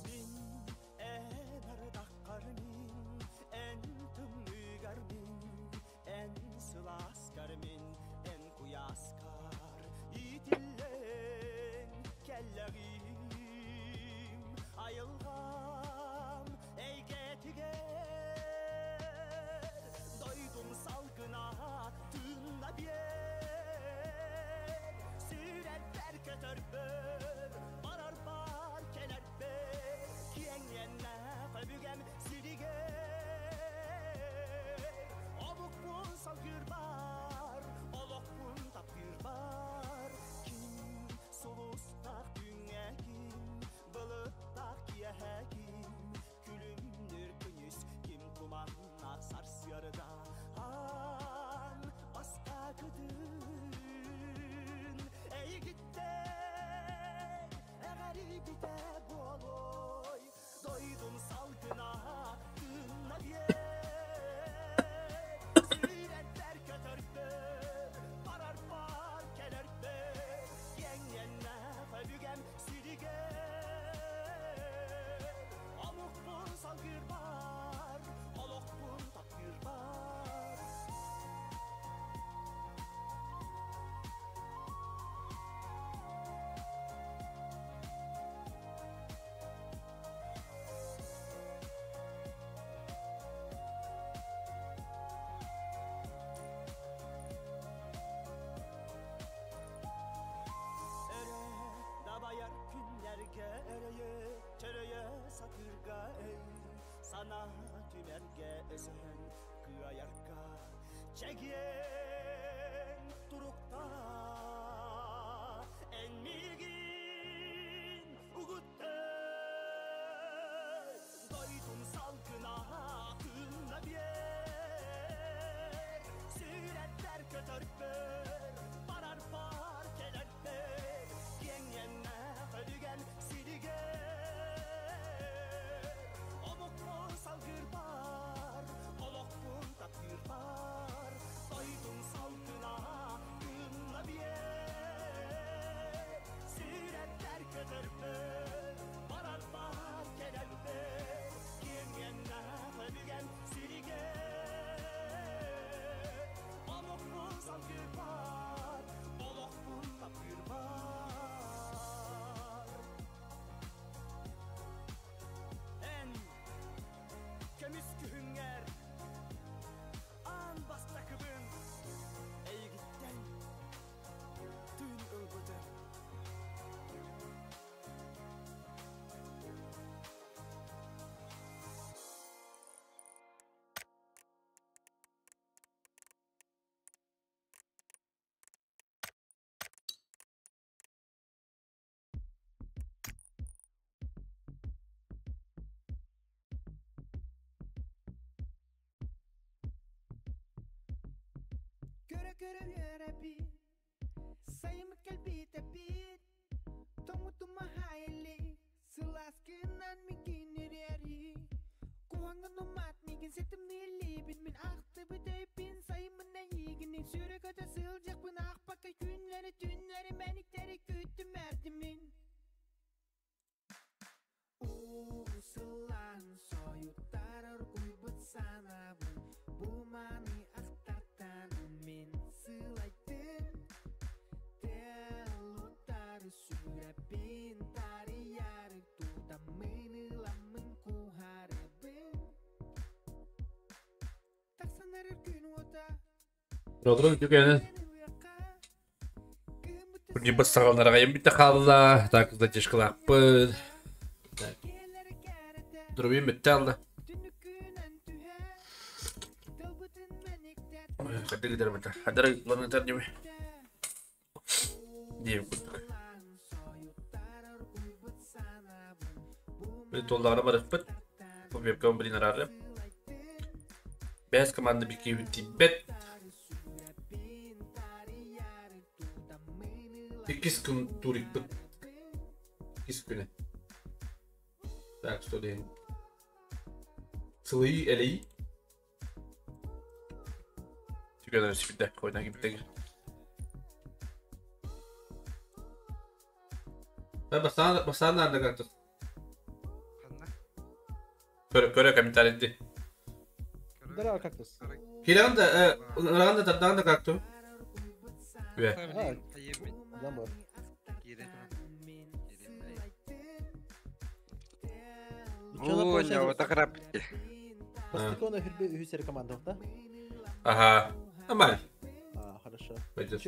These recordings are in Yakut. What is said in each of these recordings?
Мин эн ардаххар мин, эн тымныыгар мин, эн сылааскар мин, эн куйааскар иитиллэн кэллэҕим. Айылҕам эйгэтигэр дойдум салгына тыынна биэр. Сүрэрбэр көтөрбөр, барарбар кэлэрбэр, киэҥ иэннээх өбүгэм сиригэр. Омукпун салгыырбар, олохпун таптыырбар, ким сулустаах күҥҥэ ким, былыттаах киэһэ ким, күлүмнүүр күнүс ким туманнаах сарсыарда аан бастакытын эйигиттэн эҕэрийбитэ буолуой дойдум салгына тыынна биэр сүүрэрбэр көтөрбөр барарбар кэлэрбэр киэҥ өбүгэм сиригэр омукпун салгыырбар олохпун таптыырбар. Эрэ дабайар күннэргэ эрейе чөрөйө сатыырга эй санаа түмэргэ өсөһөн кыайарга чэгиэн турукта эн миигин угутта дойдум салгына тыынна биэр сүрэттэр көтөрбөр барар бар кэлэрбэр киэҥ иэннээх өбүгэм сиригэр омукпун салгыырбар олохпун таптыырбар дойдум салгына тыынна биэр сүрэттэр көтөрбөр барар бар кэлэрбэр киэҥ иэннээх өбүгэм сиригэр омукпун салгыырбар олохпун таптыырбар. Эн көмүс күһүҥҥэр аан бастакыбын эйигиттэн тыын ылбытым. Көрө көрө үөрэбит, сайым кэлбитэ бит, тоҥутума хайли, сылааскынан микинирери. Куһаҥҥын умаат миигин ситимниилибин, мин ахтыбыт өйбүн сайымын. Rodro үтүкэнэн Турнирбыт саҕаланар аҕайым бүтэ хаалла. Так, задержкалаахпыт. Так. Дробин бүттэ алла. Хадыр гыдар бата. Хадыр ланытар дими. Диэм курдук. Били туоллаҕына барыахпыт. Бу вебкам блин араары. Бэс команда бикиэбит тиийбэт. Иккис күн турикпыт. Иккис күнэ. Так, что диэн. Сылыйыы элэйии. Түгэн өрүспүтэ, хойдан кимтеге. Бастаан бастаан наанда как-то. Ханна? Көрө көрө комментарийди. Здорово, кактус. Кирэҕин да, ыраҕын да тардаҕын да какту. Үө. Забор. Оо, ньоҕото храпти. Бастакы өһүрбэ үһүс эрэ команда да? Ага. Нормально. А, хорошо. Пойдет.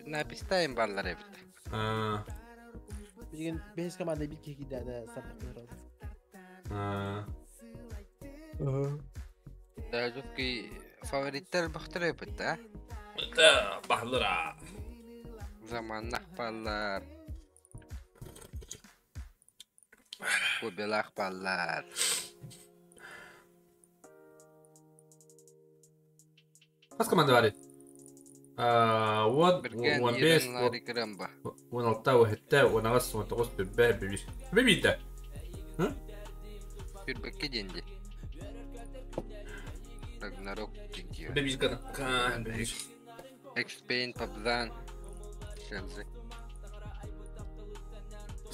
Напистайым баллар эбит. А. Билигин бэһис команда бит киһи киирдэ сартыктыр. А. Жуткий фавориттер бахтыр эбит, а? Да, бахлыра. Заманнах баллар. Кубелах баллар. Хас команда бар? 10, 15, 16, 17, 18, 19, 21, 21. Бибиитэ. Хүрбэккэ диэн дии. Рагнарок диэн. Бибис гана. Экспейн Пабзан. Шелзи.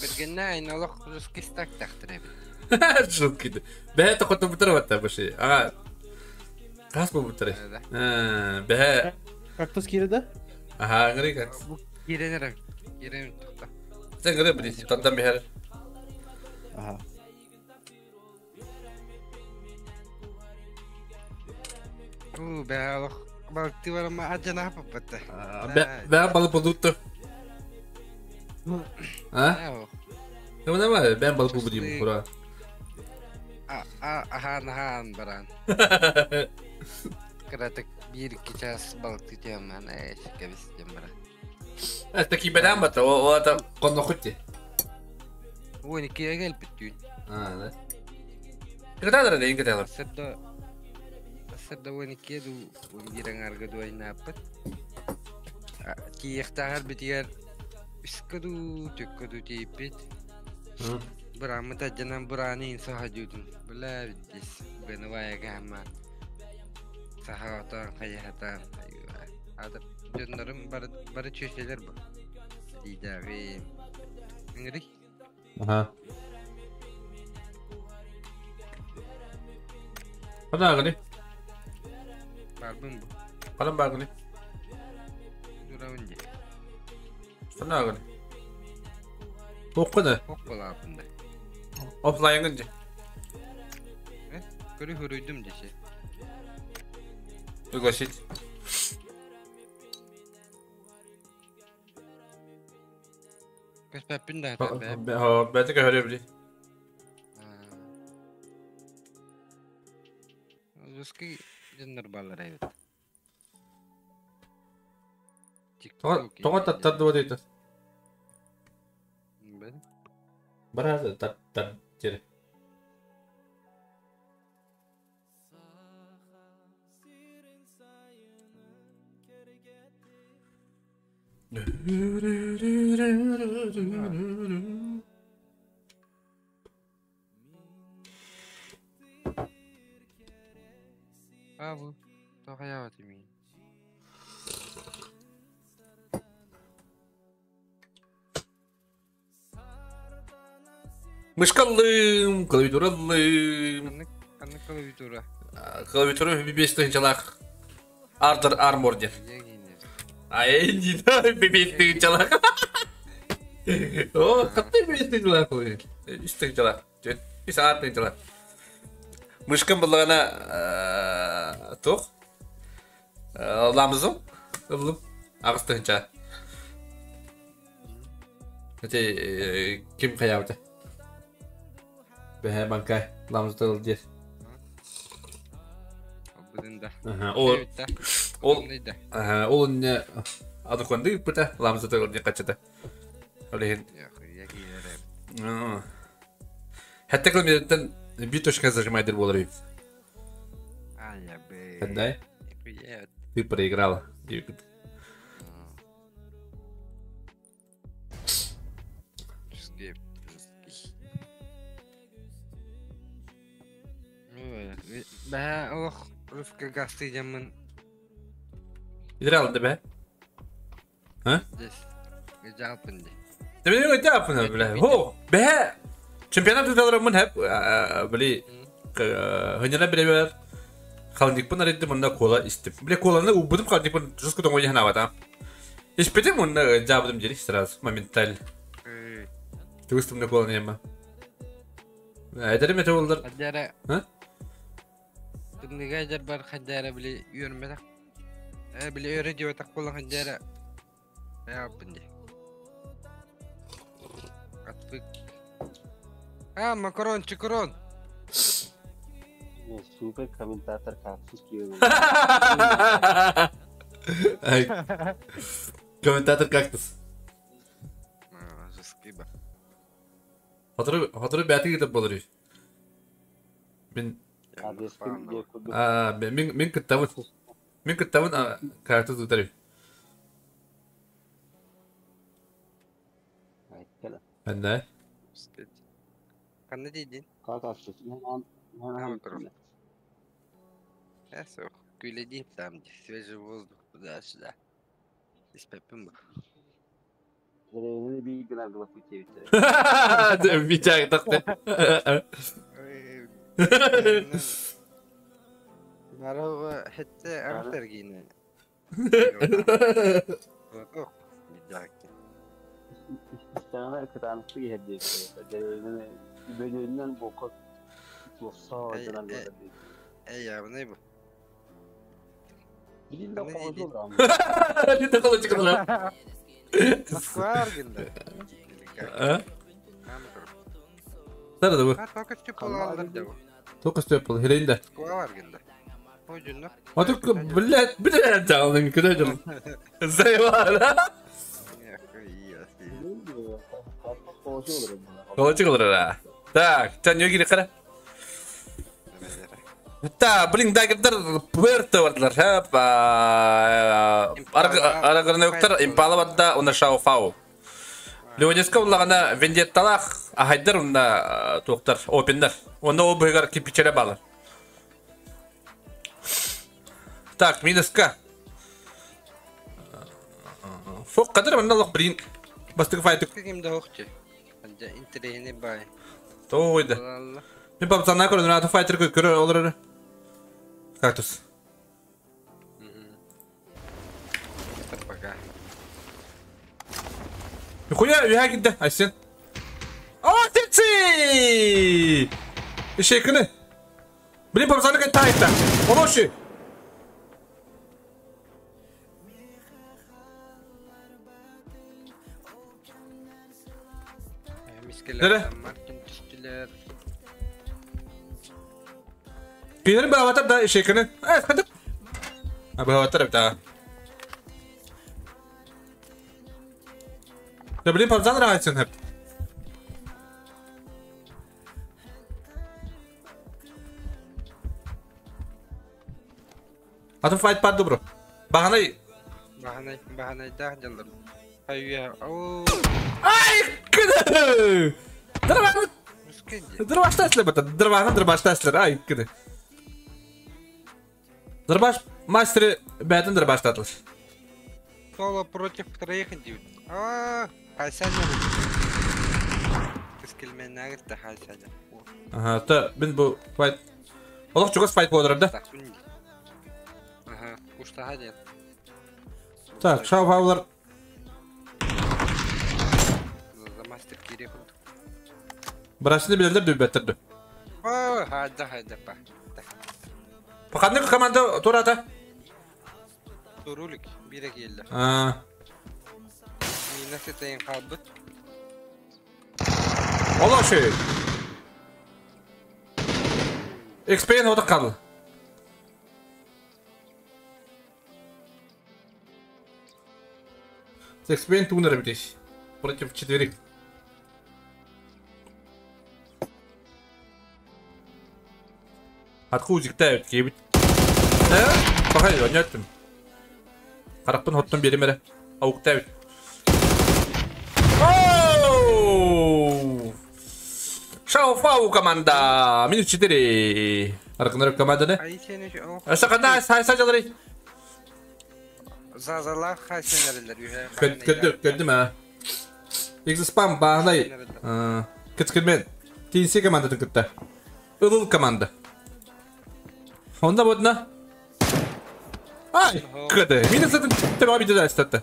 Бергенне айналох русский стак тахтыр эбит. Жуткий. Бэһэ тохоту бутар батта баши. Ага. Тас бу бутар. Бэһэ. Кактус киирдэ? Ага, ngari кактус. Бу киирен киирен тухта. Сен ngari били тандан бихер. Ага. Уу, бэһэ олох балты барама ажана паппата. Бэһэ балы продукты. А? Нема, бэм балы бу дим, ура. Ахан ахан баран. Кыратык биир-икки чаас балыкты тиэммэн ээ кэбистим баран. Таки бэлэм бата, о это коннохутти. Уон иккигэ кэлбит түүн. А, да. Кытаадара да инкыталар. Сырда сырда уон иккиэ дуу уон биир аҥаарга дуу айнааппыт. Тиийиэхтээҕэр битигэр үскэ дуу түккэ дуу тиийбит. Бурааммыт алдьанан бурааны иһин саһадьыытын бля битис бэныбаайага ама саһаатаан хайыһатаан аата дьоннорум бары бары чүөчэлэр бу диидээҕим ыҥырый Ага. Хана агани? Барбын бу. Ханан баагани? Дурабын дии. Хана агани? Туоххуна? Ох балааппын да. Офлайнгын дии. Э? Көрү хоруйдум десе. Пригласить. Көспөппүн да бэм. Бэти көһөрү били. Русский дьоннор баллар эбит. Тоҕо таттардыбат ыйытар? Бэн. Барар таттар тире. А бу тоҕо яабат имиин. Мышкаллым, клавиатураллым. Ханнык ханнык клавиатура? Клавиатура бес тыһыынчалаах Ардер Армор диэн. Ай, бес тыһыынчалаах. О, хатты бес тыһыынчалаах. Үс тыһыынчалаах. Үс аат тыһыынчалаах. Мышкам буллаҕына туох? Ламзым ыллым. Аҕыс тыһыынча. Ити ким хайаабыта? Бэһэ банкай ламзы ыл диир. Ол ол ол инне адыконды ыппыта ламзы ыл диир хаччыта. Ол иһин. Хэтте километртэн bir точка зажимайдыр буолар үһү. Хэндай? Ты проиграла. Бэһэ олох русская гасты дьаммын. Идра алды бэ? А? Жалпын ди. Тебе жалпын бля. Хо, бэһэ чемпионат туталарыммын хэп били хыньана билебер халдикпын арыйдым онно кола истим. Бля коланы убудум халдикпын жестко тоҥой ханабата. Испитим онно жабыдым дери сразу моментально. Тугустум на коланы ема. Эдерим эте болдар. Хаддара. А? Тымныга дьар бар хаддара били үөрмэтэх. Э били өрө диэбэтэх буолан хаддара. Айааппын дии. Атпык. А, макарон, чекрон. Супер комментатор кактус Комментатор кактус. Жескиба. Хотору хотору бэти кытып болор үһү. Мин мин мин кыттабын. Мин кыттабын кактус тутар үһү. Ханна? Ханна диидин? Э, Күлэдиим там, свежий воздух туда-сюда. Испэппин бу. Витя тахты. Нарова хэтте арахтаргина. Эй, бу. Москва аргында. А? Сара бу. Только степол алдар да. Только степол, херейнде. Москва аргында. Ой, Атык, блядь, блядь, жалдың күнә жыл. Зайвар. Колочек олар. Так, чан йоги кара. Та, блин, дагердер Пуэрто бардылар. Хапа. Арагырны импала барда, уна шау фау. Леонеска уллагана вендетталах, ахайдар уна туктар, опеннер. Онда о быгар кипичере балы. Так, минуска. Фок кадыр манна лох блин. Бастык файтык. Ким да охчы. Интерени бай. Тойды. Мен папсанна көрөн аты файтер көрө олор. Кактус. Пока. Хуя, я кидде, Айсен. О, типси! Шекini. Блин, папсанна кай тайта. Олоши. Nere? Кинер баватар да шекini. Э, хадып. А баватар бта. Да блин, папсан нравится хеп. Атын файт пар добро. Бағанай. Бағанай, бағанай да жалдыр. Хайя. О. Ай, кыды. Дырбаны. Дырбашта бата. Дырбаны дырбашта Ай, кыды. Дырбаш мастері бәтін дырбаштатылыр. Соло против троих идет. А, Айсан. Кэскилменнаагыр да хаайсада. Аха, та мин бу файт. Олох чугас файт буолар да. Аха, куштаха диэн. Так, шау-фаулар. Мастер киирэ курдук. Брасины билэллэр дүлбэттэр ду. О, хайда хайда па. Ханнык команда турата? Турулик бире келді. Аа. Мина сетейін қалбыт. Ола şey. XP'nin orada kaldı. XP'nin тугунара битеш. Против четверых. Атку узикта кейбит. Э? Бахай, оняттым. Караппын хоттон беремере. Ауктабит. Оу! Шау-фау команда! Минус 4. Аркынар команда не? Ай сені о. Аша қанда хайса жалары? Зазалар хайсенерелер үйе. Көдді, көдді ма? Екзі спам бағлай. Кіткірмен. TNC команда түкітті. Ылыл команда. Онда бодна. Ай, кыды. Минус 1 тебе обиде астатты.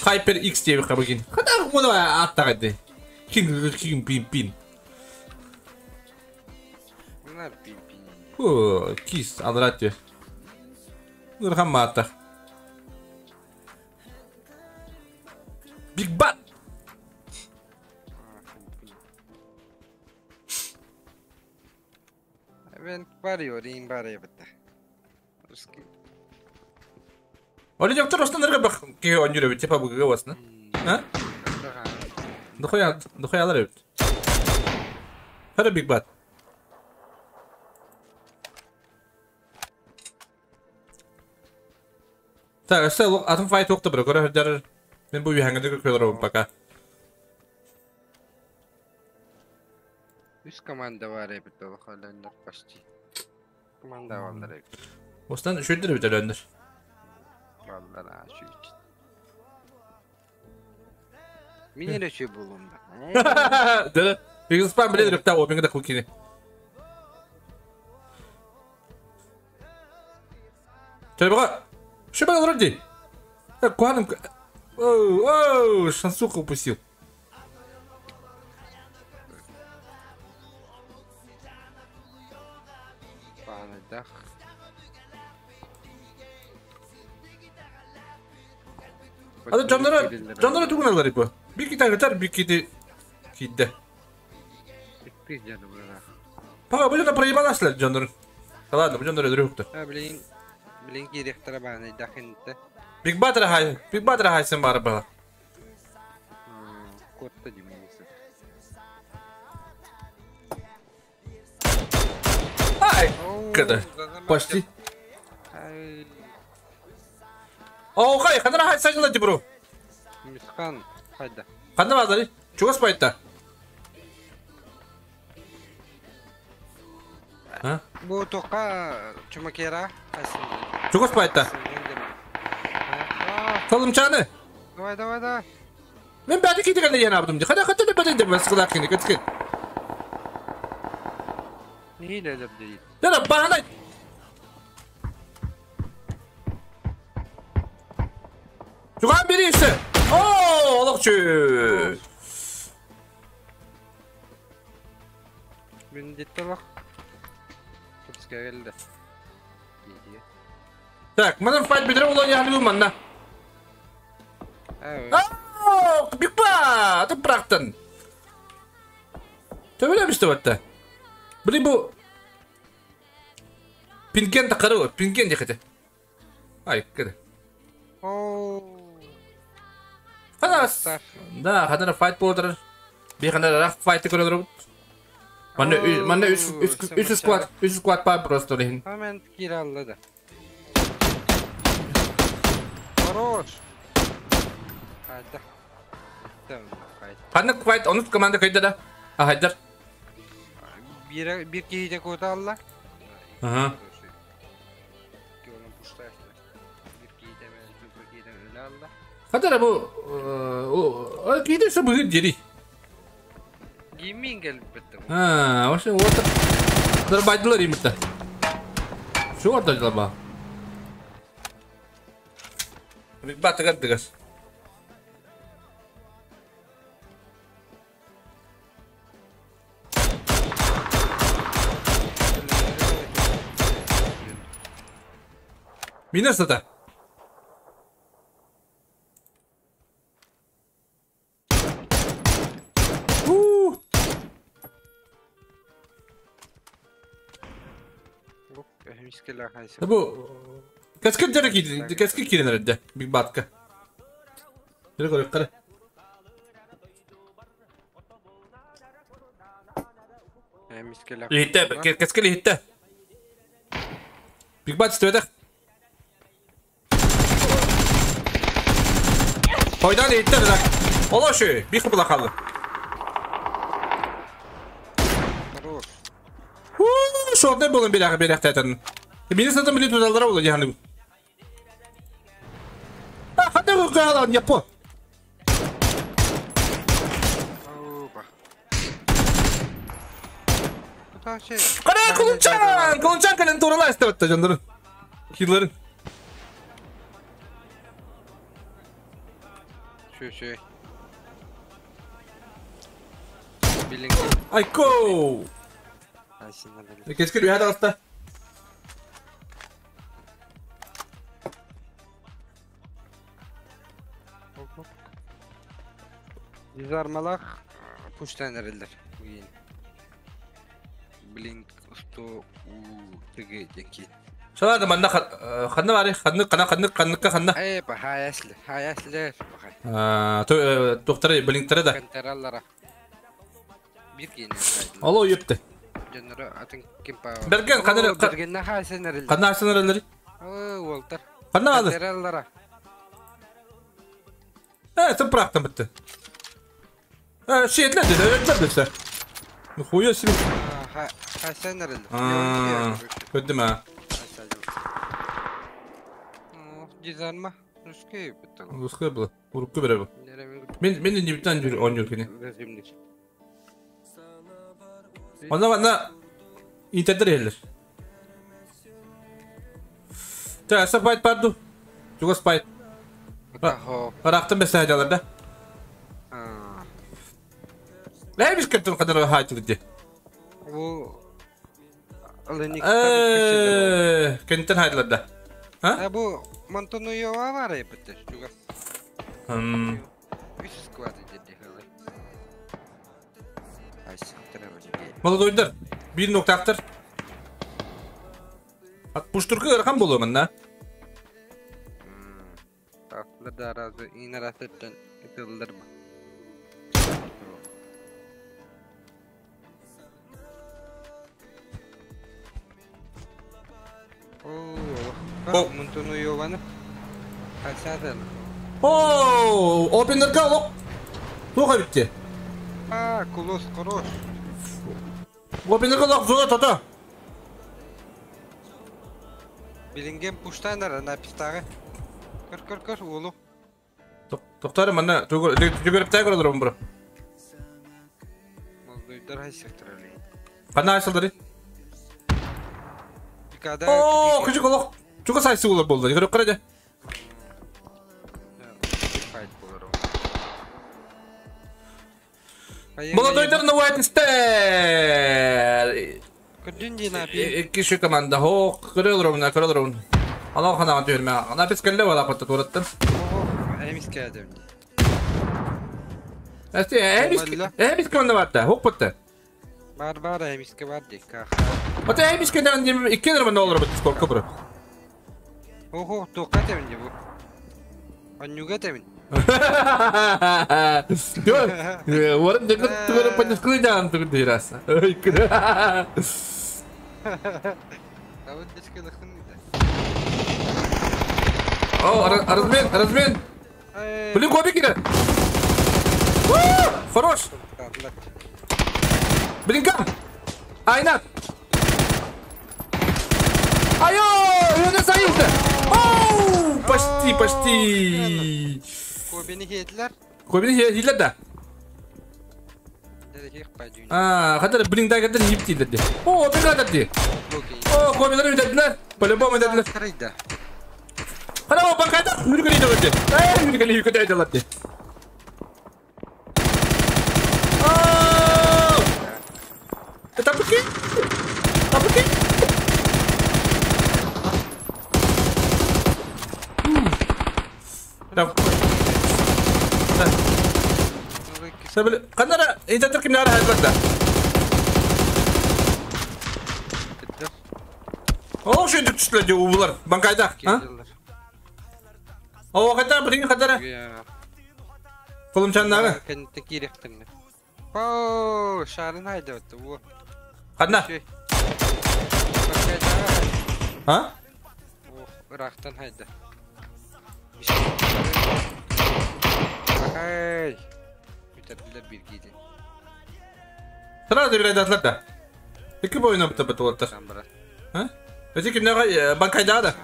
Hyper X diye bir kabagin. Kadar bunu atta hadi. King king pin pin. Bunlar пин пин. Ху, кис алрат. Нурхан маата. Big Bat. Ben var yorayım var ya bitti. Оли доктор остан нырга бак ки онюрө бит типа буга басна. Ha? Дохуя дохуялар бит. Хара Big Bat. Так, өстө атын файт тоқты бір көрө хөрдөр. Мен бу үйәңді көрөр пока. Үс команда var ya bitti. Bakalım почти. Команда varlar hep. Остан шөйдер бит әлөндөр. Vallahi ha şu için. Мине şey bulum da. Дөрө. Big спам биле дөрөктә опинге да кукини. Төлбага. Шибага вроде. Так, куаным. Оу, оу, шансуха упустил. Панадах. Ады жандара, жандара тугуналар бу. Bir iki tane yeter, bir iki de кидде. Bir canı burada. Пага, бу жана проебаласлар жандарын. Да ладно, бу жандар өдөрүктө. Ha bilin bilin ki bana дахынты. Big Brother хай, Big Brother хайсын бар бала. Котта демейсің. Ай, кыды. Почти. Ай, О, хай, ханара хай сажала бро. Мисхан, хайда. Ханда базары? Чугас байта. А? Бу тоқа чумакера хайсын. Чугас байта. Толымчаны. Давай, давай, давай. Мен бәді кетігенде яна абдым. Хада хада да бәді деп басқылақ кені кеткен. Не деп дейді. Дара бағана. Жуған бері ішті. О, олықчы. Міндетті бақ. Кепске келді. Дейді. Так, манан файт бедре олан яхны манна. О, бикпа, ты бырақтын. Төбелемішті батта. Блин, бу Пинген да қару, пинген дехете. Ай, кіді. О. Хана, да, хана файт болдыр. Би хана раф файт көрөдөр. Манна манна үч үч сквад, үч сквад бар просто лехин. Hemen kiraladı да. Хорош. Хайда. Tamam, haydi. Хана файт onun команда кайда да. А хайдар. Bir bir kişi de kota Allah. Ага. Bir kişi de öyle Allah. Хадара бу о киде шу бүгүн жери. Гейминг элбетте. Ha, вообще вот. Дарбайдылар имитте. Şu orada ba. Big Bat'ı дыгас. Минус это. Bu Kaskı direkt kaskı kirin herhalde. Big Bat'ka. Yürü koy yukarı. Hitte, kaskı hitte. Big Bat istemedik. Hoydan hitte bırak. Ola şu, bir kapıda kaldı. Şorda bulun bir dakika bir dakika. Beni satın bile tuzaklara oldu yani. Hadi bakalım yapı. Kara kulunçan! Kulunçan kalen torala istemetti canların. Yılların. Şu. Ayko! Keşke bir hasta. Dizarmalak puştan erilir. Blink usto u tege jenki. Şöyle manna xanna var xanna qana xanna qanna xanna. Ey bahayaslı hayaslı. Ha, doktor Blink'tere de. Kanterallara. Bir gene. Allah yepti. Canları atın kim pa. Bergen qanna Bergen hasen erilir. Qanna hasen erilir. O Walter. Qanna alır. Kanterallara. Evet, sen bıraktın bitti. Şey etler dedi, etler dedi. Хуя себе. Hasen erilir. Kötü mü? Dizarma. Ruskaya bitti. Ruskaya bu. Urukku bire bu. Men men de bir tane oynuyor kini. Onda bana internet yerler. Ta spite pardu. Juga spite. Bıraktım mesela da. Ne biz kötü kadar hayatı dedi. Bu Kentten hayatlarda. Ha? Bu Montonuyo var ya bitti. Juga. Üç squad dedi hızlı. Молодойдар. Bir nokta aktır. Puşturku ırkan bolu mında. Tatlı da razı iner asetten itıldır mı? Oo, Montonuyo bana. Aşağıdan. Oo, opener ka Туға битти. А, кулос хорош. Opener ka зона тата. Билинген пуштандар на пистагы. Көр көр көр улу. Токтары мана жүгөрүп тай көрөлөр бу. Молдойдар хайсыктыралы. Кана айсылдары? Пикада. Оо, күчүк олох. Чуга сайсы болор болду. Көрөп карады. Молодойдар на White Star. Икки команда хо көрөлөр мына көрөлөр. Ала хана түөрмө. Ана биз келе бала патта тураттан. Эмис келди. Эсти эмис эмис команда барда. Хоп патта. Бар бар эмиске бар дик. Ата эмис кенен дем икки нерме доллар бит сколько бир. Охо, тока темин бу. Анюга темин. Yok. Varın ne kadar tugara paylaşkılayacağım tugur dirasa. О, размен, размен. Блин, кобик кире. Хорош. Блин, кам. Айна. Айо, это союзда. Оу, почти, почти. Кобини хедлер. Кобини хедлер да. А, хотя блин, дай когда не птица. О, бегает ты. О, комилар үтәделәр. По-любому үтәделәр. Хана банкайда үргәли дә. Эй, үргәли үргәли дә. Тапки. Тапки. Так. Сәбил, канара, интәтер кимнәр хәзер. О, шөйдүк түстүлөр де убулар. Банкайда, а? О, кайда, билин кайда? Колумчаннагы. Кенте киректин. О, шарын хайда өттү. О. Кайда? А? О, ырактан хайда. Ай. Бүтәрләр биргиде. Сразу бир айдатлар да. Эки боюна бутап бутулаттар. А? Эти кимнәгә банкайда да.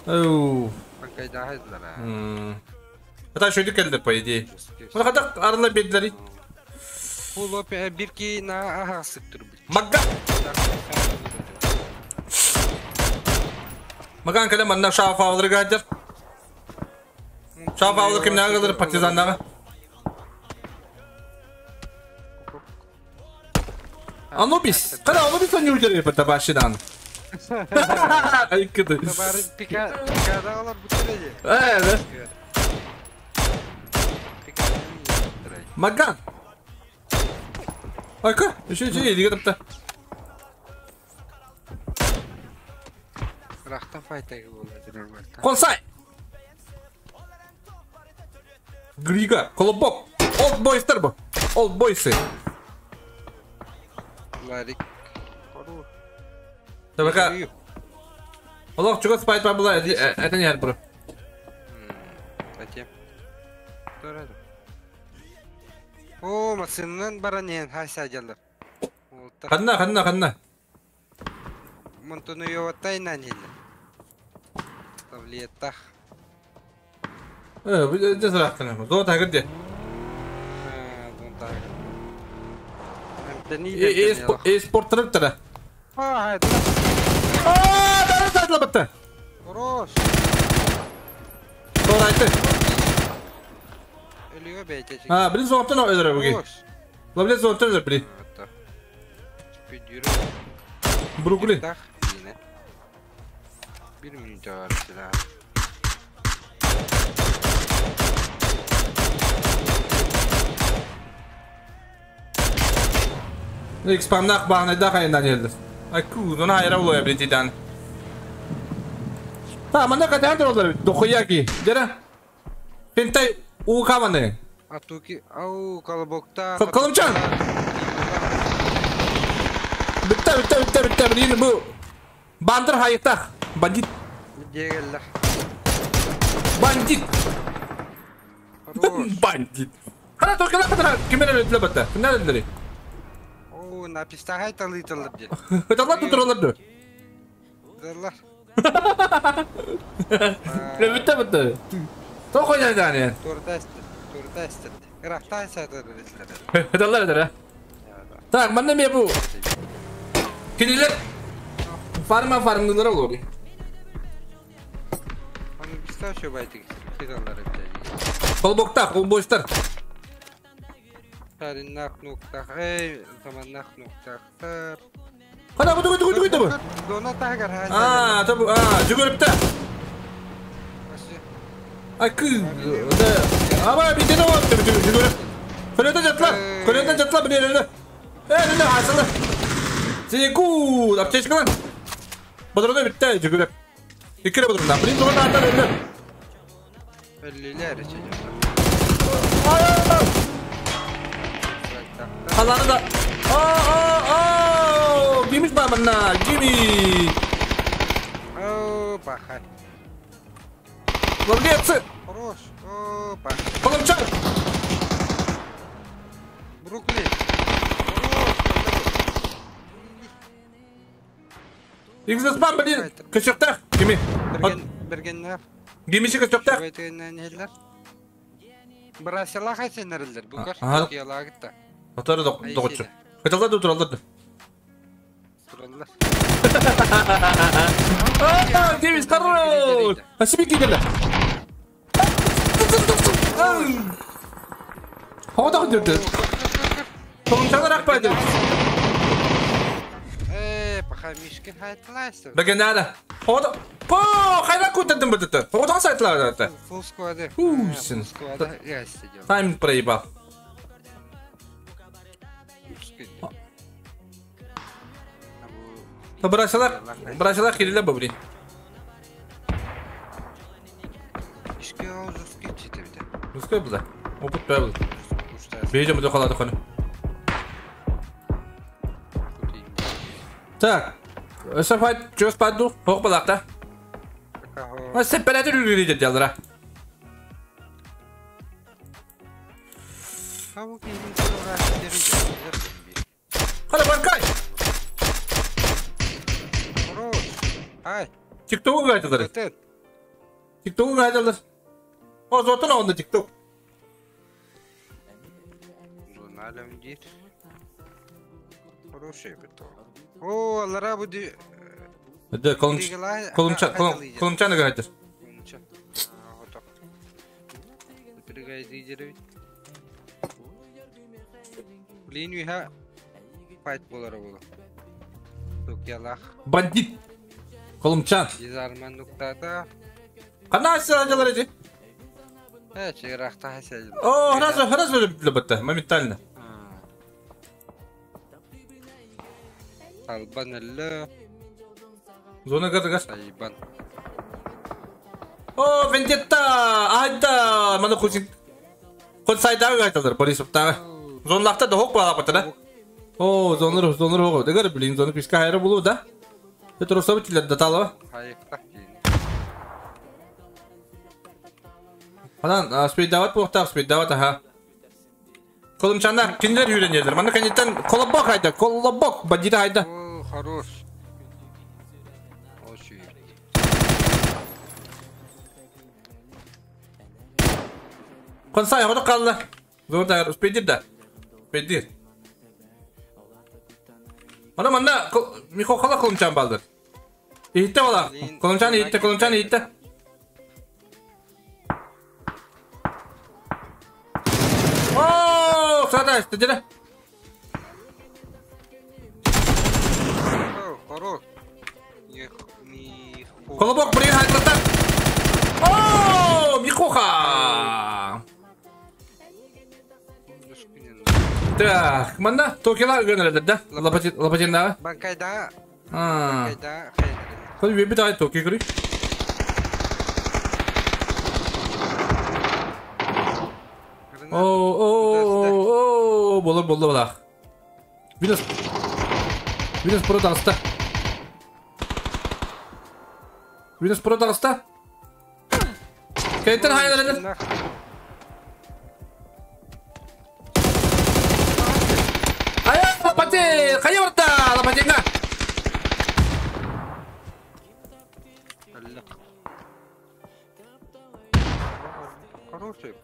Оу. Банкайда хайдылар. Ата шөйдү келди, по идее. Мына кадак арыла бедлери. Пул бирки на аха сыктыр. Магга. Маган келе манна шафа алыр гаджар. Шафа алыр кимнәгә кылыр партизаннарга. Анубис. Кана Анубис он юлдер бит башынан. Айкыды. Бары пика пикада алар бүтәле. Э, Маган. Айка, еще еще иди гытып. Рахтан файтагы булды. Консай. Грига, Колобок. Old boys бу. Old boys. Ларик. Табака. Олох чугас спайт бар була, это не бро. Затем. Дорады. О, машинанан баранен хайса жалар. Ханна, ханна, ханна. Монтону йоватай нанил. Таблеттах. Э, бу жасырактан. Зо тагыр. А, дон тагыр. Э, спорт тара. А, А, дары сатыла бітті. Хорош. Doğru ayты. Ölüyor бәйте. А, билин соңаптан öldürür буги. Ла билин соңаптан öldürür били. Брукли. Yine. Bir minut var silah. Экспамнах бағына хайынан елдір. Ай, ку, зона хайра улоя билин тидан. Та, манда катан олар дохуяки. Жара. Пентай у каманы. Атуки, ау, колобокта. Колымчан! Битте, битте, битте, битте, билин бу. Бандыр хайыктах. Бандит. Дегеллер. Бандит. Бандит. Хана только хана кимер öldüler батта. Kimler öldüler? О, написта хайталы ди. Хыталар тутуралар. Дылар. Битте битте. Тоқ ойнайды. Турда турда истер. Рахтан сатыр итлер. Хыталар öldüler. Так, манда ме бу. Кинилер фарма фармдылар olur. Аны биста шо байтык. Хиталар итлер. Колбокта, колбойстар. Тариннах нуктах, эй, заманнах нуктахтар. Хана бу тугу тугу тугу. Дона тагар хай. А, табу, а, жүгүрүптө. Ай, кы. Аба битене болду жүгүрүп. Көлөдө жатла. Көлөдө жатла бир эле. Э, эле асылы. Зику, аптечкалар. Бодордо битте жүгүрүп. Иккире бодордо. Бир тугу атар эле. Өлүлөр иче. Халаны да. О, о, о! Гимиш ба манна, гими. О, бахай. Ловлецы. Хорош. О, бахай. Колымчан. Бруклин. Игзаспан блин. Көчөктөх. Гими. Берген бергеннер. Гимиши көчөктөх. Бергеннер. Брасила хайсенерлер. Букар. Ага. Ялагытта. Отары доҕоччу. Кыталлар да тураллар да. Тураллар. Девис, хорош! Спасибо, киделе. Хода өтөрдө. Толумчалар акпайды. Пока Мишкин хайтлайсы. Бегенада. Хода. По, хайра кутадым бытыты. Хода сайтлар. Фул склады. Фу, склада я сидел. Тайм проебал. Бросила, бросила кирилла бобри. Русская была. Опыт был. Бейдем до халата хана. Так. Сафат чөс паду, хок балакта. А сепелети үрүрү дедилер. Хала баркай. TikTok'u kaydılar. TikTok'u kaydılar. O zaten onda TikTok. О, алара бу Да, колымчаны кайдыр. Бандит. Колымчан. Кана сылажалар эти? О, хорошо, хорошо бітті, моментально. Албан әлі. Зона газ. Сайбан. О, вендетта! Айда! Мана кузин. Кон сайдагы айталар, Борисовтагы. Зонлакта да хок бала бата да. О, зонлар, зонлар хок. Дегер блин, зоны писка хайра булу да. Это русовый да тала. Анан спидават буохтаах, спидават, аха. Колымчаннар кинилер үйренелер. Мана кенеттен колобок хайда, колобок, бандита хайда. О, хорош. Консай, ходу қалды. Зорда, спидир да. Спидир. Ана манна Михо қала колымчан балдыр. Ихте бала. Колымчан ихте, колымчан ихте. О, сада, исте. Хорош. Колобок приехал. О, Михоха. Так, манна Токиола гönderdi да? Лапатин да? Банкайда. Банкайда. Хой веб дай Токио көрүй. О, о, о, болор болду балах. Windows. Windows Pro дагыста. Windows Pro дагыста. Кайтан хайдалар. Лапатин! Хайа барта! Лапатинга! Хороший.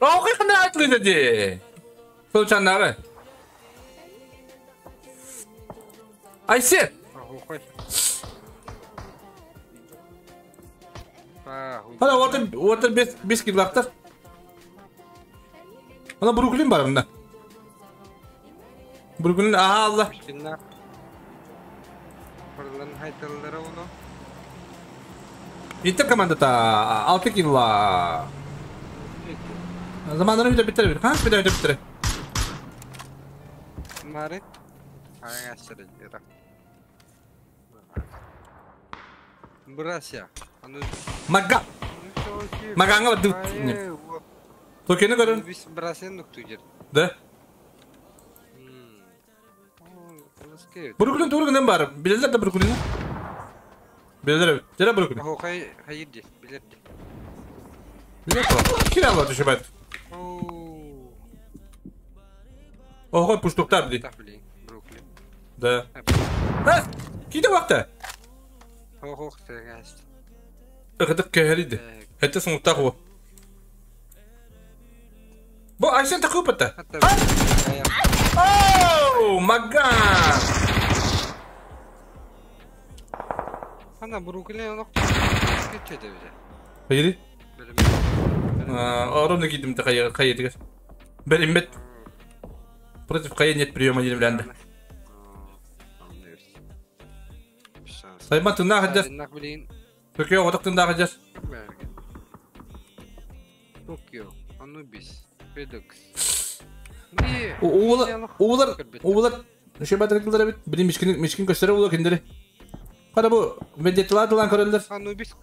О, қайқында айтылды де. Сол чандағы. Айсе! Hala orada 5 килактар. Ана Бруклин бар мында. Бруклин, аха Allah. Итер командата 6 килла. Заманları bir de bitirir. Ha, bir de bitirir. Marit. Брася. Мага. Магаңа бу. Токени көрөн. Биз Брасияны нукту жер. Да. Бруклин тургунан бар. Билелер да Бруклин. Билелер. Жера Бруклин. Хокай хайыр ди, билер ди. Билер. Киралар түшүбөт. Ого, пуштуктар ди. Бруклин. Да. Ха, киде вакта. Ох, тегас. Ыгытык кэһэриди. Хэтте соңуттаах уо. Бу Айсен такыпыта. Oh my god! Ана Бруклин олох кетчеде бизе. Hayır. Орон кидим та хайы дигер. Беримбет. Против хайы нет приема диэн билэнде. Сайма тынна хаджас. Токио оток тынна хаджас. Токио, Анубис, Федекс. Уулар, уулар, уулар. Шөй батырыклар бит. Билим мишкин мишкин көстөрө ула киндери. Кара бу ведетлар дылан көрөллөр. Анубис.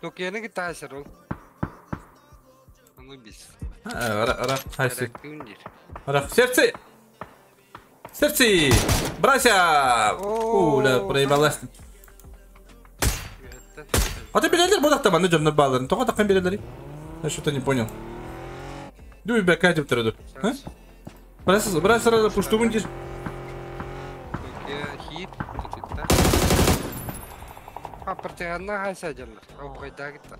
Токионы гитасер ол. Анубис. Ара, ара, хайсы. Ара, сердце. Сердце. Брася. Ула, проебалась. А ты билелер бу дакта маны жомнор бааларын. Тоҕо таккан билелери? Я что-то не понял. Дуй бэкэ деп тұрады. Брася, брася сразу пуштубун дир. Хит, Апартыганна хайса жаллар. Оғайда гитта.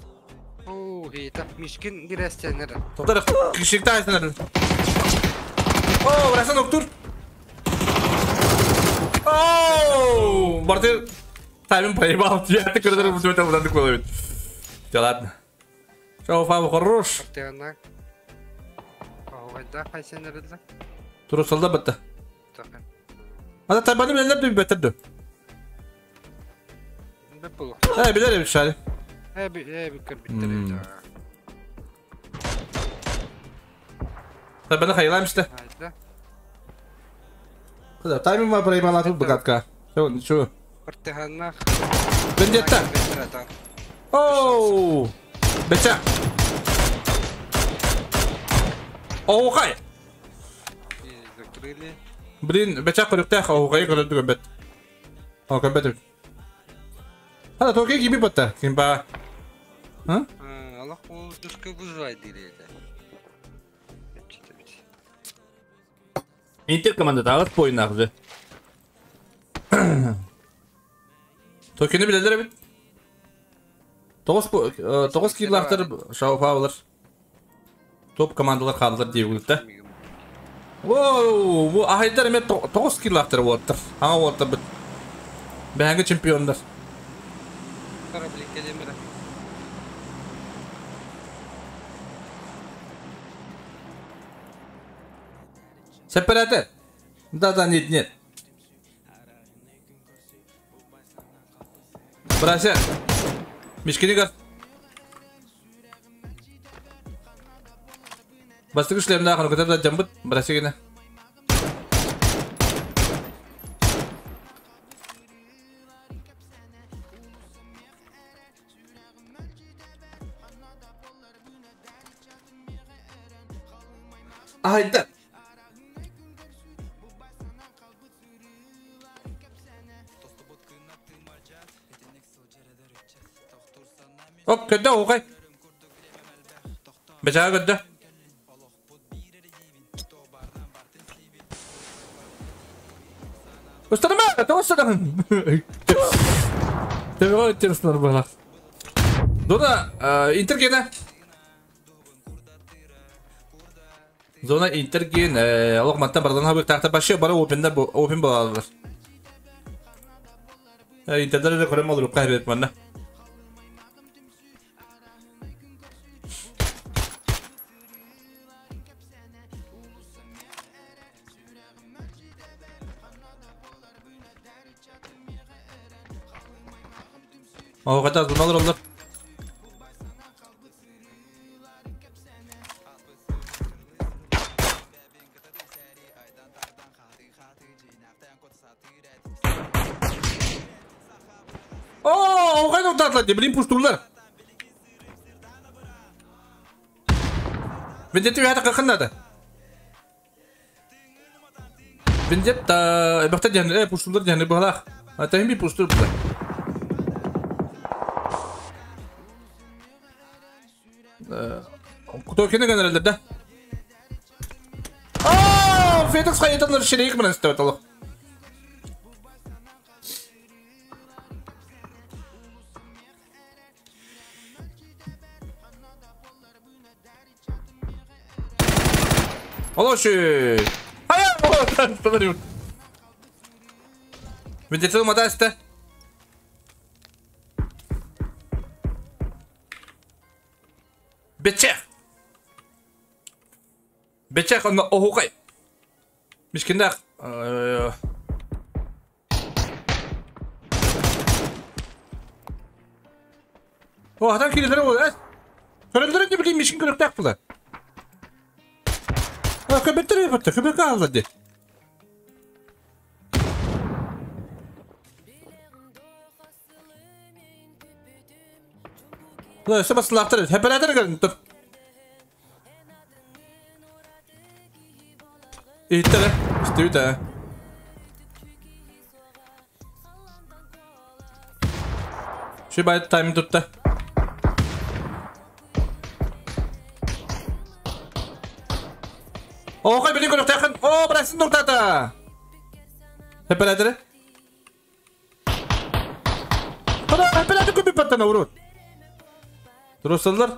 О, хита мишкин гирестенер. Тоқтар, кишикте айсанар. О, брася ноктур. О, Барты таймин проебал. Я ты когда буду это надо куда Да ладно. Шоу фабу хорош. Апартыганна. Оғайда хайсанар. Туру солда бітті. Ата тайбаны билелер де беттерді. Э, билер эбит шари. Э, би көр биттер. Тайбаны хайылайм işte. Куда таймин ма проебала тут богатка. Всё, ничего. Партыганна. Вендетта. Оу! Беча. Оухай. Блин, беча көрүктэх оухай көрөдү бет. О, бет. Ана токе кими батта? Ким ба? А? Аллах ол душка бузбай дире. Интер команда тагы ойнагы. Токени билелер бит. 9 киллахтар шауфа Топ командалар қалдылар дейгілді да. Воу, бу ахайдар эме 9 киллахтар болаттар. Аңа болаттар бит. Бәңгі чемпиондар. Сепараты. Да, нет, нет. Брася. Мишкини гар. Бастык шлемда ахын көтөр да жамбыт, брася гене. Айда. Оп, көдді оғай. Бечаға көдді. Ұстарма, тоғыстарым. Төбеға өттер ұстар балақ. Зона интергені. Зона интерген. Алық маттан бардан хабыр тақта башы бара опендар опен балалар. Интердер де көрем olur қайрет манна. О, қата зоналар олар. О, оғай ұтатылар, блин, пуштулар. Вендетта вята қақыннады. Вендетта, бақта дияны, пуштулар дияны бағалақ. Атайын би пуштур бұта. Токені генералдер да. Ааа, Федекс қайтанлар шерейік мына істеп аталық. Олоши! Хайа! Медицина матаста. Бечех! Бечех онно оһукай. Мишкиндах. О, хатан кирилere ол, э? Көрөллөрө не билeyim мишкин көрөктәк була. А, көбөттөр өпөттө, көбөккө алды ди. Ла, өсө басылаактар, хепелетер көрүн тур. Иттер, истибит. Şu bay time tuttu. О, хай билин көрөк тахын. О, брасын нуртата. Хепелетер. Хана, хепелетер көбү паттана урут. Durursalar.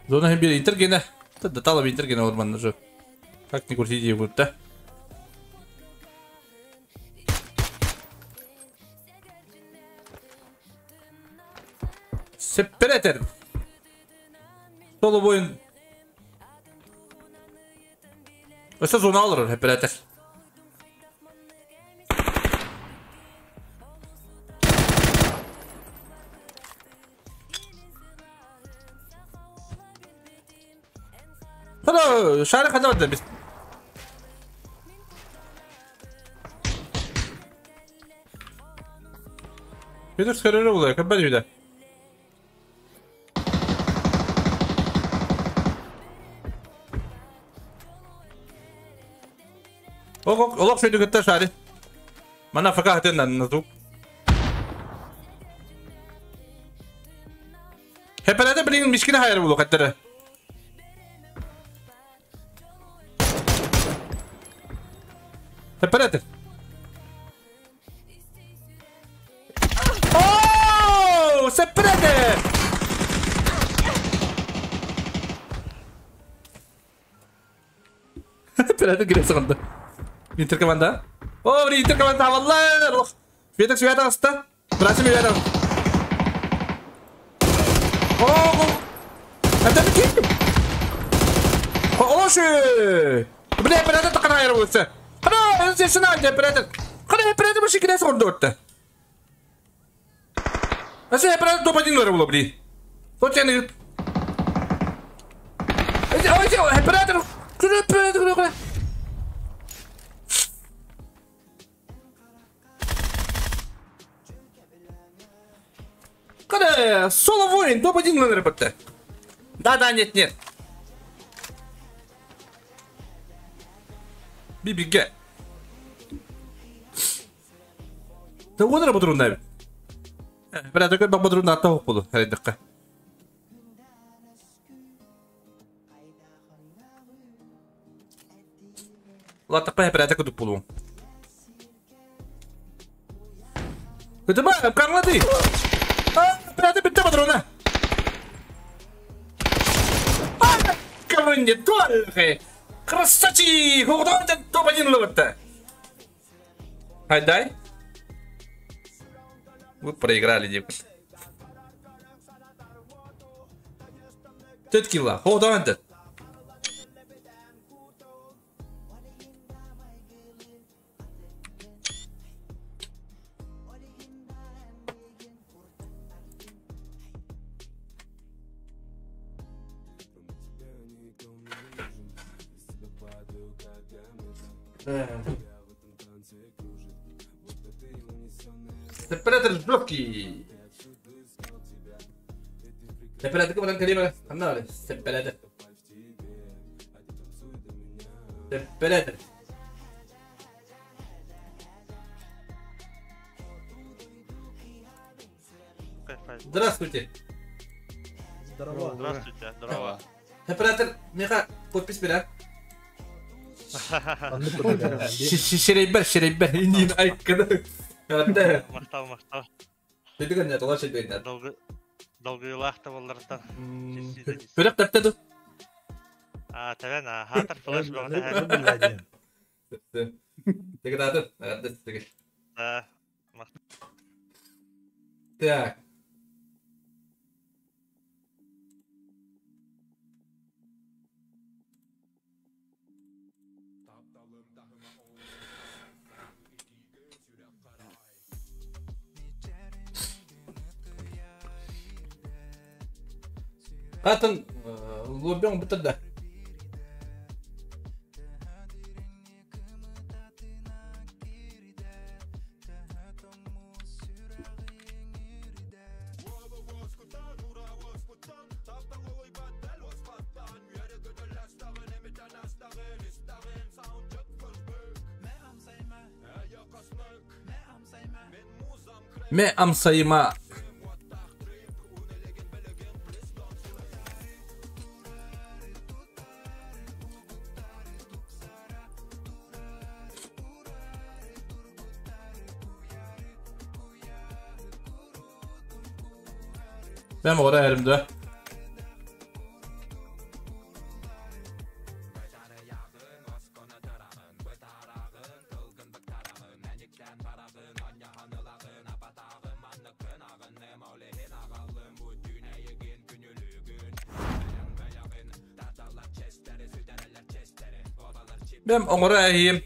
Зона hem bir inter gene. Да тала интер гене орманна же. Как ни крути будет, да? Сепперетер. Соло бойын. Өсө зона алыр хепперетер. Хана, шары хана барды biz. Bir sörörü buluyor, köpek bir de. Ок, ок, олох шөйді көттер шары. Мана фака хатен назук. Хепелerde bilin mişkine hayır bulu kattara. Хепелетер. Ооо, сепелетер! Хепелетер кире сығынды. Интер команда. О, Интер команда аваллар. Федекс вята аста. Брасим вята. О, это не кем? О, Бля, оператор такая айырылысы. Қана, сен алды оператор. Қана оператор бұл шекелесі орынды өтті. Әсе оператор топ один бар бұл, бли. Вот сені. Оператор. Оператор, оператор. Когда соло воин, топ-1 номер бітті. Да, да, нет, нет. Бибиге. Да оныр бұдырын Бір әдігі бақ бұдырын атта оқ болды. Әрендіққа. Латтықпай бір әдігі күдік болуын. Күді ба, қаңлады. Оператор бітті патрона. Кавынде только. Красавчик! Оғдан топ-1 ловытты. Хайдай. Вы проиграли, девка. Төт килла. Оғдан төт. Оператор жесткий. Оператор кому калибра? Оператор. Оператор. Здравствуйте. Здорово. Здравствуйте, здорово. Оператор, меха, подпись бера. Оннук курдук эрэҕин дии. Сирэйбэр, сирэйбэр, иниин айкыны. Ата. Махтал, махтал. Дедигэн тола сидейнер. Долгу долгуйулаах да боллартан. Хүрэх тепте ду. А, тэвен, а, хатар флеш бөҕөтө. Деградат, Да. Так. Атын лоббиң бүтір да. Ме амсайыма. Ben oraya erimde. Ben oraya yiyeyim.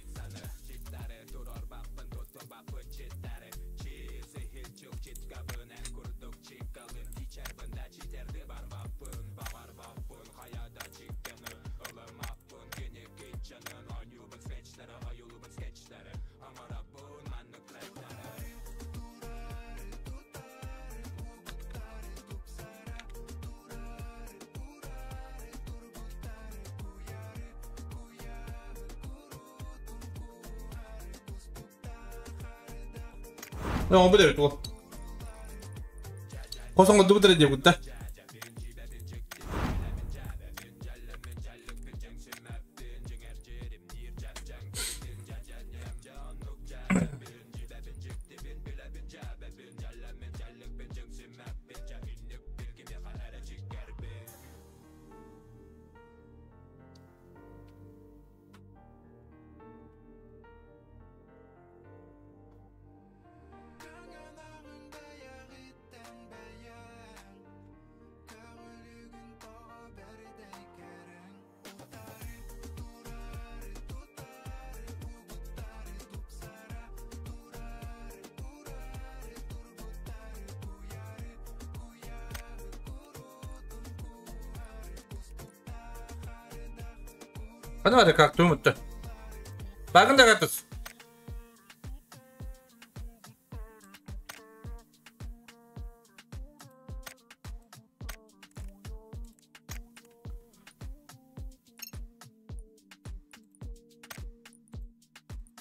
Ну, он будет его. Қосыңғы дубытыр деп күтті. Қаны бары как туымытты. Бағын да кактус.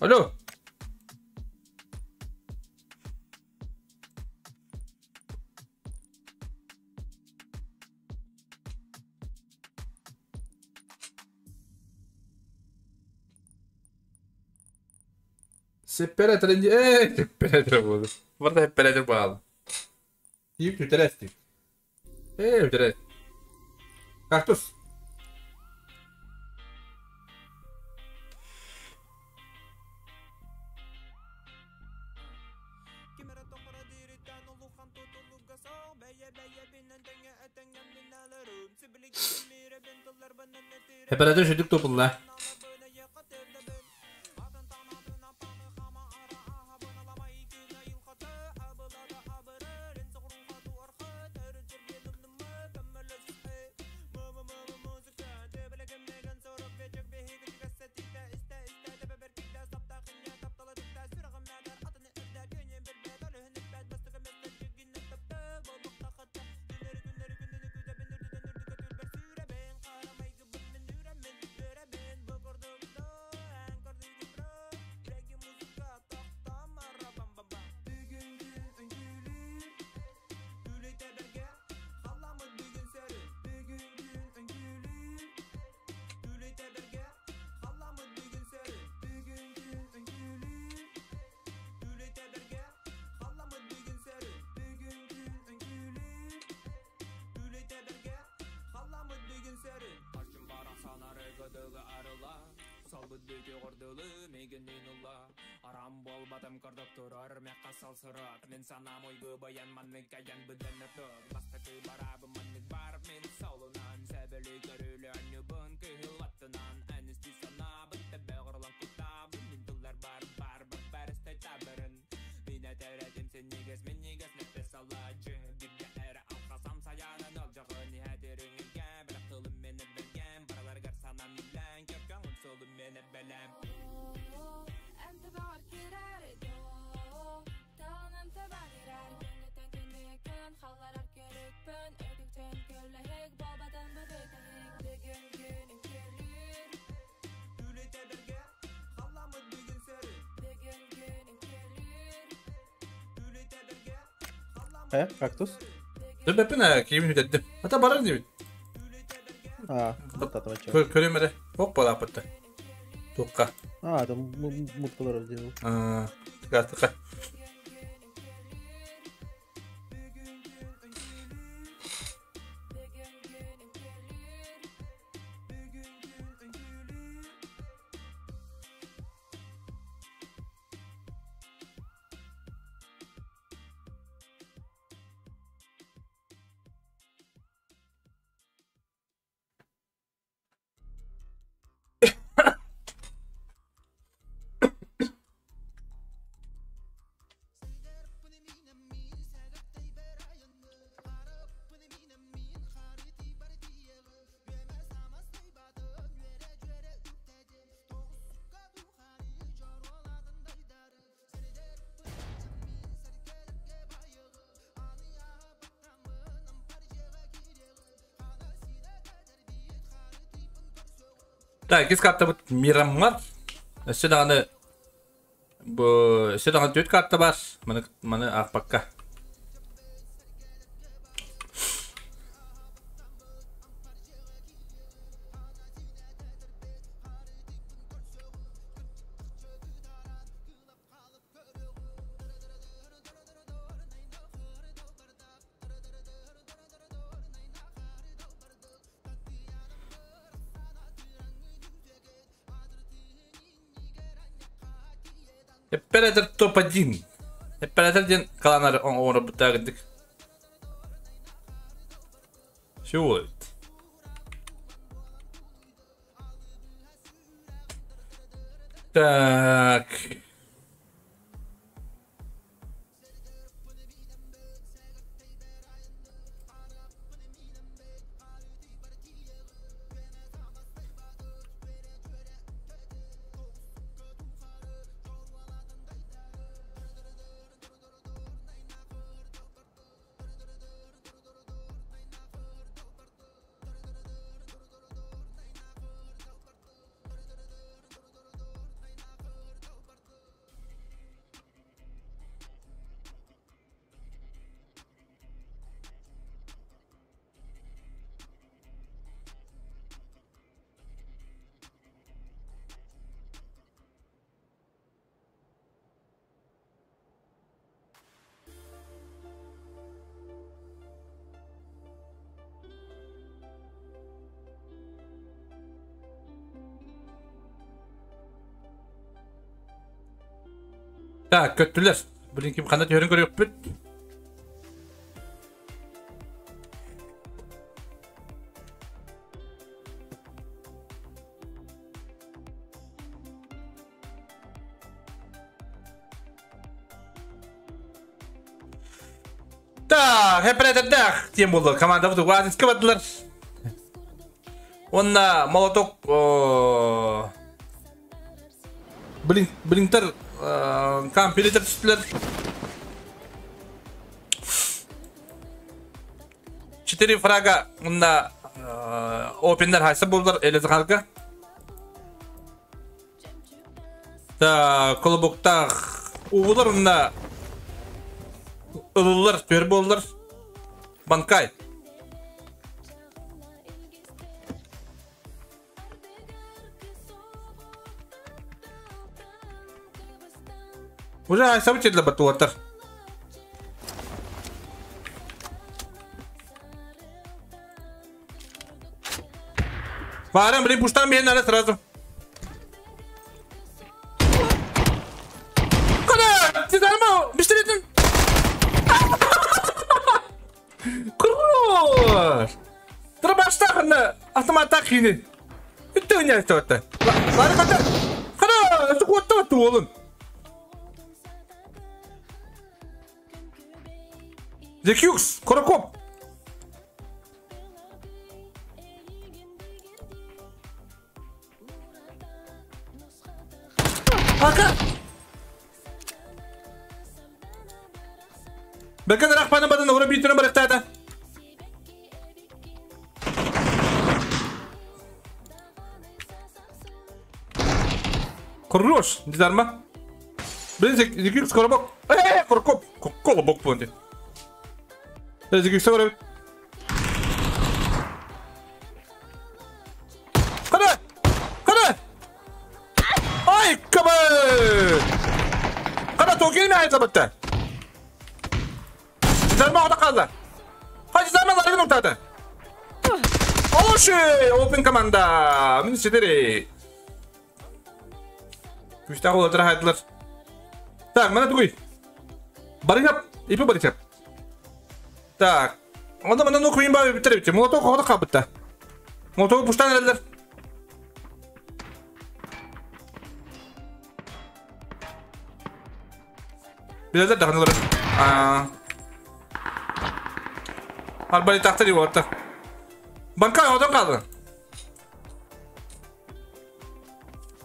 Алло. Seppere Seppere буолу. Барда сепперетер буолу. Тиip түтэрестик. Үтэрес. Кактус. Хепперетер шүдүк топулла. Э, кактус? Төбөппүн киимин үтэрдим. Ата барар диэбит. А, татабачча. Көрүм эрэ. Хоп балааппытта. Туққа. А, там муткалар диэн. Аа, тыка. Так, иккис картабыт Мираммар. Өссө даҕаны бу өссө даҕаны түөрт карта бар. Маны маны аахпакка. Оператор топ-1. Оператор диэн каланар оҥоробуттаагырдык. Чего? Так. Так, көттүлэр. Блин, ким ханна түһэрин көрүөхпүт. Так, хеппэрэдэрдээх диэн буолла. Командабыт Уазиска бардылар. Уонна Молоток Блинктер компьютер түстүлэр. Четыре фрага уонна опеннер хайса буоллар Элизахарга. Так, колобуктаах уулар уонна ылыллар түөр буоллар. Банкай. Уже айсабыт четле баттуаттар. Варам, блин, пуштан бен надо сразу. Автоматтаах киини. Үттэ үннээхтэ. Лары ката. Хара, сукуотта туолун. Зекюкс, Корокоп. Ака. Бәкән рахпаны бадан ора битүнө барыктаата. Хорош, дизарма. Блин, Зекюкс Коробок. Корокоп. Колобок понди. Зекюкс Коробок. Кара! Кара! Ай, кабы! Кара токен ми айта бітті? Дизарма ода қалды. Хай, дизарма зарыгын ұқтады. Олоши! Open команда! Мін сидери. Күштағы олар хайдылар. Так, мына тугуй. Барыгап, ипи барыгап. Так. Онда мына нук мин бабы битер битер. Молоток ода кабытта. Молоток пуштан элдер. Билелер дахнылар. Аа. Арбали тахта ди орта. Банка одан қалды.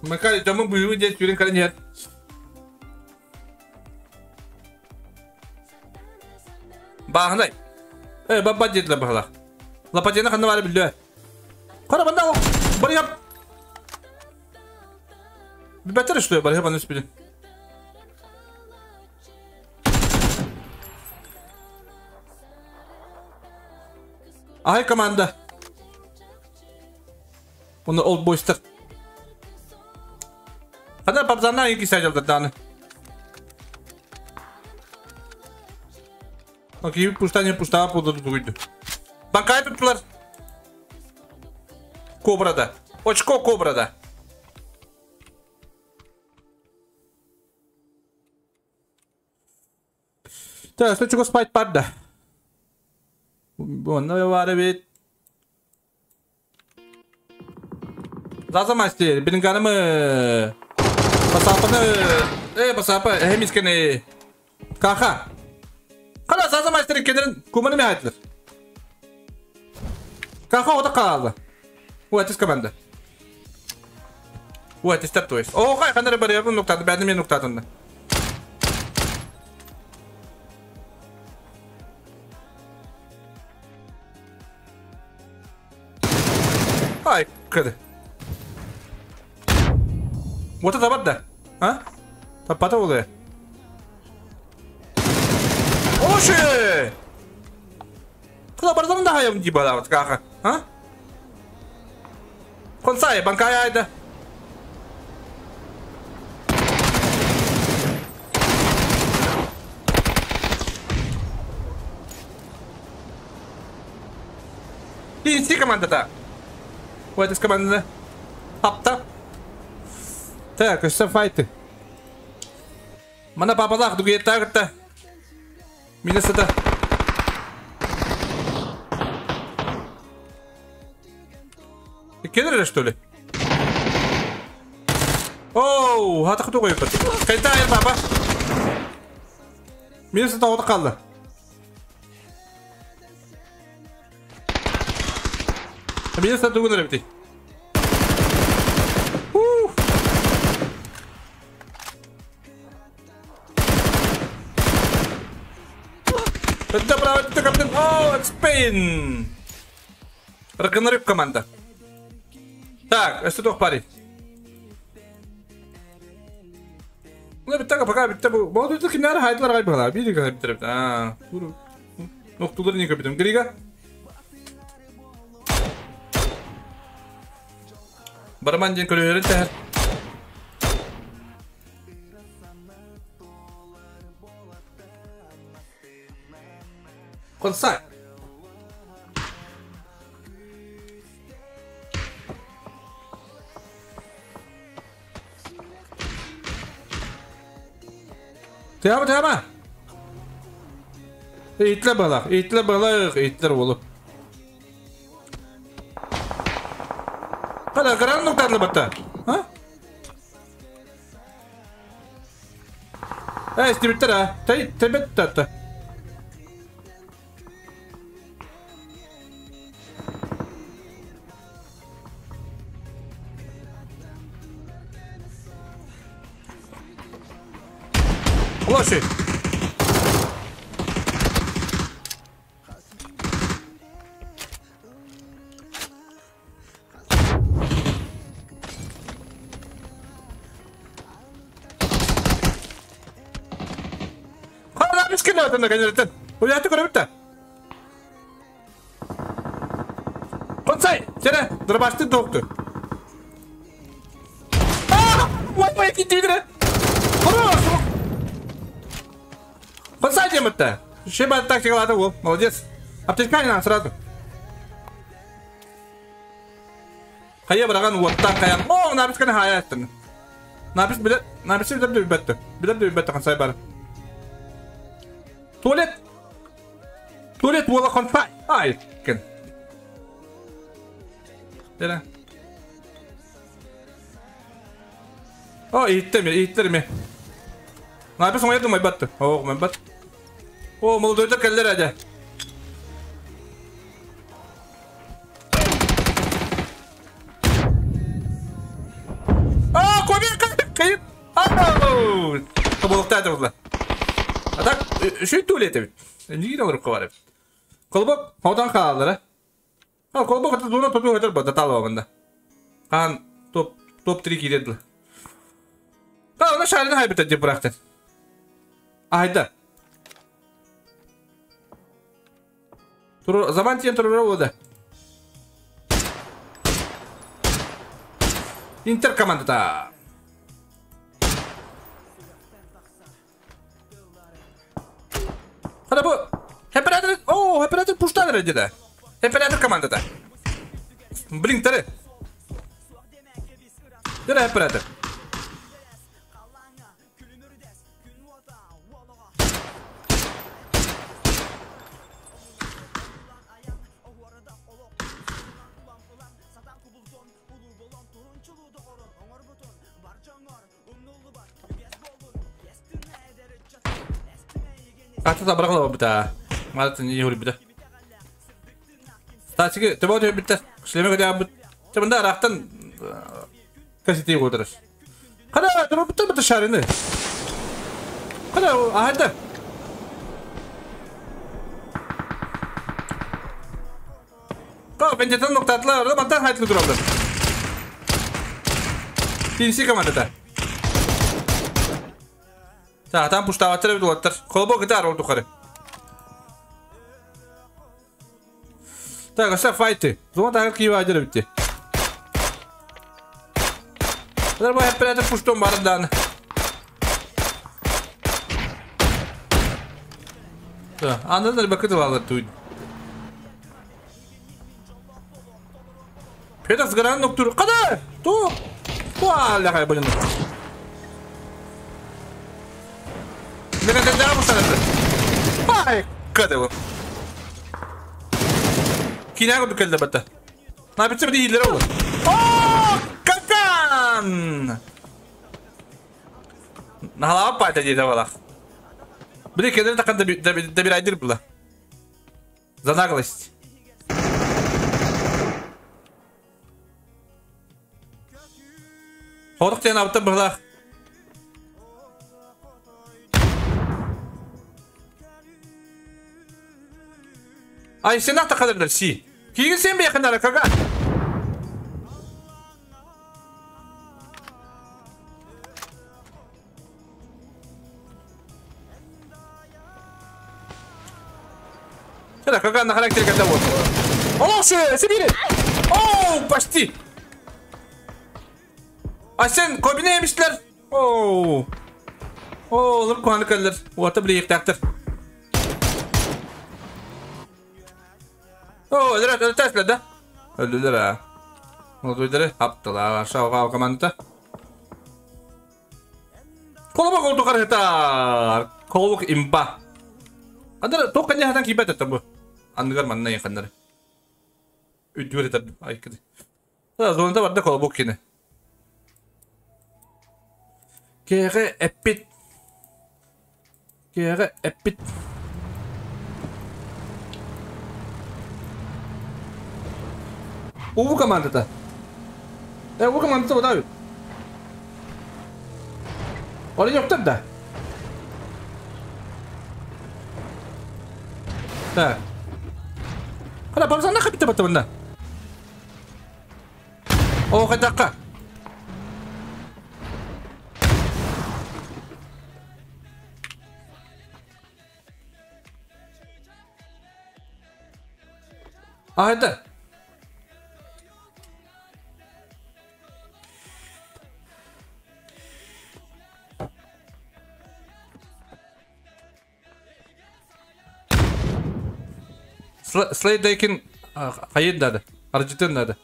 Банка жамын буйу де сүйрен кален ер. Бағынай. Бабба деділер бағала. Лапатена қанды бары білді. Қара банда о. Барыгап. Бәтер что барыгап аны үспеді. Ай команда. Оны Old Boys'тар. Қана папзаннан екі сайжалдар даны. Окей, пуста не пуста буду дуйду. Банкай туттулар. Кобрада. Очко Кобрада. Так, что чего спать падда? Онна бар бит. Заза мастер, бинганымы. Басапаны, басапы, хемискене. Каха. Кара Заза мастер кенерин куманы мехайдылар. Каха ода қалды. Уэтис команда. Уэтис тап то есть. О, хай, ханары бар ябын ноктады, бәдін мен ноктадында. Ай, кыды. Вот это бадда. А? Таппата олы. Оши! Кыла барзамын да хаям дибала вот каха. А? Консай, банкай айда. Тинси команда-то. Вот из команды. Апта. Так, что файты? Мана папалах дугет так-то. Минус это. Ты кеннер, что ли? Оу, хата кто гоёт? Кайта, папа. Минус это вот қалды. Минус это дугун ребята. Это капитан. О, это Спейн. Рагнарёк команда. Так, а что тут парень? Ну, битага пока битага. Молодой ты кинар хайдлар гай бала. Бири гай битер. А, туру. Ну, тулар не капитан. Грига. Барман ден көрөрүн тәһәр. Консай. Тема, тема. Итле балак, итле балак, итлер болу. Хара гаран ноктарлы батта. Ha? Истибиттер а. Тэй тебет татта. Лошадь. Кеннер Уяты көрөбүттэ. Консай, сене, дробашты доктор. А! Вай вай китидре. Хорош. Консай деметте. Шеба тактикалады ол, молодец. Аптечка не сразу. Хайа бараган уоттан каян. О, набис кene хаяттын. Набис биле, набис биле билбетти. Биле билбетти консай бар. Туалет. Туалет буола консай. Ай, кен. Дere. О, иттеми, иттеми. Набис оңай думай батты. О, мен бат. О, молодойдар келлер әде. А, көбек кайып. Ау! Тоболукта айтырдылар. А так, шүй туалет бит. Неге алып кабар. Колбок, одан калалар. А, колбок это дуна топу өтөр бата талба мында. Кан топ топ 3 киреді. Та, она шарины хайбет деп быракты. Айда. Тур заман тиен турура болду. Интер командада. Хара бу. Оператор, о, оператор пуштадыр деди. Оператор командада. Блин, тары. Деди оператор. Ата табрагла бita. Матын не юри бita. Статики тебо бita. Шлеме гә бит. Тебында рахтан касети отырыр. Кара тебо бит бит шарины. Кара ахда. Ка бенжетен ноктатлар, бантан хайтлы туралар. Тинси командада. Та, там пуштаваттар бит олаттар. Колбо гитар олду кары. Так, аса файты. Зона тагы кийип ажыр битти. Булар бу оператор пуштон бардан. Да, андан да бакыт алар туй. Петас гран ноктур. Када? Ту. Туа, ля блин. Ай, када бу. Кинәгә дүкәлдә бата. Набитсе бер ийләр ул. О, какан! Нахала пайда диде бала. Бир кедер такан да бир айдыр була. За наглость. Хорык тен авты була. Ай, сен ата кадырдар си. Кийгин сен бе якындара кага. Сена кага на характер когда вот. О, Сибири! О, почти. А сен кобине емишлер. О. О, олар куаны каллар. Уата биле ектактыр. О, öldüler, öldüler да? Öldüler ha. Öldüler, aptılar, aşağı komanda. Колобок oldu карахтар. Колобок имба. Андыр тоқ не хадан кибет этті бу. Андыгар манна якыннар. Үдүр этер. Ай киди. Зоната барда колобок кини. Кеге эппит. Кеге эппит. Уу командата. Уу командата бодабит. Оле жоктор да. Так. Хала барзана хапита батыбында. О, кадакка. А это. Слейдейкин хайын надо. Арджитын надо.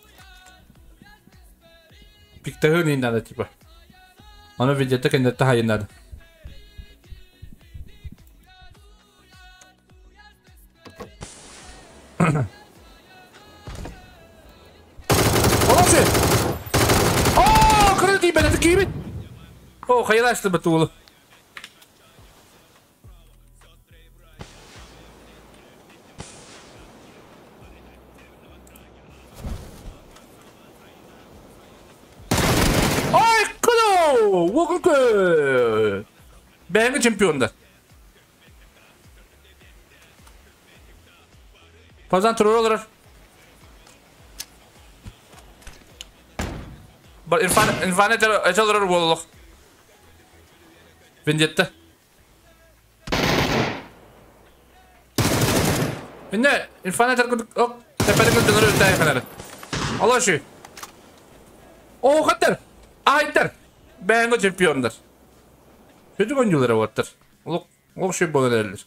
Пиктахын надо типа. Оно видит, так и хайын надо. О, крылья тебя, это кибет. О, хайраш ты батула. Бәңі чемпиондар. Пазан тұрыр олар. Бар инфан этелер бололық. Вендетті. Инне инфан этер ок тепелик дөнөр өтәй ханары. Алла ши. О, хаттар. Айттар. Бәңі чемпиондар. Kötü oyunculara vardır. Oluk şey bana derler.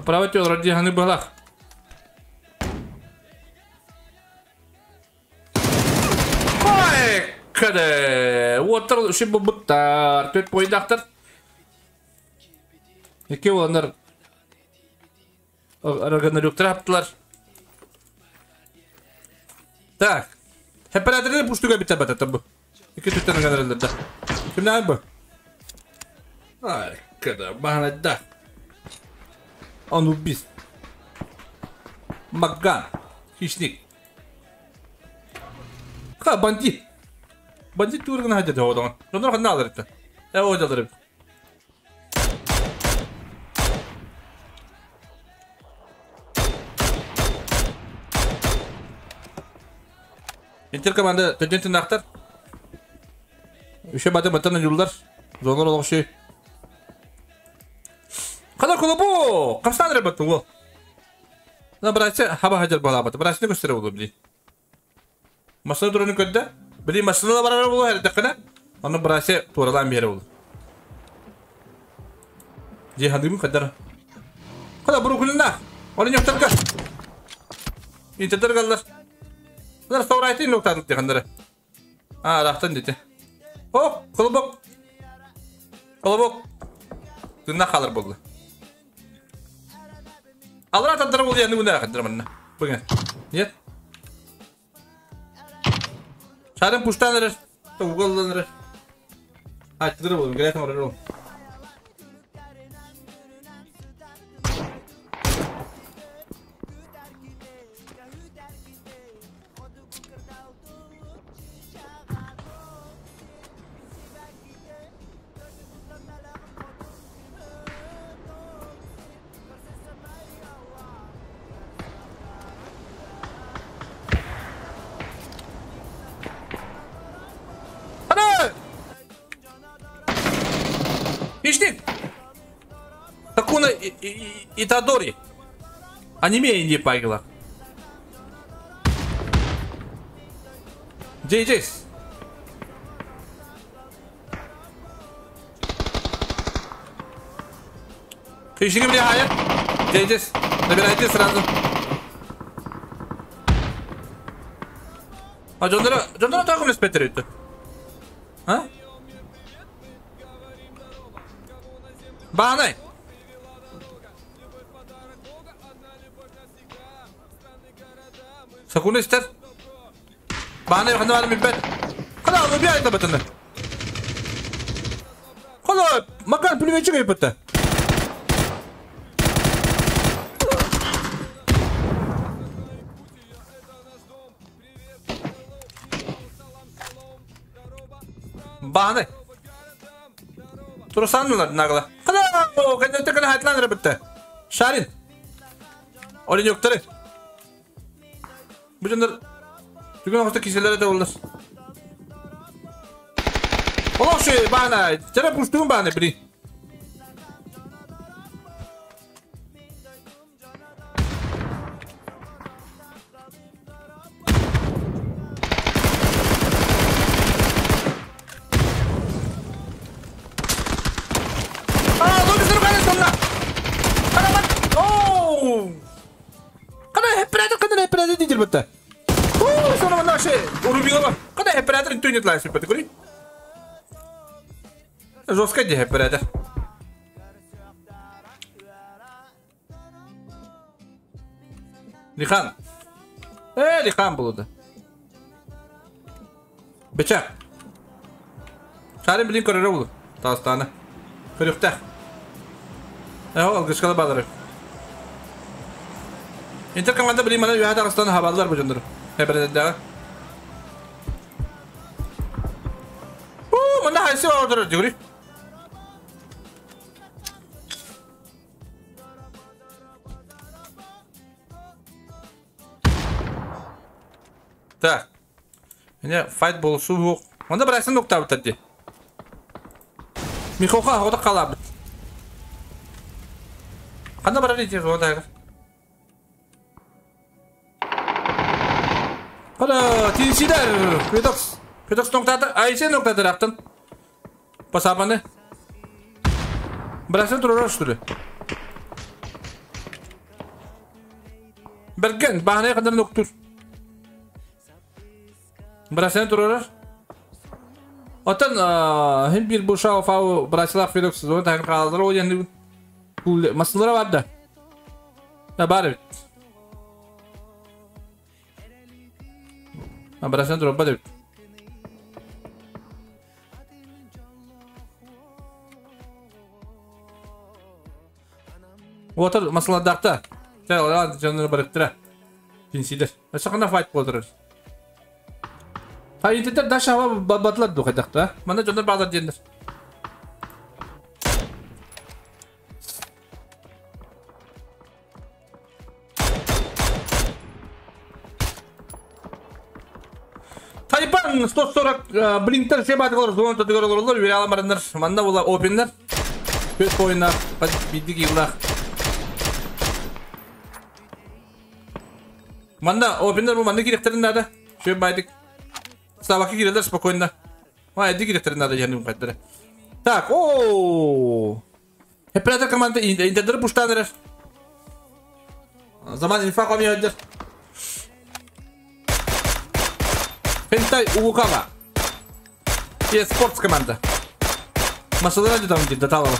Право тело ради ханы балах. Ой, каде. Отыр şey bu buttар. Төт бойдақтар. Екі оландар Араган аптылар. Так. Hep beraber de puştuga biter batata bu. İki tütten araganalılar da. Kimler bu? Ay kadar bahane da. Anubis. Magan. Хищник. Ха, бандит. Бандит турган хадя одан. Онор ханна алыр этти. Э ойдалыр. Интер команда төтен нақтар. Үше баты батан юлдар. Зонор олық Қада колобу! Қамстан ребята ол. На братья хаба хаджар балабат. Братья көстері болу били. Машина тураны көдді. Били машина барар болу әр тақына. Оны братья туралан бері болу. Жихандым қадар. Қада бұру күлінна. Оны нөктіргі. Интердер қалдар. Bunlar savraytın noktadık diye А, rахтан dedi. О, колобок. Колобок. Дына қалыр болды. Алра тандыры болды енді бұны қандыр мына. Бүгін. Нет? Шарын пуштаныр. Уголланыр. Айттыры болды. Грятым орыр. Хищник! Такуна Итадори. Аниме не пайгла. Джей-Джейс. Хищник мне хаят. Джей-Джейс. Набирайте сразу. А Джондара, Джондара тагым леспетер өтті. А? Баанай. Сокуну истэр. Баанай ханна баарын билбэт. Хана алы bir ayda batını. Хана Макар пулеметчик айыппытта. Баанай. Турасаннылар нагла. Хана кэннэтэ кэнэ хайтлан эрэ Шарин. Оленёктары. Бу дьоннор түгэн оҕото киселere да боллар. Олох шуй баана, чара пустуун баана бiri. Аа, лобизер кана сонна. Кана бат. Оу! Кана хепрәдер, кана хепрәдер дидер битте. Оо, соны мына ше, урубилова. Кана хепрәдер интернет лайс битте, күри. Жестко ди хепрәдер. Лихан. Лихан булды. Бечә. Шарин билин көрөрө булды. Тастаны. Көрүктә. Ол гышкала балары. Интер команда билин мана үйәдә Дагыстан хабарлар бу жондөр. Хәбәрдә. Оо, мында хайсы ордер дигри. Так. Менә файт болсу юк. Монда берәрсен нокта битәде. Михоха хода кала. Канда барар иде хода. Кара, тинсидер. Педокс. Педокс ноктада, айсе ноктада рактын. Пасабаны. Берәрсен турар что ли? Берген, бахане кадar ноктур. Берәрсен турар. Отан hem bir bu şao fao Brasilav Felix зона тагын калдыр о енді масылары бар да. Да бар бит. А Брасилар дроп бар бит. Отыр масылардакта. Тә, жанны барыптыра. Тинсидер. Сакына файт болдырыр. Ha интернет даша хава батлар ду кайдакта. Манда жондар багдар дендер. Тайпан 140 блинктер шебаты зона төгөр бере аламарындар. Манда була опеннер. Көз ойнар, бидик йыллах. Манда опеннер бу манда керектерин да. Шебайдык. Слабаки кирелер спокойно. Ай, ди керектерин надо яны кайдыр. Так, о! Хепрәдер команда интердер буштаныр. Заман инфа комьядыр. Хентай Угукава. Е спортс команда. Масалар там где даталова.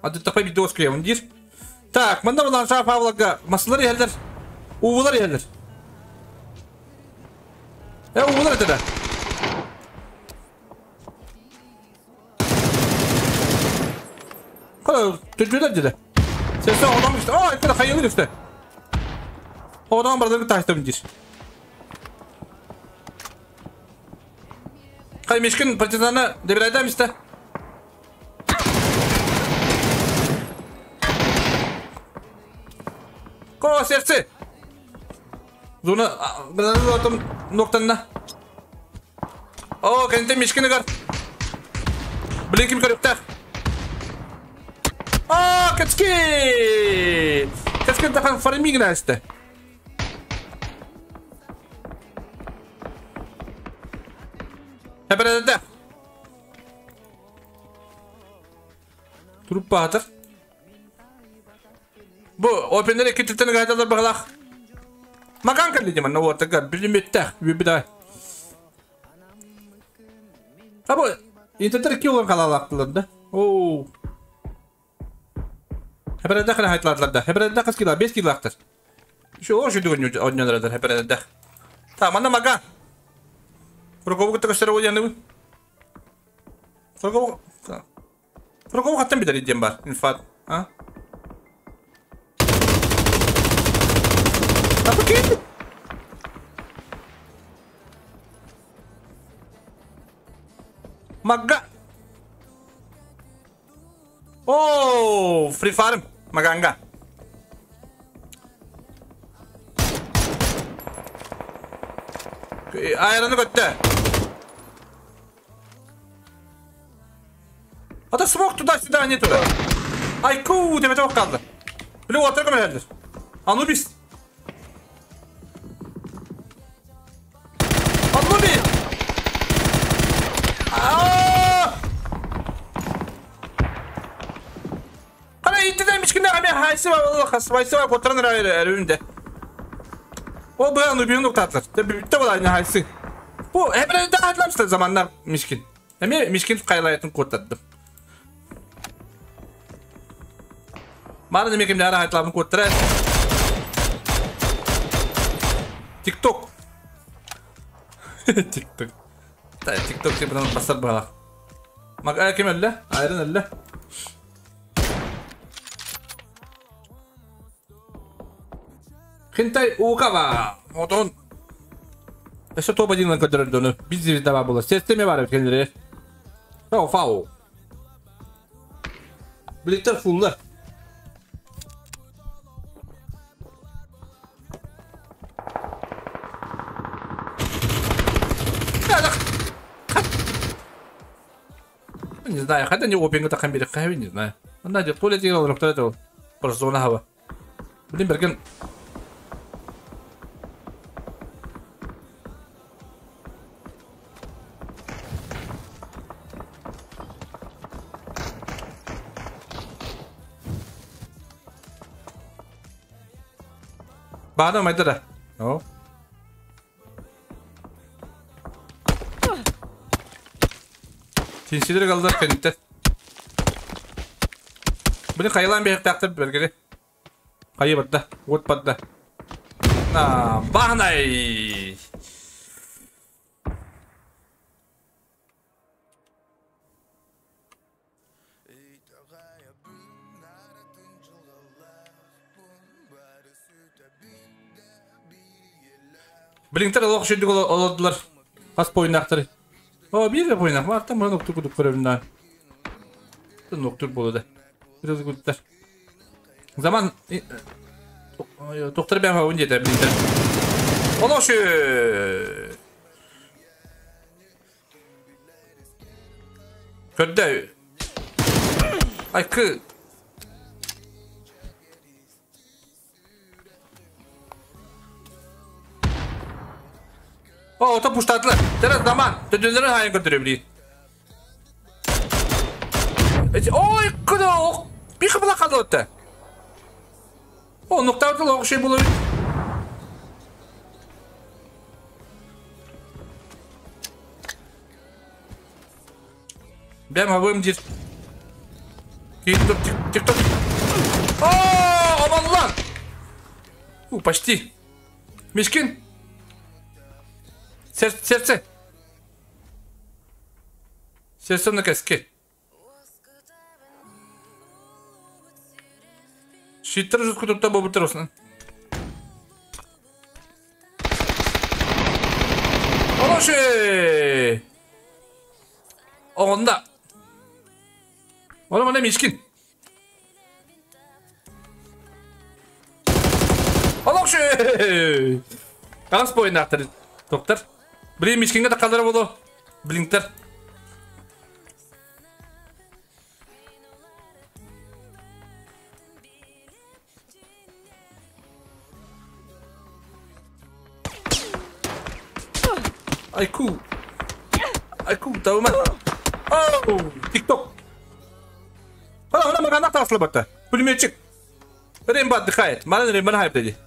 А ты такой видоски он дир. Так, манда булан шафавлага масалар елдер. Увулар елдер. Увулар это да. Кара, төҗүләр диде. Сен адам işte. Aa, это хайылыр işte. Одан бардыр таштым дир. Кай мешкин партизаны дебирайдам işte. Ко сердце. Зона атым ноктанна. О, кенте мешкини гар. Блинким көрүктөр. А, кацки! Кацки тахан фарминг насте. Хәбәрдә. Труппа атыр. Бу опеннер китеттен гайталар баглах. Макан калли диман, вот так билметтә, бибида. Абы интернет килгән калалактылар да. Оу. Хебердэх кына хайтладылар да. Хебердэх кыз кило, 5 кило актыр. Şu o şu düğün oynuyorlar хебердэх. Tamam, anna maga. Фругову кытта көстөр oynadı. Фругову Фругову хаттан битер идем бар. Инфат. А? Апа Maga. Oh, Free Farm. Maganga. Ayranı götü. Ata smoke туда сюда, не туда. Айку, деп это kaldı. Bile water kömelerdir. Anubis. Anubis. Aa! Kana ittiden miçkinde kami haysi var Allah khas. Haysi var kotran eründe. O bu Anubis'in noktalar. Bitti bu aynı haysi. Bu hep de hatırlamışlar zamanlar mişkin. Hem mişkin kaylayatın kurtardım. Bana demek ki ara hayatlarını kurtarır. TikTok. TikTok. TikTok diye buradan basar bana. Bak kim öyle? Ayrın öyle. Хентай Укава. Вот он. Еще топ-1 на который Biz devam bulur. Sistemi var kendileri. Fau fau. Birlikte fulllar. Не знаю, хотя не опинг это хамбили, не знаю. Она идет, то ли делал, то ли это просто зона хава. Блин, Берген. Бада майдара. О. Тинсилер kaldılar kendikler. Bunu kayılan bir hektarda bölgede. Kayı battı. Ot battı. Na, bahnay. Blinkler Allah şimdi oldular. Kas boyunakları. O bir de boyunak var. Tam nokta kutup görevimden. Nokta bolu da. Biraz gutlar. Zaman doktor ben havun yedi blinkler. Allah şu. Ködde. Ay kı. O, to puştatlar. Teraz zaman. Döndürün hayın götürebilir. Oy, kudu. Bir kıbla kaldı öte. O nokta öte şey bulur. Ben havum dir. TikTok, TikTok. О, aman lan. Почти. Мишкин. Сердце. Сердце на каске. Щитер же куда-то бобы. Хороший. Onda. Oğlum ne Mişkin. Хороший. Gans boyunakları doktor. Блин, Мишкинге да kaldıra болу. Блинктер. Айку. Айку, тавма. Оу, TikTok. Ана, ана магана таслы батта. Пулеметчик. Ремба отдыхает. Мана ремба хайп dedi.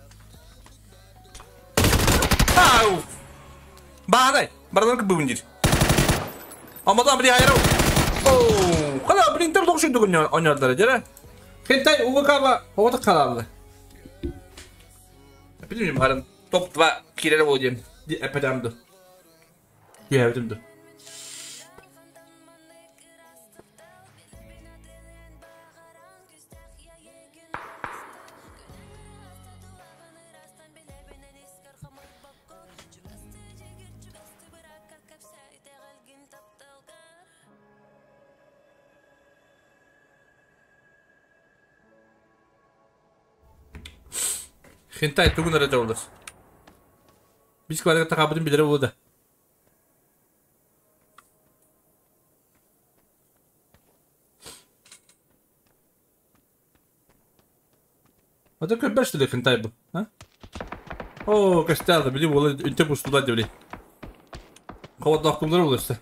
Ау. Бағадай, бардан бүгіндер. Амадан бір айырау. Оу, қала блинтер тоқшын дүгін ойнадылар, дері. Хентай УВК-ва оҕото хаалла. Билмейм харан топ-2 киирэр буолуо диэн эппэтэҕим дуо? Түһээбитим дуо? Хентай тугун эрэ дьоллор. Бис квадрат тахабытын билэрэ буолуо да. Ата көрбөш что ли хентай бу? А? О, костяда, били буола үнтө бустулар деп били. Ховоддоохтулар буолуста.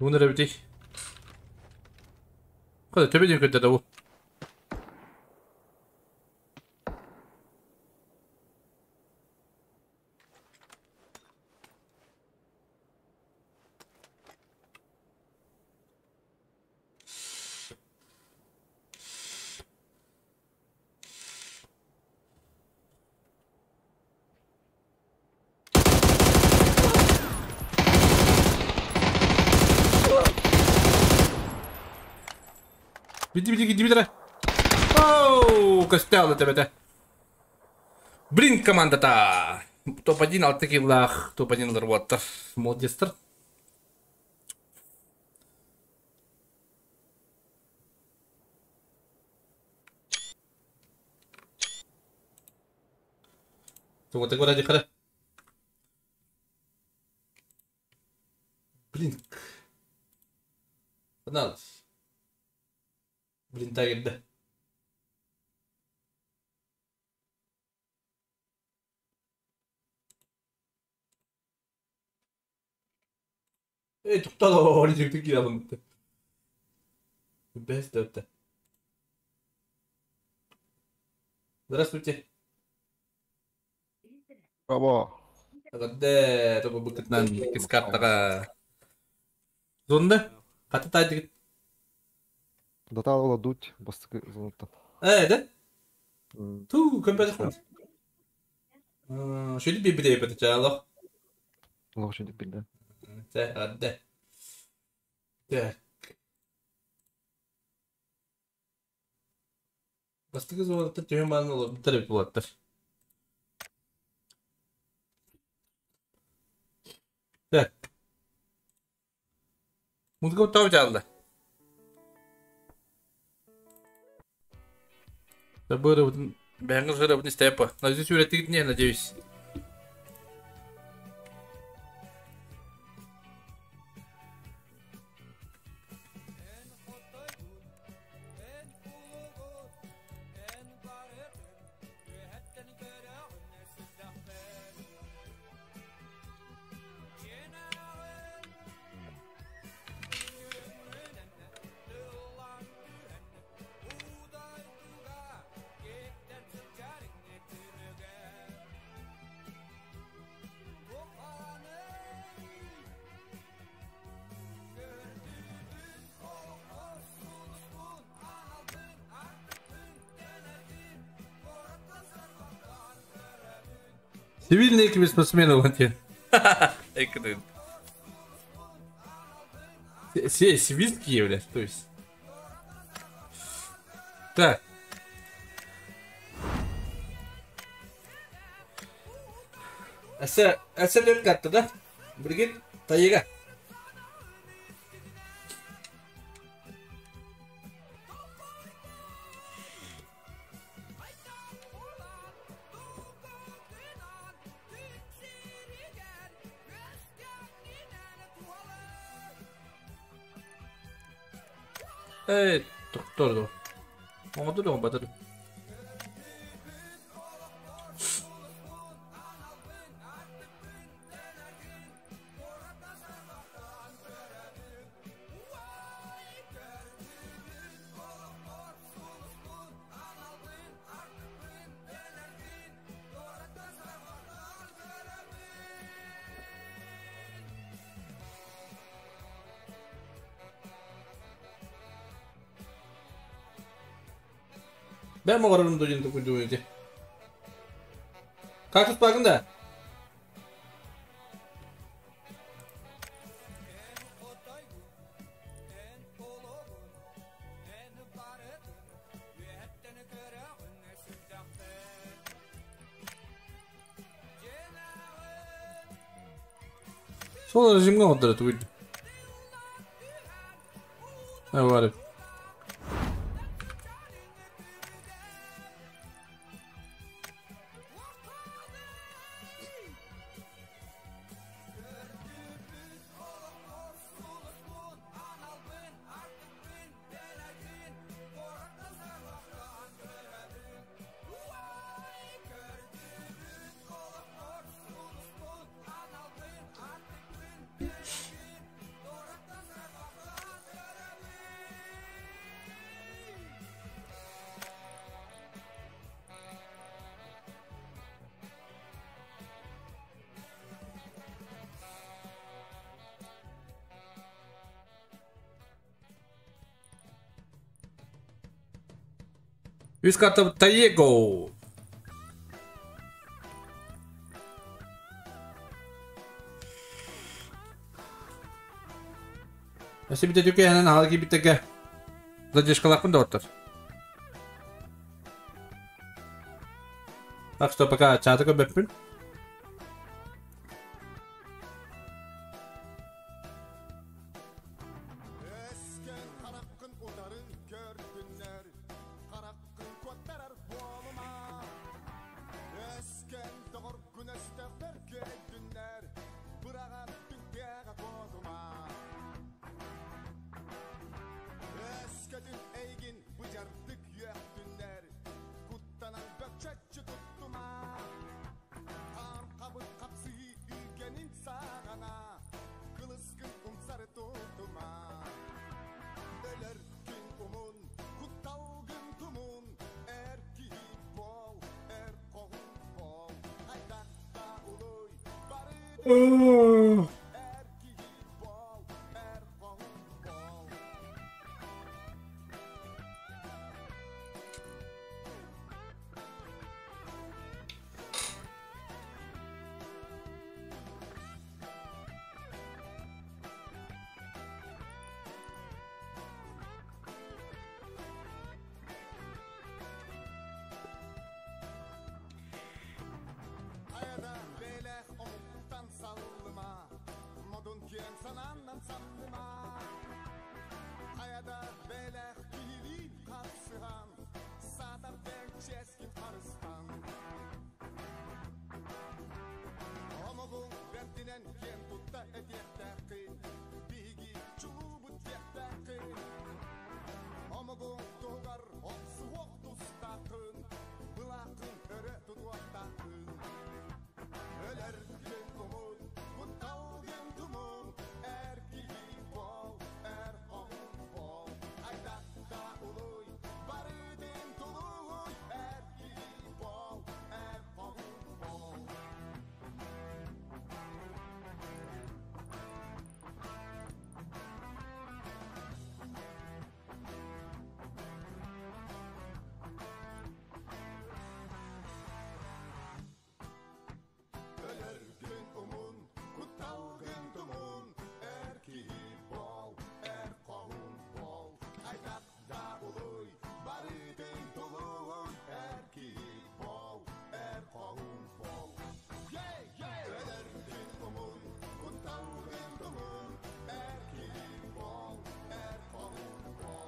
Тугун эрэ эбитий? Хата төбө диэн көрдө да бу. Биди биди биди биди. Оу, костял это. Блин, командата. Топ-1 алты киллах, топ-1 ларваттар. Молодецтар. Вот такой ради хара. Блин. Погналась. Блин, да. Эй, туктала, жүктүк кире алынды. Бес өттө. Здравствуйте. Браво. Гаде, тобу букетнан кискартага. Зонда? Каты тайдык. Датал ола дуть, бастыкы зонуттан. Э, да? Ту, көмпәз хат. Шүлі бибиде бит чалах. Лох шүлі билде. Те, адде. Так. Бастыкы зонуттан төһөн баан олор битер булаттар. Так. Музыка тау жалды. Забыра бәңгіз жыра бұны степа. Надеюсь, үйреттік не, надеюсь. Цивильные спортсмены вот те. Все сивильские, блядь, то есть. Так. Әсә катты да? Бригит, тайга. Эй, доктор. Оҥорду да оҥорбата. Ben mi vararım da yine kuydu öyle. Kaktüs bakın da. Sol rejimge oddara tuguydu. Ne var? Үс карта Таего. Өссө бите түкэ ханан ахал кибиттэгэ. Задержкалакпын да оттор. Так что пока чаты көбөппүн.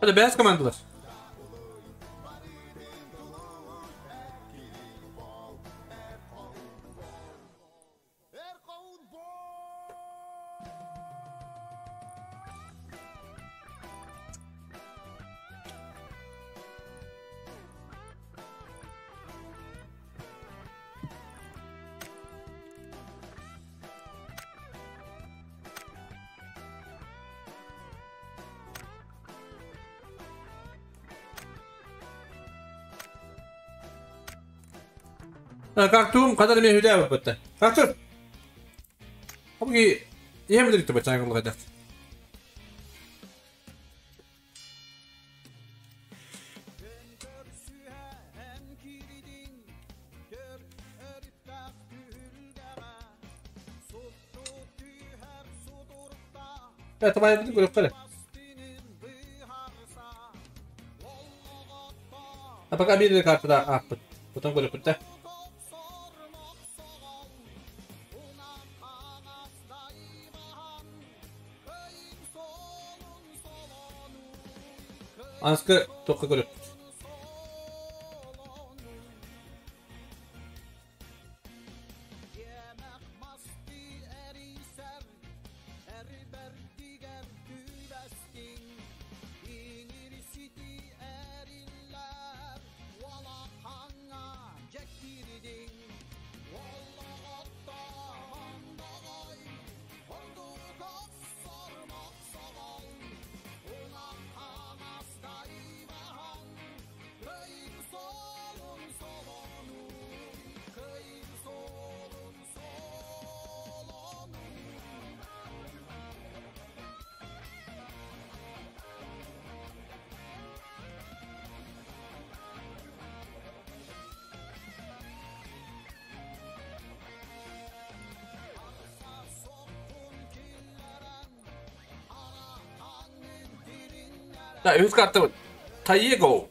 Hadi beyaz komandolar. Картум kadar эмиэ хүлээ бытта. Картур. Хомги иһэм билик туба чаҥ улгадат. Табай бит көрөк кэле. А пока бир картада ааппыт. Потом көрөк да. Аныскы тоққа көрөк. Да, үс карта Таего.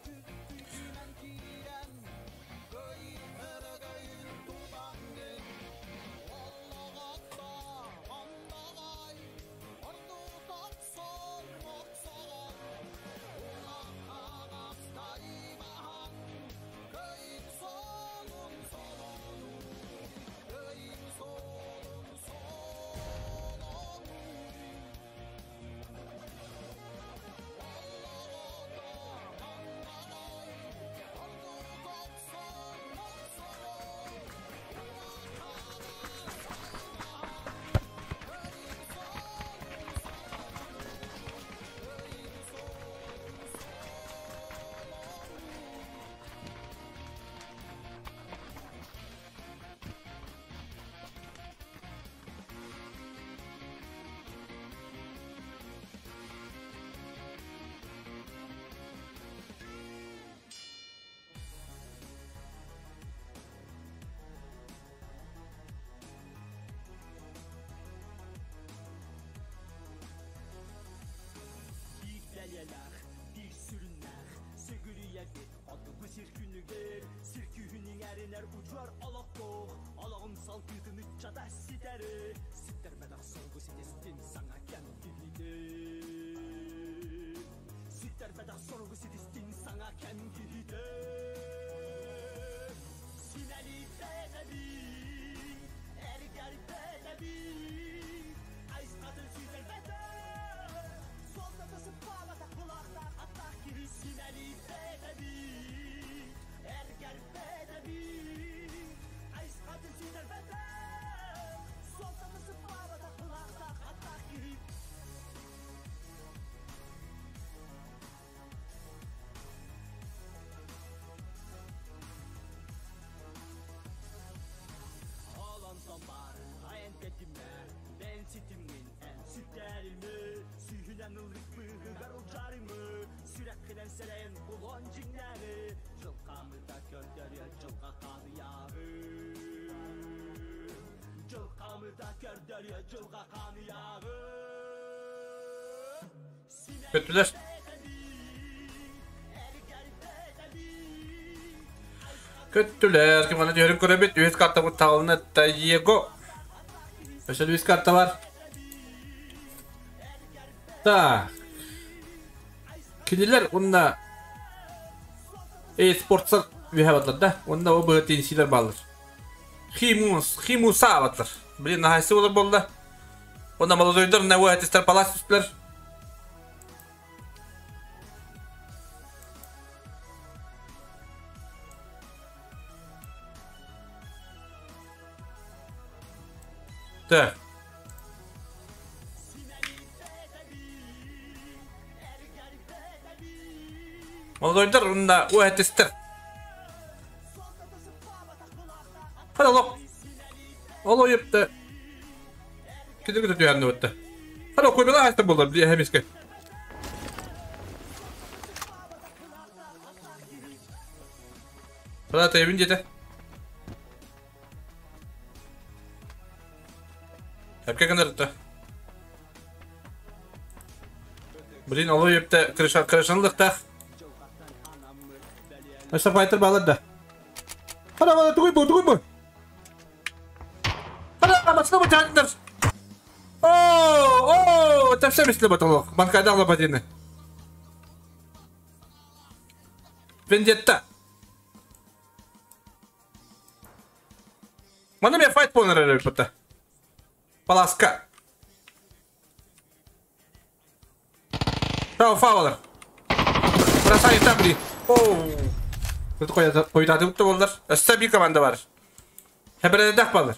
Көттүлэр. Көттүлэр. Ким аны түһэрин көрөбүт. Үһүс карта бу таҕылына Таего. Өссө үһүс карта бар. Так. Кинилэр уонна спортсар үһэ батлар да. Онна о быһа теннисчилер бааллар. Химус, Химуса батлар. Блин, нахайсы болар болла. Онна молодойдар, на уэтистер палас түстүлэр. Так. Молодойдар, онна уэтистер. Олойыпты. Киди көтө түһәрне бутта. Хана койбала хайта болар били хемиске. Хана тайбин жете. Хепке кынырытта. Блин, олойыпты крыша крышанлыкта. Аша файтер балар да. Хана бала тугуй бу, тугуй бу. Хана машина бу чандыр. О, о, тапса мисле баталок. Банкада лапатины. Вендетта. Мана мен файт полный репота. Паласка. Фау, фаулар. Бросай табли. Оу. Тут койдады бутты болдар. Өссө bir команда бар. Хәбәрдә балар.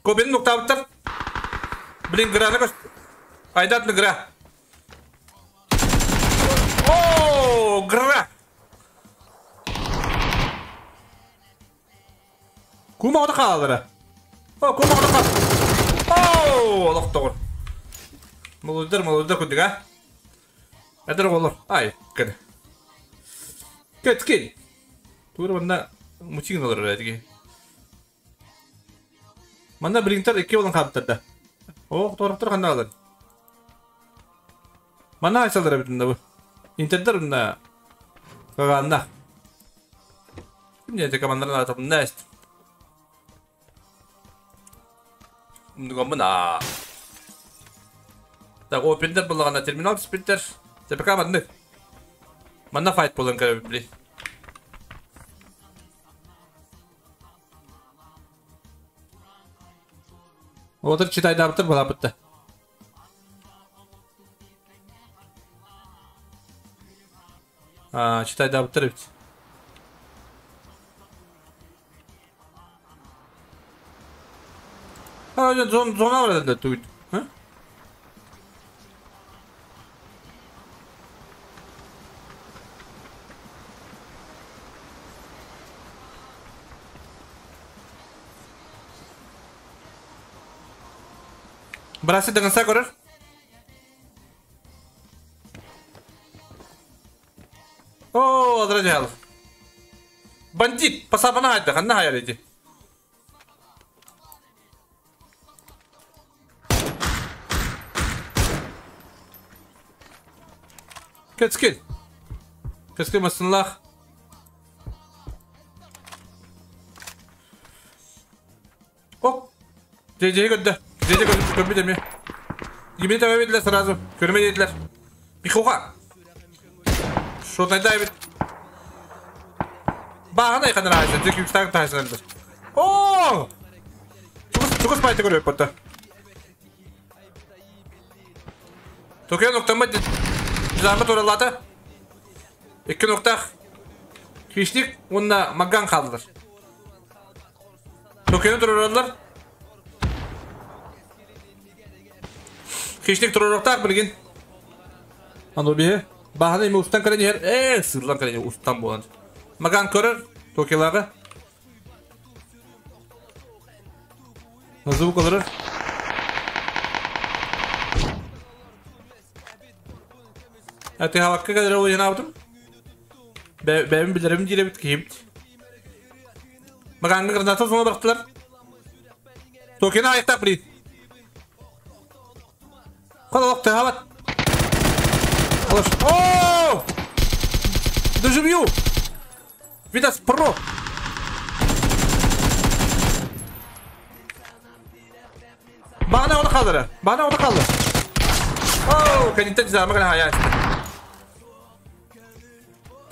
Кобин нокта Блин, граны көс. Айдатны гра. О, гра. Кума ода қалдыры. О, кума ода қал. О, олық тоғыр. Молодыр, молодыр күндік, а? Әдір олыр. Ай, кәді. Кәт, кел. Туыр мында мучигин олыр әдіге. Мында блинктер екі болын қабыттырды. О, торықтыр қанда алыр. Мана айсалдыр бітінде бұл. Интердер мында қағанна. Кім не командарын атып мында әсті. Мына. Так, опендер болғанда терминал спинтер. ТПК мадны. Мана файт болын көріп біле. Отыр читайды аптыр бола бітті. А, читайды аптыр бит. А, зона бар еді туйд. Брасы дыңынса көрір. О, адыра жайлы. Бандит, пасабана айтты, қанна хайар еді. Кәтскел. Кәтскел масынлақ. Оп. Жей-жей көдді. Жей-жей көдді, көрмейді ме. Емені таба берділер сразу. Көрмей деділер. Михуға. Шотайда бит. Бағана айқаныр айсын. Тек юкстагы тайсыныр. О! Чугус пайты көріп бітті. Токио ноктамы Жамы туралады. Екі ноктақ. Хишник онна маган қалдылар. Токионы туралалар. Хишник туралықтақ білген. Ано бе. Бағана еме ұстан кәрен ер. Сырлан кәрен ұстан болан. Маган көрір. Токиолағы. Звук алырыр. Әті хаваққа қадар ол жана алдым. Бәбім білдірім дере бит кейбіт. Мағанғы граната соңы бірақтылар. Токені аяқтақ білейін. Қалалық тағабат. Алаш. Ооо! Доживью! Видас про! Бағана оны қалдыры. Бағана оны қалды. Ооо! Кәнеттен жызамы ғана аяқты.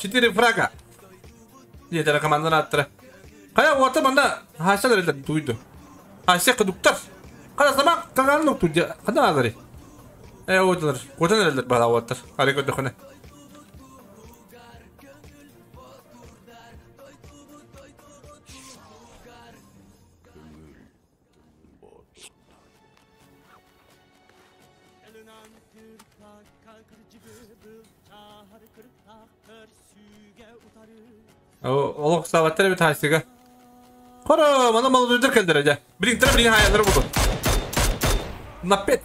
4 фрага. Деді команданы аттыры. Қая орта манда хашалар елдер туйды. Хашя қыдуктар. Қарасама қағанын оқтуйды. Қандай азыры? Ойдылар. Отан елдер бала оттыр. Қарай көді қыны. Олық сабаттар бит хайсыга. Хоро, мана молодойдар келдер эже. Билиңтер билиң хаялары буду. Напет.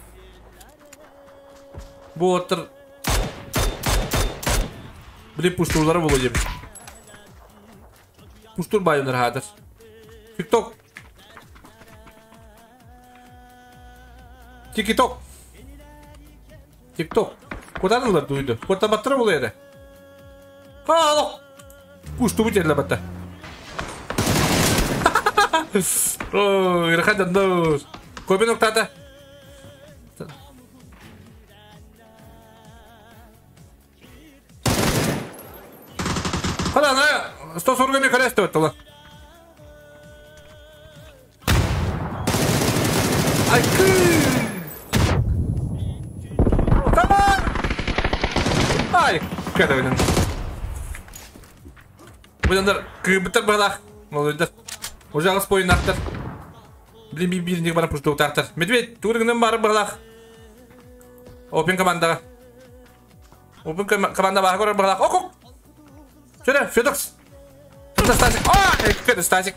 Бу оттыр. Билиң пуштурлары болу жебит. Пуштур байындар хадыр. Тикток. Тикток. Тикток. Куданылар дуйду. Куртаматтыр болу эре. Ха, Пушту бу жерле батта. Ой, рахат дос. Көбін оқтады. Қара, ана 140 ме көресті өттілі. Айкы! Тамам! Ай, кәді ойнан. Бұдандар күйбіттер бағалақ. Молодойдар. Уже ағыс бойын ақтыр. Блин, би биринеге барып пушту тақтыр. Медведь, тургунун барып бағалақ. Опен командаға. Опен команда баға көрір бағалақ. Ок, ок! Şöyle, Федокс. Тут Стасик. Ай, кеді Стасик.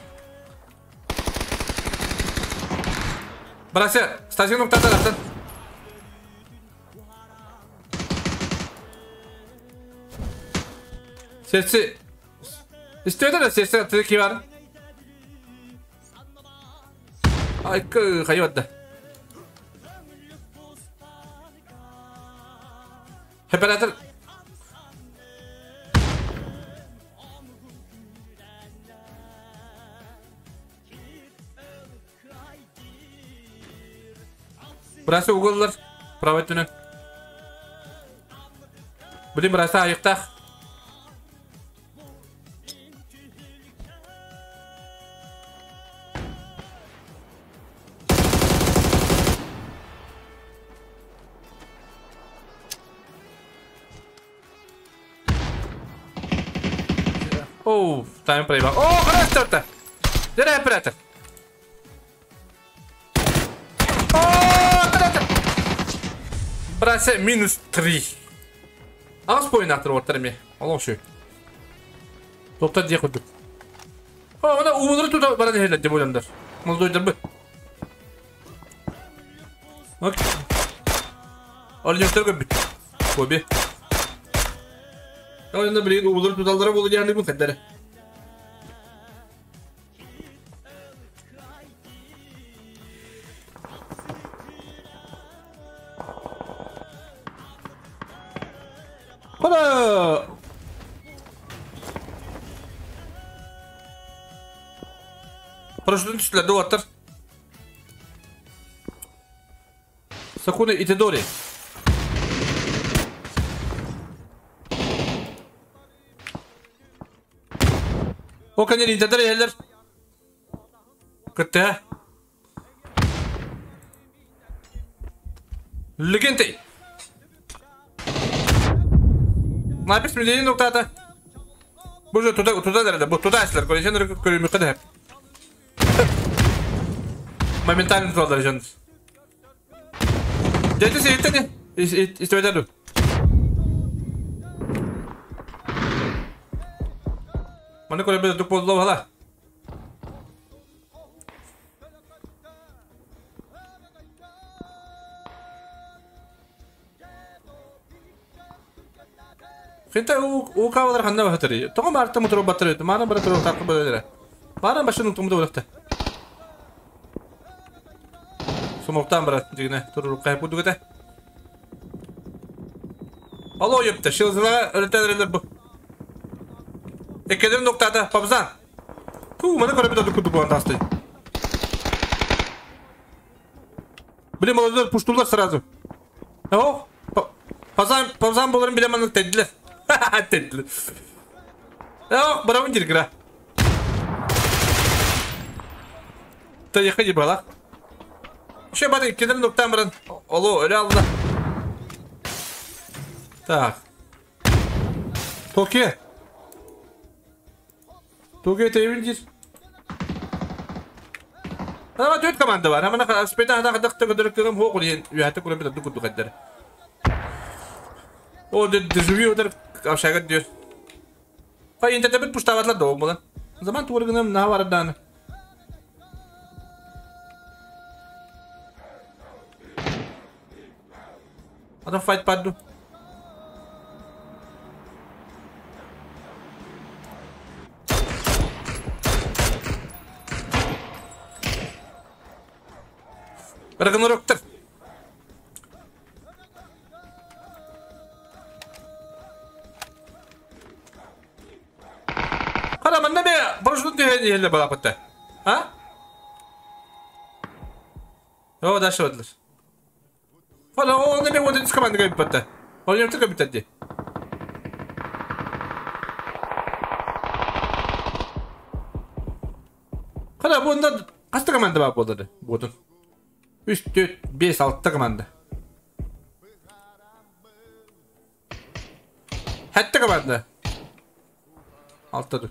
Брася, Стасик ноктата аттан. Sesi. İstiyordu da sesi atı ki var. Ay хайватта. Оператор. Burası уголлар. Право түнен. Блин, burası ayıqtaq. Оу, тайм проебал. О, хорошо-то! Дерай, оператор. О, оператор! Брася минус 3. Ағыз бойын ақтырып ортар ме? Алау шөй. Тоқта дей қойдық. О, мына уылыры тута баран ехелер деп ойландар. Молдойдар бы. Олнёктер көп бит. Көбе. Oyunda bir uğulur tutallara bulacağını bu kadar. Hola! Paraşütün üstlerinde vardır. Sakuna Itadori. O kan intadar yerler. Kıttı. Legende. Napis milli noktada. Bu tuta tuta nerede? Bu tuta açlar. Koleksiyoner körümü kadar hep. Моментально туда даже. Дядя сидит не? Истоведаду. Маны көрөбүт тук болду бала. Хинта у кавалар ханна бахатары. Тоҕо марта мутур баттары. Мана бара туру такы бадара. Бара башын тумду болакта. Сумоктан бара дигне туру кайып будугата. Алло ёпта, шилзыла өртәдерлер бу. Экедем ноктада, пабзан. Ту, маны көрөбүт тук кудук тасты. Блин, молодой пуштулар сразу. О, пазан, пазан боларын билеман тедилер. Тедилер. О, барамын диргра. Та ехали бала. Еще баты кедем ноктан баран. Алло, öyle алды. Так. Токе. Токе тейбин Ама төрт команда бар. Ама спета хата хата көдөрөк хо кули юхата куры бит дуку дукаддар. О дежуви одар авшага диyor. Па интернет пуштаватлар да болан. Заман тургыным на вардан. Атын файт баар дуу? Рагнароктар. Хара манна бе парашютун түһэн иһэллэр балааппытта. А? О, дальше бардылар. Хара, ол не вот команда көппөттө. Ол нөмтө көппөттө дии. Хара, бу онда хаста команда бар буоллар буотун. 3, 4, 5, 6 команда. Хәтта команда. Алта ду.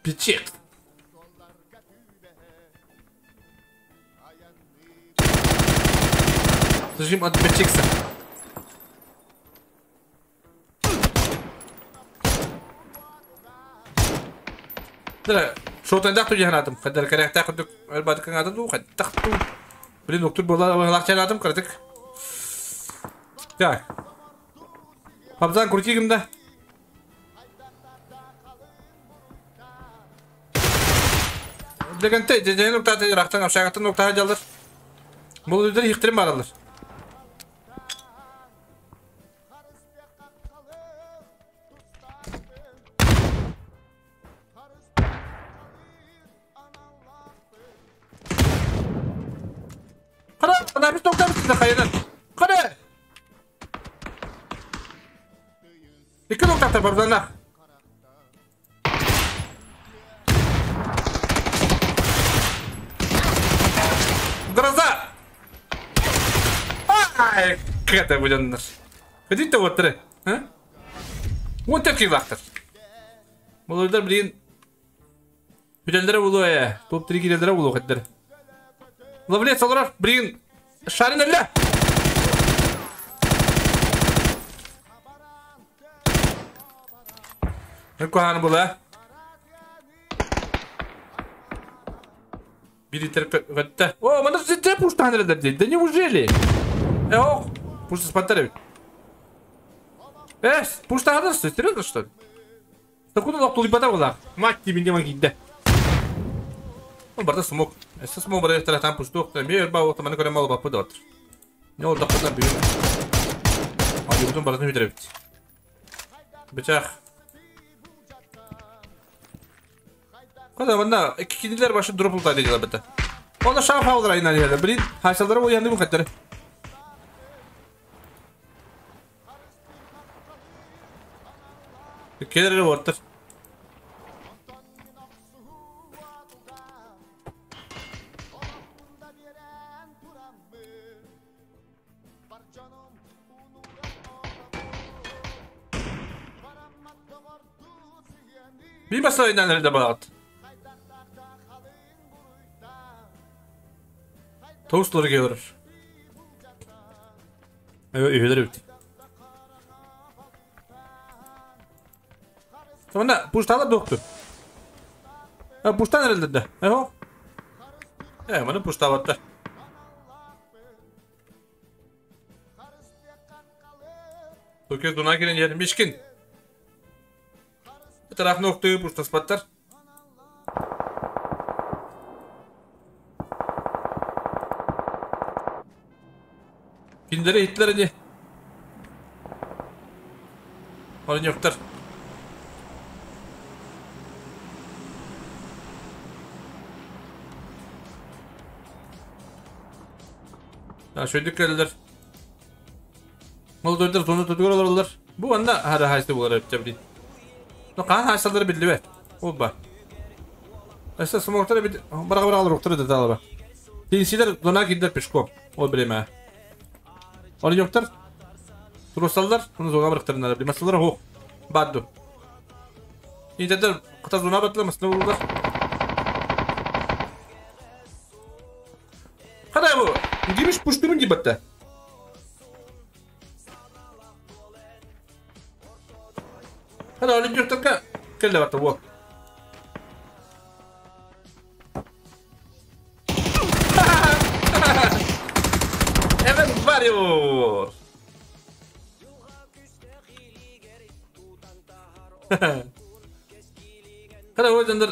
Пичек. Зажим от Печикса. Да, шотан дахту жаханатым. Хаддар карах тахту албат кангатым ду хад тахту. Блин, доктор была лахчанатым кратык. Так. Пабзан крутигим да. Дегенте, дегенте нуктаты рахтан апшагаттан нуктага жалдыр. Бул өйдөр ихтирим баралар. Кара, ана бир токтап битти кайдан. Кара. Эки нуктата барданах. Гроза! Ай, ката буденнер. Хотите вот три, а? Вон такие лахтар. Молодой, блин. Бүтелдere булу э. Топ 3 килелдere булу хаттер. Лавлет саларар, блин. Шарин эле. Кухан була. Били терпетте. О, мана зите пушта ханрелер дейт. Да неужели? Э, ох, пушта спаттар. Э, пушта ханрелер, серьезно что ли? Такуда локту либата була. Мать тебе не моги да. Ну, барда смог. Эссе смог барда таратан пушту. Мен өрба оқты маны көрем алып апы да отыр. Не ол дақпадан бүйін. Ал югудун баратын хүдіребит. Бычақ. Када мында iki кинилер башы дроп улта дейdi бітті. Оны шаф алыр айынан еді. Блин, хайсалары ол yandı bu каттары. Келер ортыр. Bir masal ayından bağıt. Toastları gelir. Evet, üyeleri bitti. Tamam puştalar doktu. Ha, puşta nerede de? Eho. E, bana puşta battı. Tokyo dona giren yerim işkin. Bir taraf noktayı puşta spatlar. Kindere hitler hadi. Alın yoktur. Ya şöyle dikkat Молодойдар зона tutугар олороллар. Бу анда хара хайсы булар эптэ билин. Но каан хайсалары биллибэт. Оба. Эссе смоктар бит барага барага руктар да талаба. Тинсилер зона кидер пешком. Ол билеме. Оны жоктар. Турусалдар, уну зона барыктарынар били. Масалар хо. Бадду. Интедер кыта зона батла масна улар. Када бу? Гимиш пуштурун дибатта. Хада олин жоктарга келле батта бу. Kada o döndür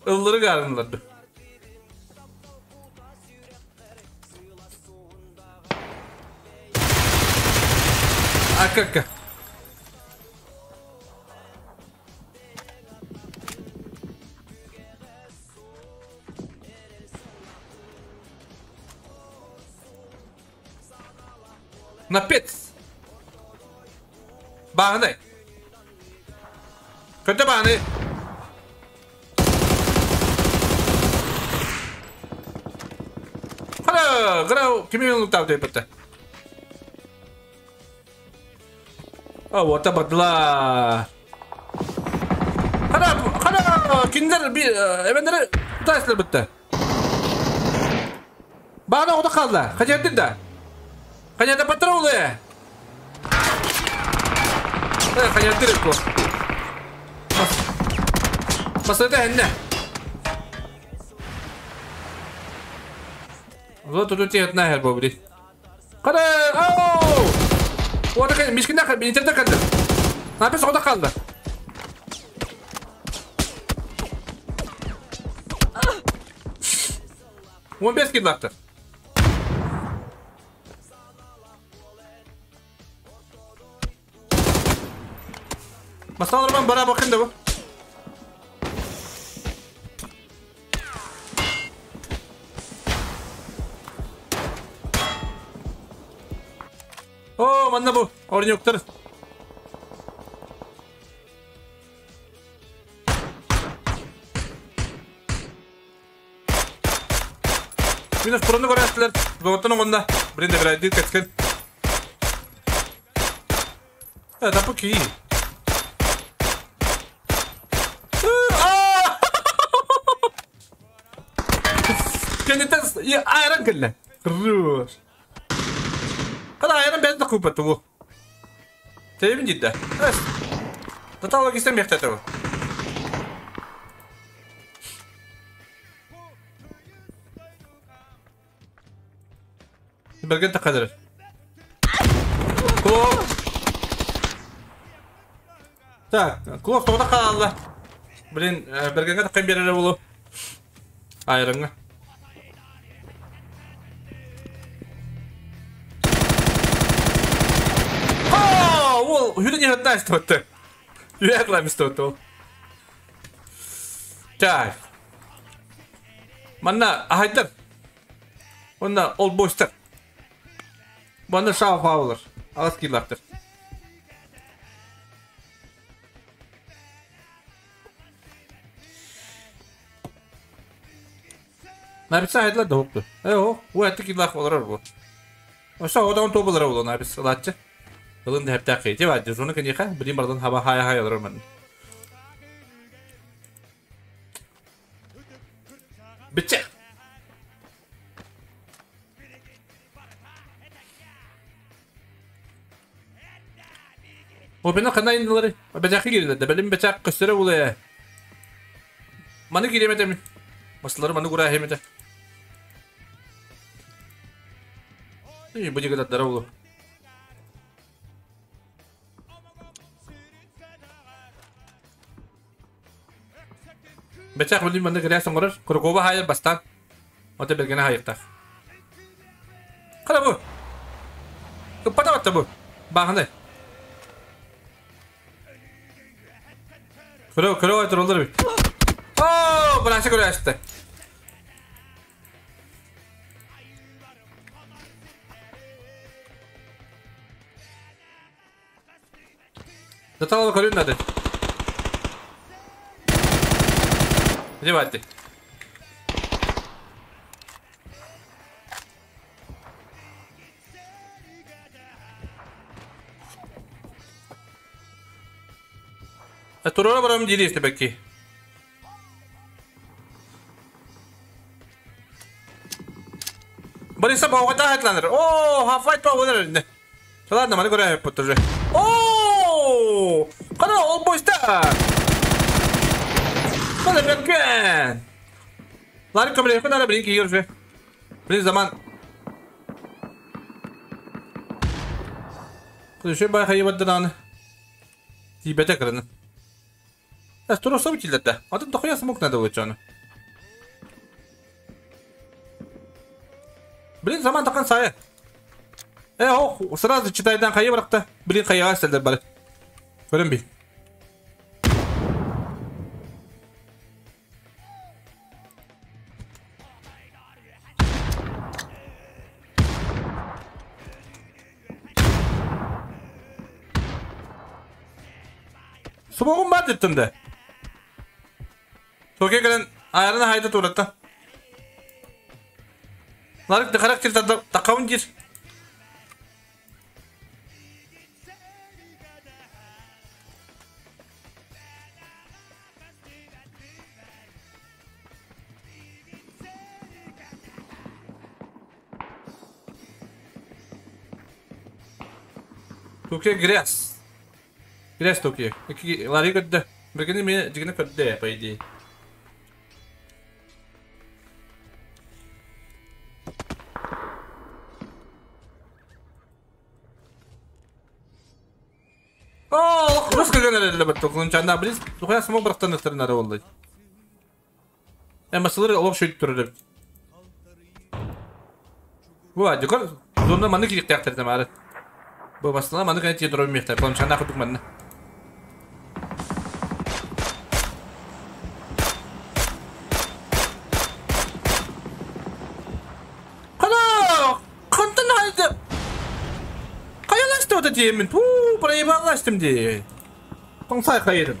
ılları garınlardı. Akka. Напец. Бағынай. Көтө бағынай. Қара, қара, кеме ұлықтау деп бітті. А, ота бардылар. Қара, қара, киндер, эбендері ұтайсылар бітті. Бағына ота қалды. Қажетті да. Қанята патрулы. Қанятты репко. Масада әнне. Вот тут тиhet нахер бобри. Қара, оу! Ота кән, мишкин нахер, интернет қалды. Напис ота қалды. Он бес килактыр. Masalar ben bana bakın da bu. Oo, manna bu. Orun yoktur. Minus burunu koyattılar. Zoğutun onda. Birinde bir aydı kaçkın. Evet, bu ki. Kendiden ayran kelle. Kırıyor. Kada ayran ben de kupatı bu. Teyim ciddi. Evet. Tatavla gitsem yeter bu. Belki de kadar. Klop. Так, Клоп тоғда қалды. Блин, бергенге таққан берері болу. Айрыңға. Ол хүрін ехатта істі өтті. Үйәтлам істі өтті ол. Так. Манна, ахайдар. Онна, ол бойстар. Манна шау фаулар. Алас килактыр. Набиса айдла да оқты. Э, о, о, әтті килак олар бұл. Оша, одан тобылар ол, набис, латчы. Ылын да хәптә кый. Тип әйтте, зоны кенеха, бирин бардан хаба хая хая олар мен. Битче. О, бена кандай индилери? Бечак кириле, да белим бечак көстөрө булы. Маны киреметем. Маслары маны гура хемете. И буди гада булы. Бечак билим маны гыря соңгорор. Кургоба хайыр бастан. Ота бергене хайыктар. Кара бу. Кыппата батта бу. Багыны. Көрө, көрө айтыр олар бит. О, брашы көрө ашты. Заталaba көрүн нады. Где батты? Турора барам дири бәки. Бориса баугата хатланыр. О, хафайт баугатар инде. Ладно, маны көрә хеп уже. О! Кара ол бойста. Кара берген. Ларик көмре, кара блин кигер уже. Блин заман. Күше бай хайбаттан. Тибете кырын. Туруорсабыт киллэрдэ. Атын дохуя смок надо будет дьону. Блин, заман тақан сайа. Э, ох, сразу читайдан хайы барақта. Блин, хайыға істелдер бары. Көрін бей. Смогум бар дептім де. Токия кэлэн аайарына хайда туратта. Ларык характер тақауын дир. Токия грязь. Грязь Токия. Ларик өдді. Біргені мені жігіні көрді, по идее. О, быс көлгөн эрэллэ баттı. Кылынчанда билис тухая смог бырактан өстөрүн ары болду. Эми сылыр олох шөйтүп турар. Бу адикор зонна маны кирик тактырдым ары. Бу басына маны кайт тие турар мехтер. Кылынчанда кутук манны. Кана! Кантан хайды. Каялашты ота деймин. Пу, проебалаштым дей. Коңсай хайырым.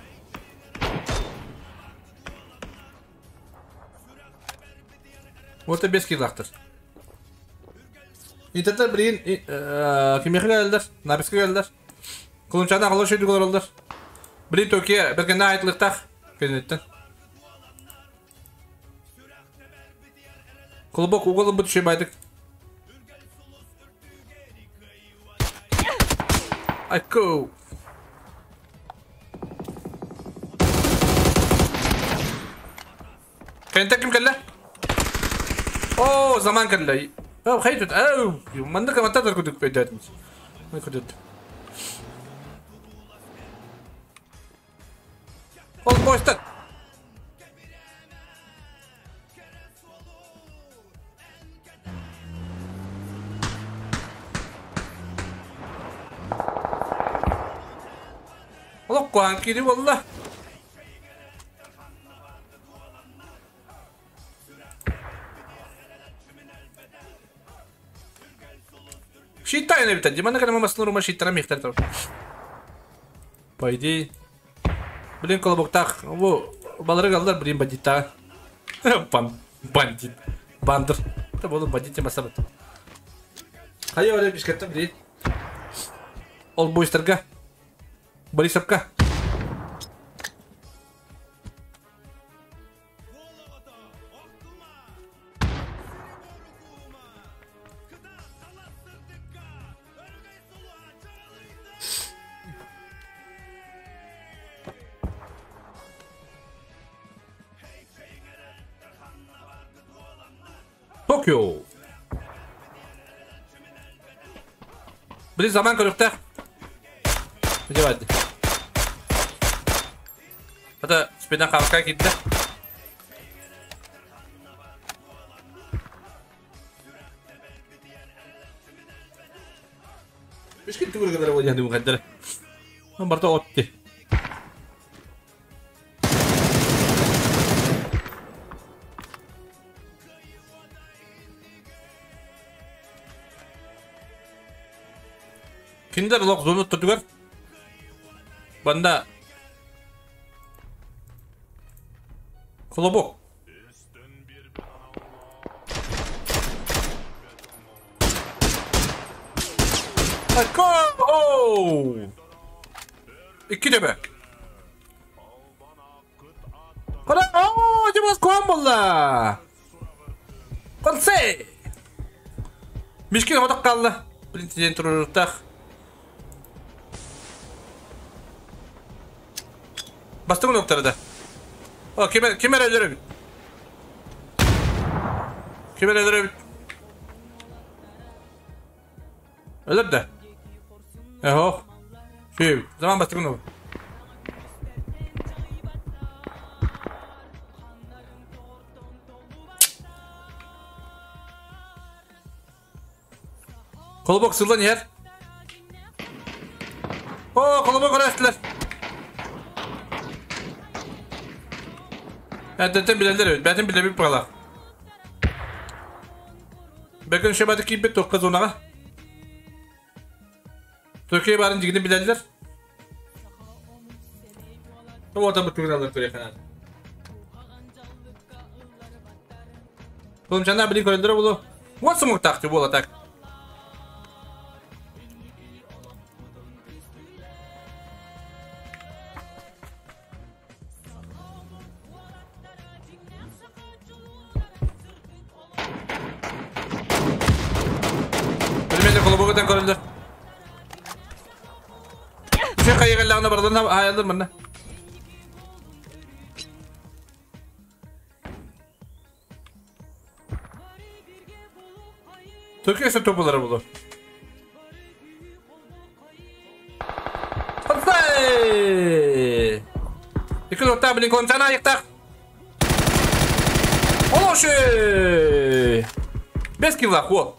Вот и без килактыр. Итетер блин, кимехе келдер, набиске келдер. Кылынчана кылыр шөйдү олар. Блин Токия бергенде айтылыктак кенеттен. Кылбок уголы бут шөй байдык. Айко. Кенте ким келди? О, заман келди. О, хейтут. О, мандыка мататар күдүк пейдетмиз. Күдүк. Ол бойстат. Олох куан кири болла. Шиттайны бит, димана кана мамасының рума шиттара мехтер тор. По идее. Блин, колобоктах. Бу балары галдар, блин, бандита. Бан, бандит. Бандыр. Это было бандит масабат. Хайа оле бишкеттем, блин. Ол бойстерга. Борисовка. Токио. Блин, заман көрүктә. Где Это спина камка китте. Миш китте көргәннәр бу янды мөхәддәр. Барта отты. Киндер лок зону tutугар. Банда Колобок. Оу! Икки төбө. Кара, оо, димас куан болла. Консе. Мишкин отак калды. Блин, тиден туруруктах. Бастың ноктарда. О, кемер, кемер өлөрөбүт. Кемер өлөрөбүт. Өлөр да. Эхо. Шүй, заман бастың ног. Колобок сылдан иһэр. О, колобок көрөөстүлэр. Эрдэттэн билэллэр эбит. Бээтин билэбит баҕалаах. Бэкин шебаты киирбит туохха зонаҕа. Türkiye барын дьигини билэллэр. Уота бутугуналар көрүөххэ. Кулумчана билин көрөллөрө булу. Вот сумуктаахчы буола так. Билмеде колобогутан көрөллөр. Şu kayıqallağına бардан аялыр мына. Türkiye ise topuları bulur. Hatay! Iki nokta bilin konçana ayıktak. Олоши! Бес килла, хо.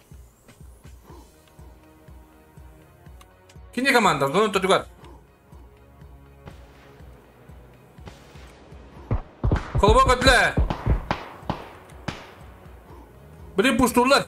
Кини команда, зону тотугар. Колобок өтле. Блин, пуштулар.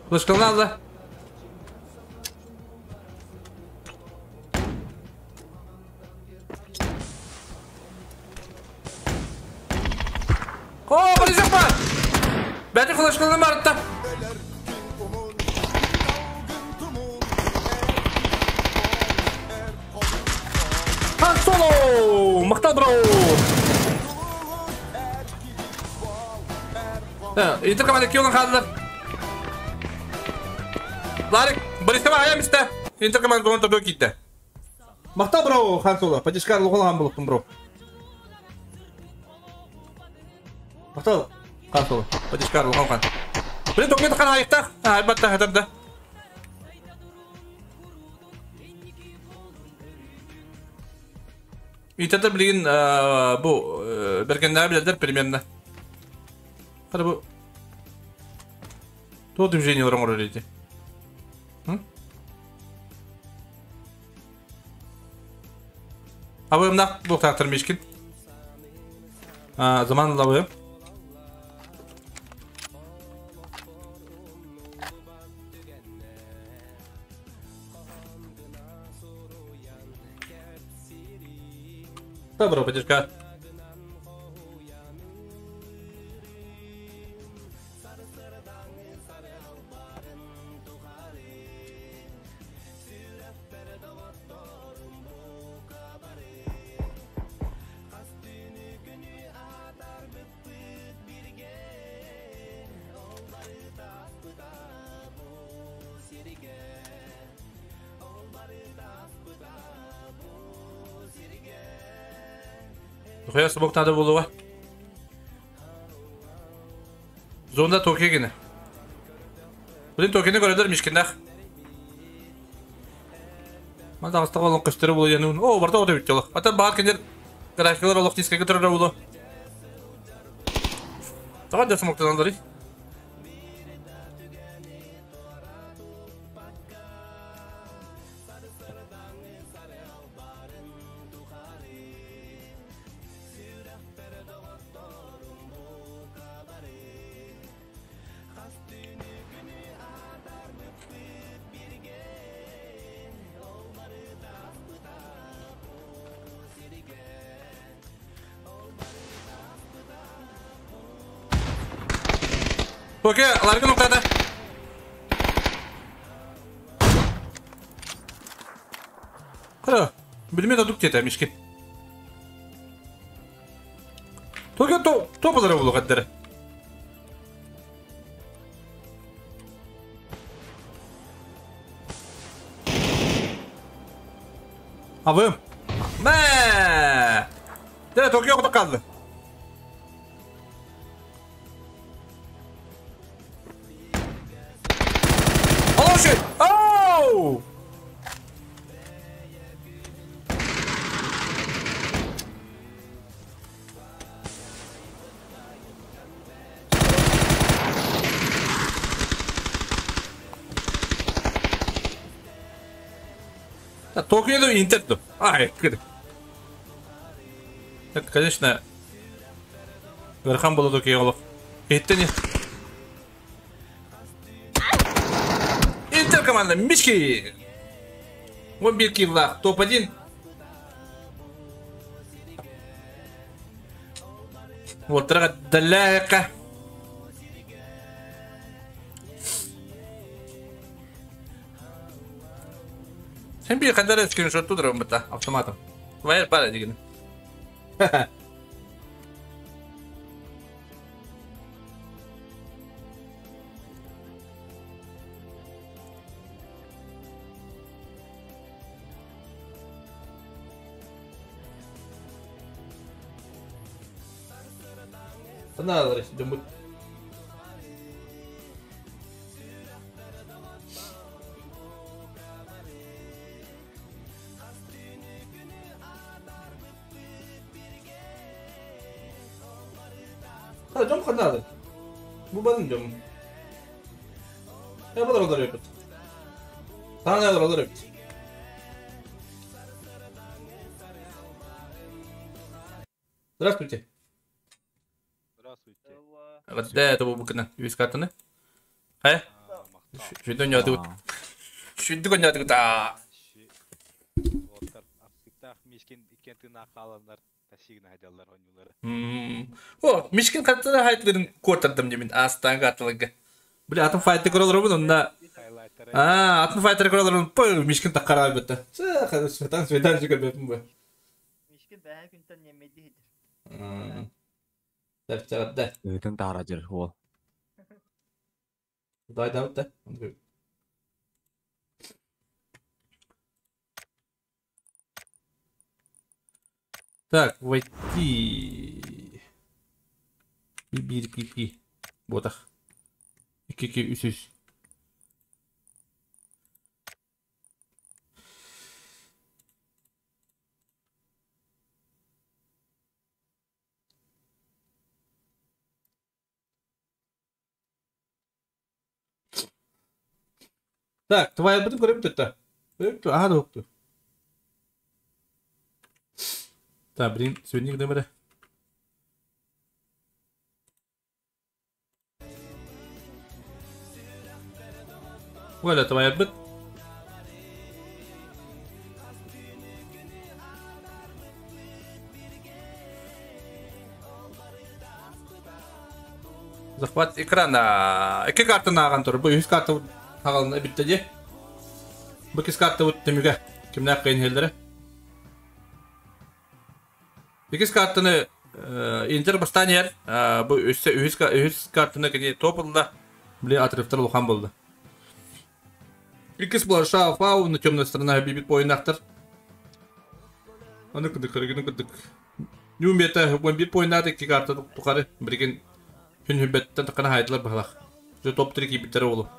Флешкална алла. О, полезек бар! Бәті флешкална барытта. Хан Соло! Мақтал бро! Интер команда киолан қалдылар. Ларик, Борисова аям исте. Интер команда зона тобой китте. Мақтал бро, Хан Соло. Поддержка лоған болыптым бро. Мақтал, Хан Соло. Поддержка лоған хан. Блин, документ қан айықтақ. Айбатта, хатарда. Интерда билген бу бергеннер билдер примерно. Қара бу. То движение орын дейді. Абы мына бұл тақтыр мешкин. Заман лабы. Добро, поддержка. Хуя смог надо было. Зонда Токио гене. Блин, Токионы көрөдөр мишкиндах. Манда астага олон көстөрү болу янун. О, барда ота бүттү. Ата бар кендер графикалар олох диске көтөрөр болу. Тага да смоктан андары. Okey, larga noktada. Kara, bilmeye de duk yetermiş ki. Tokyo to topaları bulu kaddere. Avım. Ne? Dere Tokyo kaldı. Токио ду Интер ду. Ай, кыр. Так, конечно, Верхан было Токио олох. Иттени. Интер команда Мишки. 11 килла, топ-1. Вот далека. Sen bir kadar screenshot tuturum butta автоматом. Вайер пара деген. Надо, думаю. Дьон ханнаады. Бу барын дьон. Я бұлар олар өпіт. Таңа олар өпіт. Здравствуйте. Здравствуйте. Да, это был букна. Юс картаны. Хай. Шүйдөн ядыгыт. Шүйдүгөн ядыгыт. Мишкин иккен тына қаландар ташигин хайдалар ойнулары. О, Мишкин каттана хайтларын кортардым демен астан катталыгы. Бля, атын файты көрөлөр бу онда. А, атын файтер көрөлөр бу Мишкин таккара битте. Чэ, светан светан жүгөр бепин бу. Мишкин бәһә күнтен немеди. Дәп Өтін тара жер ол. Дай да. Так, войти. Bir, iki, Ботах. 2, 2, 3, 3. Так, твоя бұтын көріп тұтты. Көріп тұр, аға да оқты. Так, блин, сегодня где мы? Оля, твоя быт. Захват экрана. Екі карта наған тұр. Бұл үш карта ағалына бітті де. Бұл кес карта өтті мүге. Кімнәк қиын елдері. Икис картаны Интер бастан ер. Бұл үш картаны кене топылды. Біле отрывтар лухан болды. Икис бұлар шафау, на темная сторона бибит ойнақтыр. Аны кыдык, кырыгыны кыдык. Нюмбета, он бит ойнады, ки карта тухары. Бірген хүн хүбеттен тақына хайдылар бағалақ. Жо топ 3 кибиттері олу.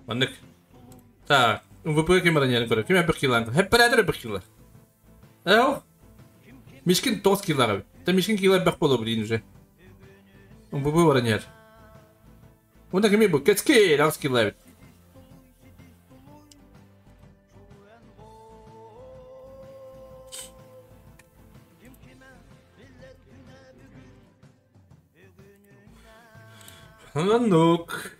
Аннык. Так, МВП кем ранен көрө. Ким бир килан? Хеп бирәдер бир килар. Эу. Мишкин 9 килар. Та Мишкин килар бек боло блин уже. МВП ранен. Онда кем бу? Кетски, 9 килар. Аннук.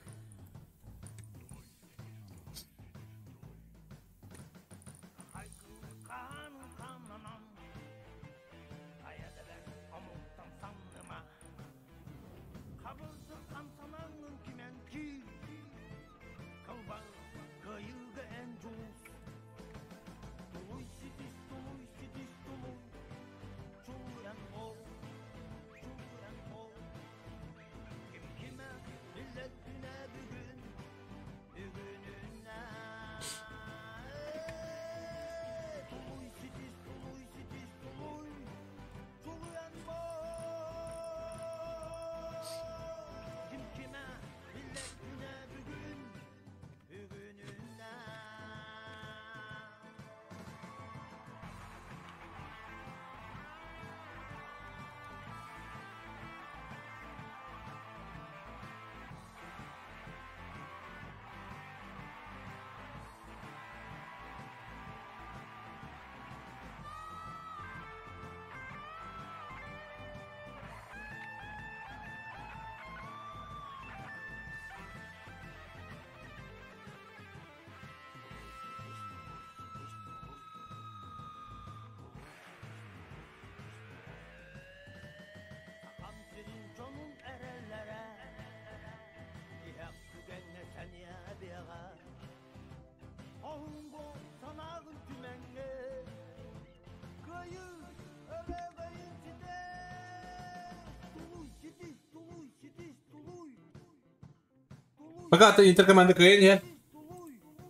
Пока ты интеркоманда кыайан иһэр.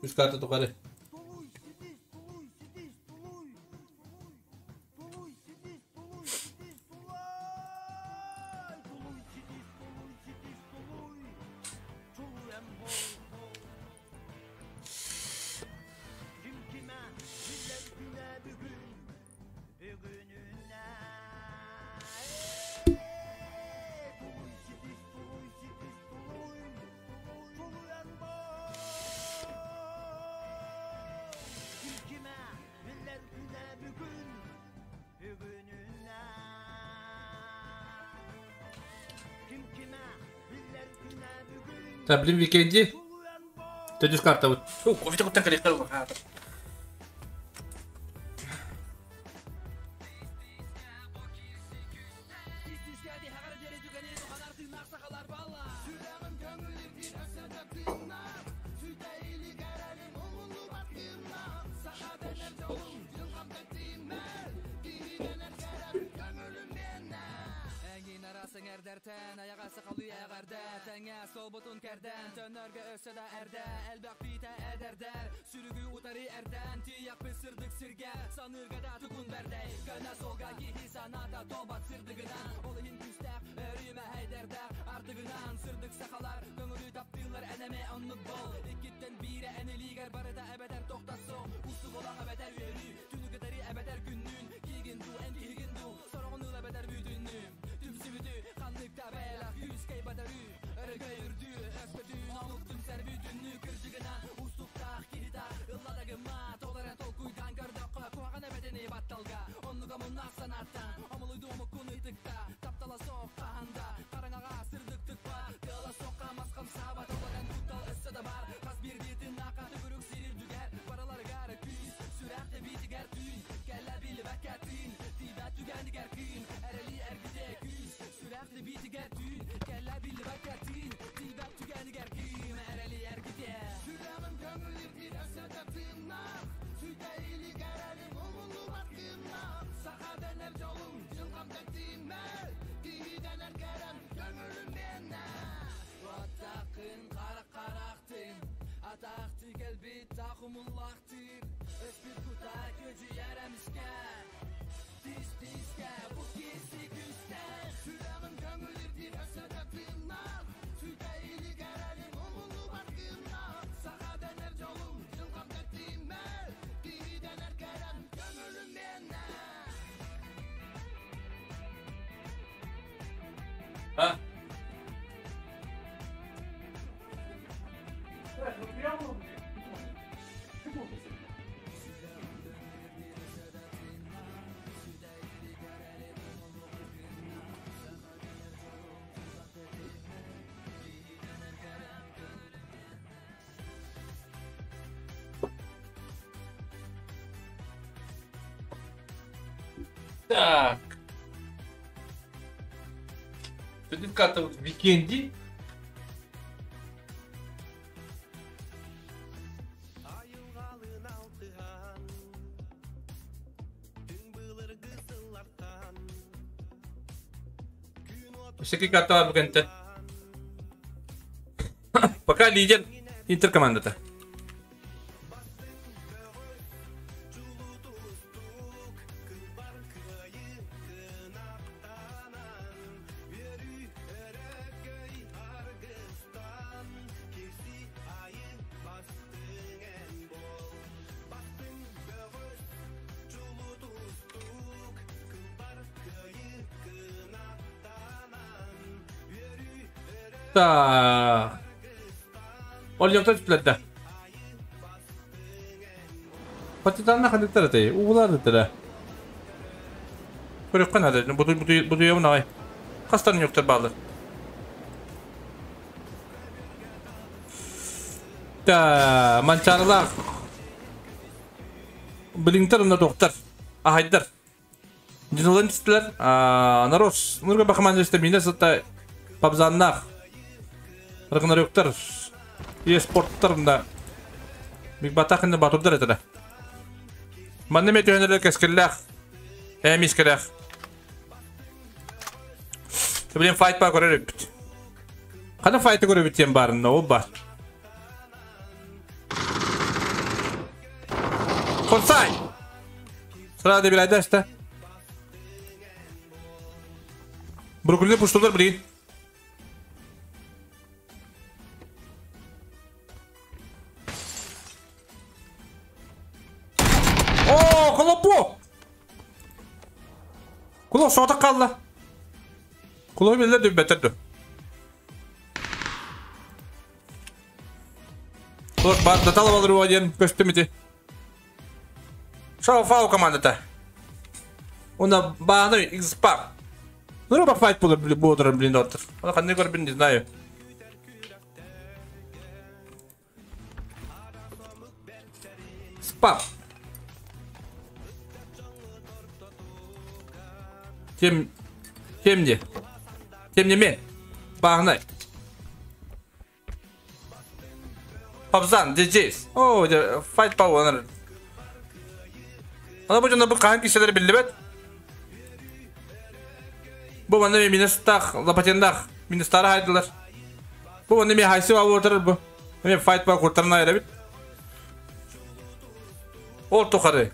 Үс карта тухары. Таблин Викенди. Төдүс картабыт. Кофе куттан кэлиэхтэр улахан. А? Так. Бүтүн картабыт Викенди. Всякий карта бар бүгенте. Пока лидер Интер командата. Так. Ол жактан түпләдді. Патитанна хадыктар этэй, уулар дыттара. Көрөккөн хады, бутуябын агай. Хастарын юктар баалар. Та, манчарылар. Билиңтер онда доктор. Ахайдар. Диналан түстүлөр. Нарос, нурга бакаман өстө мине сытта пабзаннах. Рагнарёктар, e-спорттарында Биг Батах инде батурдар этеле. Манна ме төһөнелер кескиллэх. Эмискелэх. Блин, файт бар көрөр бит. Кана файты көрөр бит тем барын, ол бар. Консай! Сразу bir ayda işte. Brooklyn'de puştular блин. О, колопо! Куло сота қалды. Куло билер дөп бетерді. Куло бар даталып алыр один көстүмити. Шау фау командата. Она баны X-Pack. Ну, робот файт был, блин, доктор. Она ханны көрбін, не знаю. Спам. Тем, тем не. Тем не мен. Бағынай. Пабзан, DJs. О, файт пау, Ана бу жана бу кахан кишелер билбет. Бу мана мен минустах, лапатендах, минустары хайдылар. Бу мана мен хайсы алып отырыр бу. Мен файт бар куртарына айра бит. Ол тухары.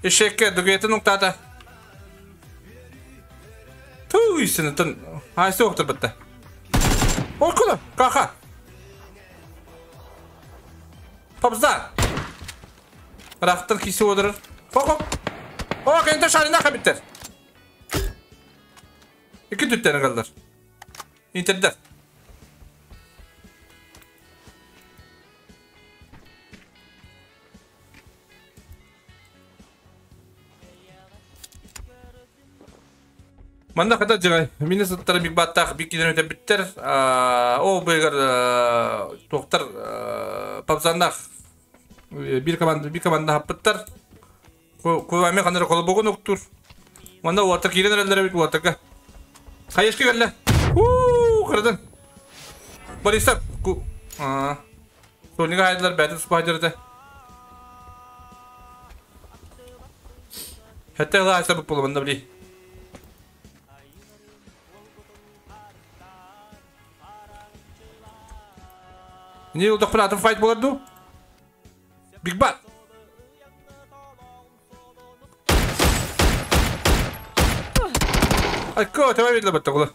Эшекке дугети нуктата. Туйсыны тын хайсы октыр битти. Ол кулы, каха. Пабзан. Рахтан киси отырыр. Хоп хоп. О, кенте шарина кабиттер. Iki tütlerini kaldır. İnternet. Манда ката жигай. Мине сыттар бик баттах бик киден өтө биттер. О быгар токтар пабзандах бир команда бир команда хаппыттар. Куйваме кандар колу богун уктур. Манда уаттар кирен элдер бит уаттарга. Хайышка келле. Уу, кырдын. Бористап. Ку. А. Солнига хайдылар бәтин спайдерде. Хәтта ла айса бу манда били. Не улдак атым файт боларду? Биг Бат. Айко, tamam edilir batta kula.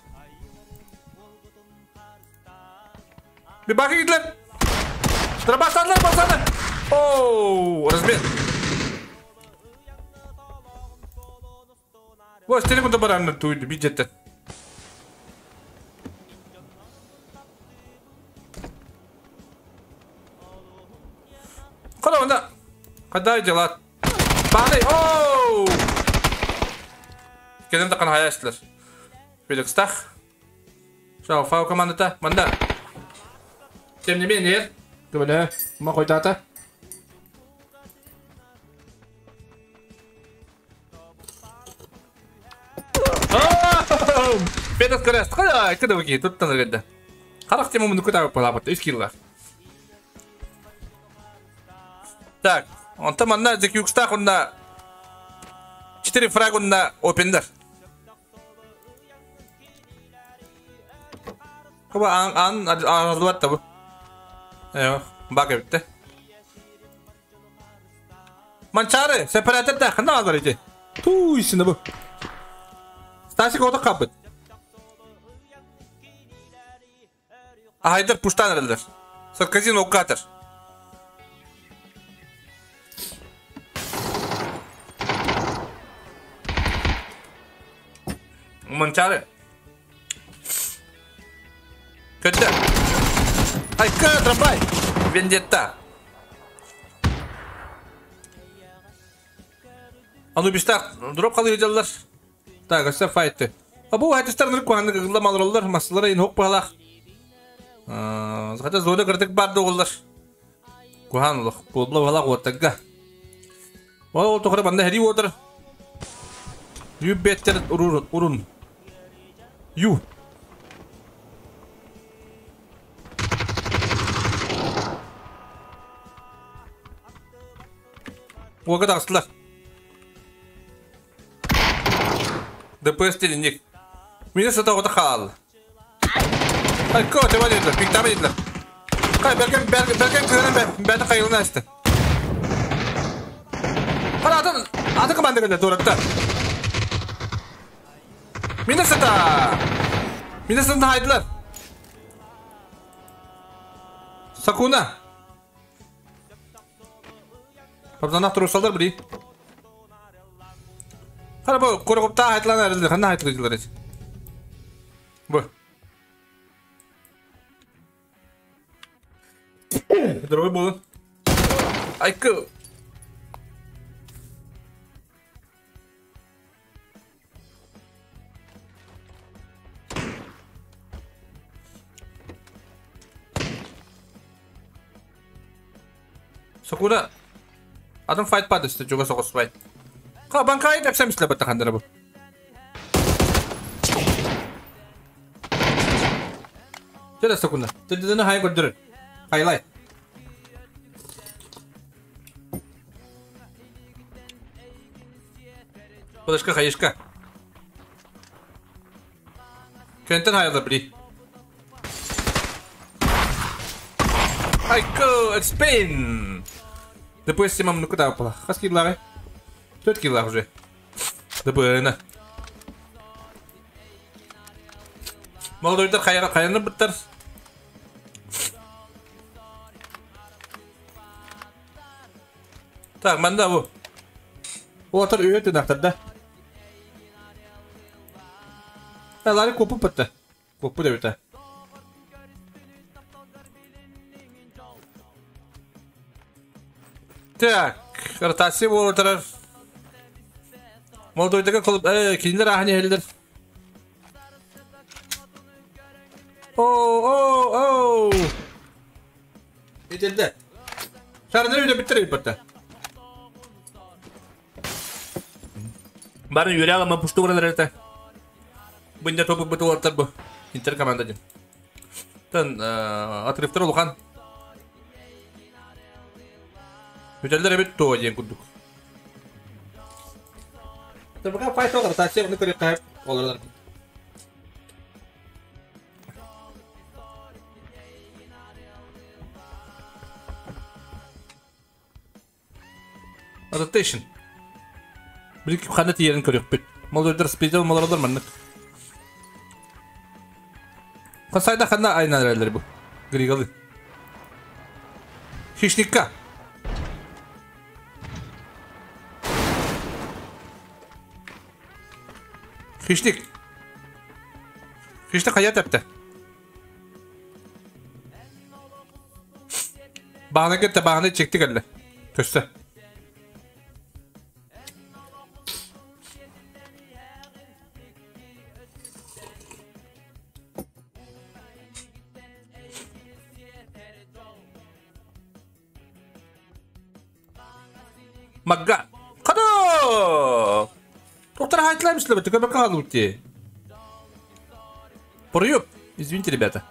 Bir bakın gittiler. Başladılar, başladılar. Oo, razмен. Bu telefon da baranı duydu bir cidden. Kala onda. Kadar celat. Bana, oo. Kendim de kan hayaştılar. Felix Tach. Zo, vouw командата. Манда. Тем не менее, говоря, могу дата. Петр Крест, куда, куда вы тут там говорит. Харах тему мы куда полапать, из килла. Так, он там одна, за кюкстах он на 4 фраг он на опендер. Куба ан ан аралуат табы. Эё, бак битте. Манчары, сепаратор да, хана алар иди. Туйсыны бу. Стасик ода капыт. Айдар пуштан элдер. Сарказин окатор. Манчары. Көттө. Айка, трапай. Вендетта. Анубистар дроп калып жаллар. Так, өсө файтты. А бу айтыстар ныр куанны гылла малроллар, масылар ин хоп балах. Хата зона кырдык бар доголлар. Кухан лох, болла балах отага. Ол тохра банда хери отыр. Ю беттер урун урун. Ю. Уога тахсылар. ДПС тилинник. Мине сата ота хаал. Ай, ко, теба dediler, piktama dediler. Kay, belki belki belki kıranın ben ben de kayılını açtı. Hadi atın, atın komanda geldi doğratta. Mine sata. Mine sata haydılar. Sakuna. Babzana turusallar biri. Hadi bu korkup haytlan ayrıldı. Ханна haytlıcılar hiç. Bu. Здоровый был. Айка. Сокура. Адам файт падасты жуга соғыспай. Қа банкай деп сәміслі бітті қандыры бұл. Жада секунда. Тілдіні хай көрдірір. Хайлай. Подашка хайышка. Кентен хайлар бри. Айко, Spain. Допустим, ну куда упала? Хаски лары. Төрт килла уже. Дыбына. Молодойдар хайра хайраны біттір. Так, манда bu. Олар үйөтү нақтарда. Лары копу бітті. Копу деп өті. Так, ротация болотырар. Молодойдага колып, кинилер ахани хелдер. О, о, о. Битилди. Шарны үйдө биттир битти. Барын үйрө алама пушту буралар эрте. Бында топу буту олаттар бу. Интер команда дин. Тан отрывтар улухан. Бүтелдер эбит то диэн курдук. Табака файт олар, ротация оны көріп қайып оларлар. Rotation. Бір қандай тиерін көріп бит. Молдойдар спидел молоролар маннык. Қасайда қанда айналар бу. Григалы. Хищникка. Хищник. Хищник қая тәпті. Бағына кетті, бағына чекті кәлі. Көсті. Магга. Қадо! Доктор хайтлаймыш ли, ты как лути? Проеб. Извините, ребята.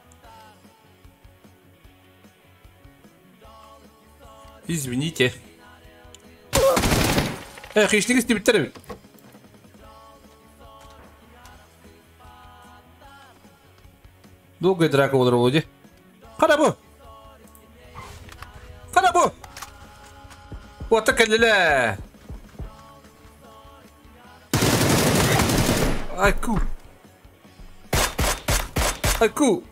Извините. Эх, хищник с. Долгая драка в Володе. Харабу! Харабу! Вот так ля. Айку. Айку.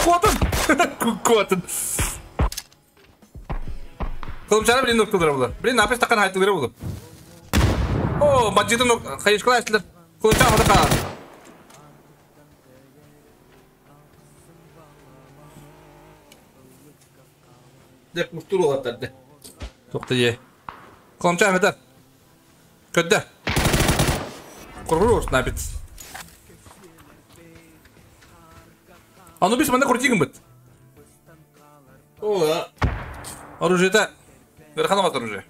Котон. Котон. Кылымчары блин нокталар булар. Блин, апес такан хайтылар булар. О, баджиты нок хайышкалар эстилер. Кылымчары хата калар. Деп муштур олаттарды. Токта е. Кылымчары хата. Көддө. Коргур снапит. Анубис манда крутигім бит. О, оружие-то. Верханова оружие.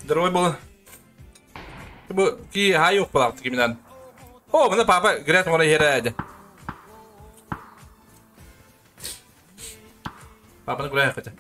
Здоровый был. Бу ки хай укпалақты киминан. О, мына папа грят мора херәді. Папаны грят хотя.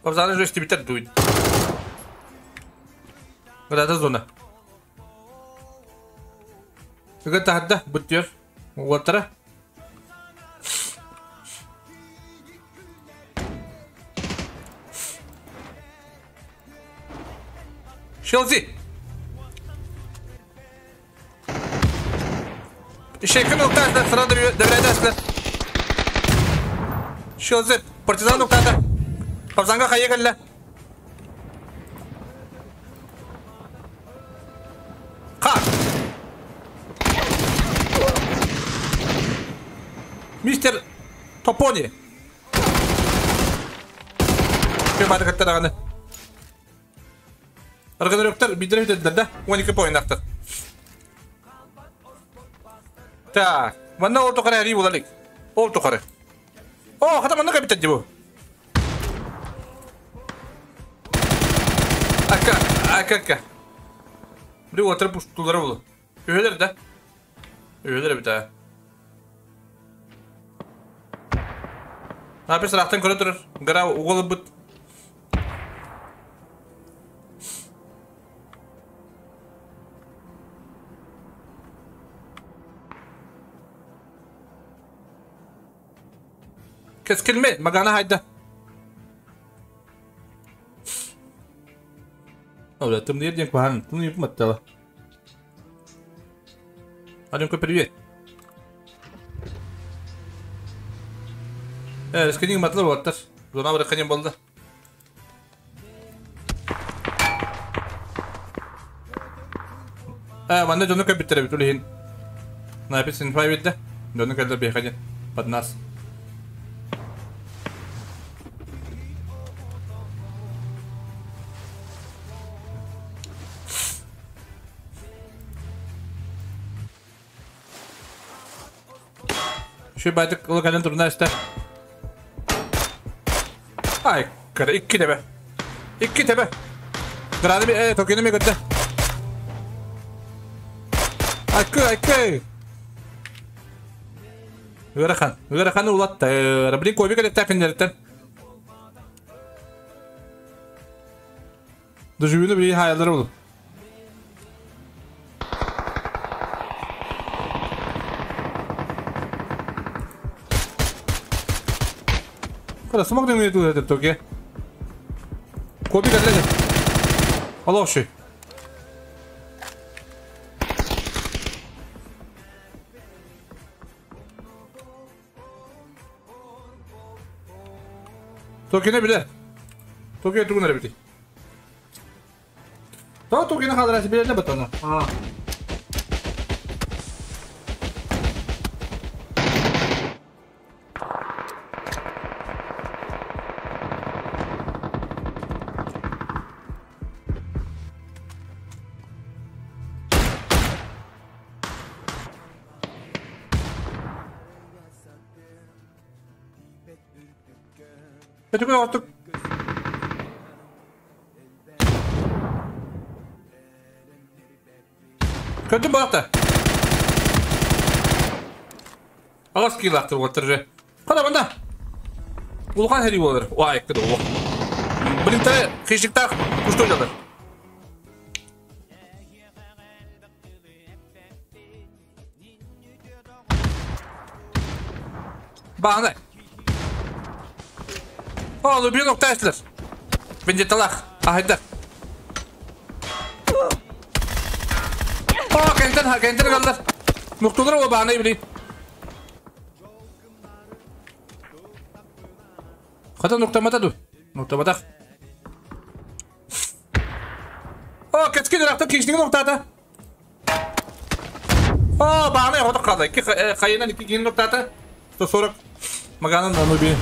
Обзаны же истебитер дует. Вот зона. Это hadda bitiyor. Уотара. Шелзи. Шейкин уктаdı, sıra devrede Шелзи, партизан уктаdı. Павзанга хайа кэллэ. Ха! Мистер Топони. Көмады каттарағаны. Аргынырөктөр бидер битедилер да. 12 поиннактыр. Так, манна ол токары әри болалык. Ол токары. О, хата манна капитан бу. Ака, ака, ака. Бiri oturup uçtuları buldu. Öyledir de. Öyledir bir daha. Ne yapıyorsun? Rahtın kore durur. Gara uğulu but. Keskilme. Magana hayda. Оля, ты мне денег погано, ты мне мотала. Аленка, привет. Скининг матлар болаттар. Зона бір қанен болды. Манда жону көбіттірі бит үлейін. Напис инфа битті. Жону кәлді бейхаден. Под нас. Şu baydık ılık durumda işte. Ay kara iki tebe. İki tebe. Granı bir tokeni mi götü? Aykı aykı. Ыарахан. Ыараханы улатты. Блин, көбі керек тәкіндерттен. Дұжуыны бір хаялары болу. Қара, смок дөңгеле туды токе. Көбі керек. Аллах шүй. Токене биле. Токене тугунара бити. То токене хадрасы биле не батана. А. Kötü artık. Kötü bu hafta. Ağız kıyılaktır oturur. Kada bunda. Ulkan heri olur. Vay kıdı o. Bilim tane kışlıkta kuştu oynadı. Bağlı. Oğlum bir nokta açtılar. Vendettalak. Ahidler. Aa kentten kentten kaldılar. Muktular o bahane bileyim. Kata nokta mata du. Nokta mata. О, кэскил ырахтан киһитин нуктаата. О, бааны хоту қалды. Икки хайынан икки киһини нуктаата. 140 маганын ону би.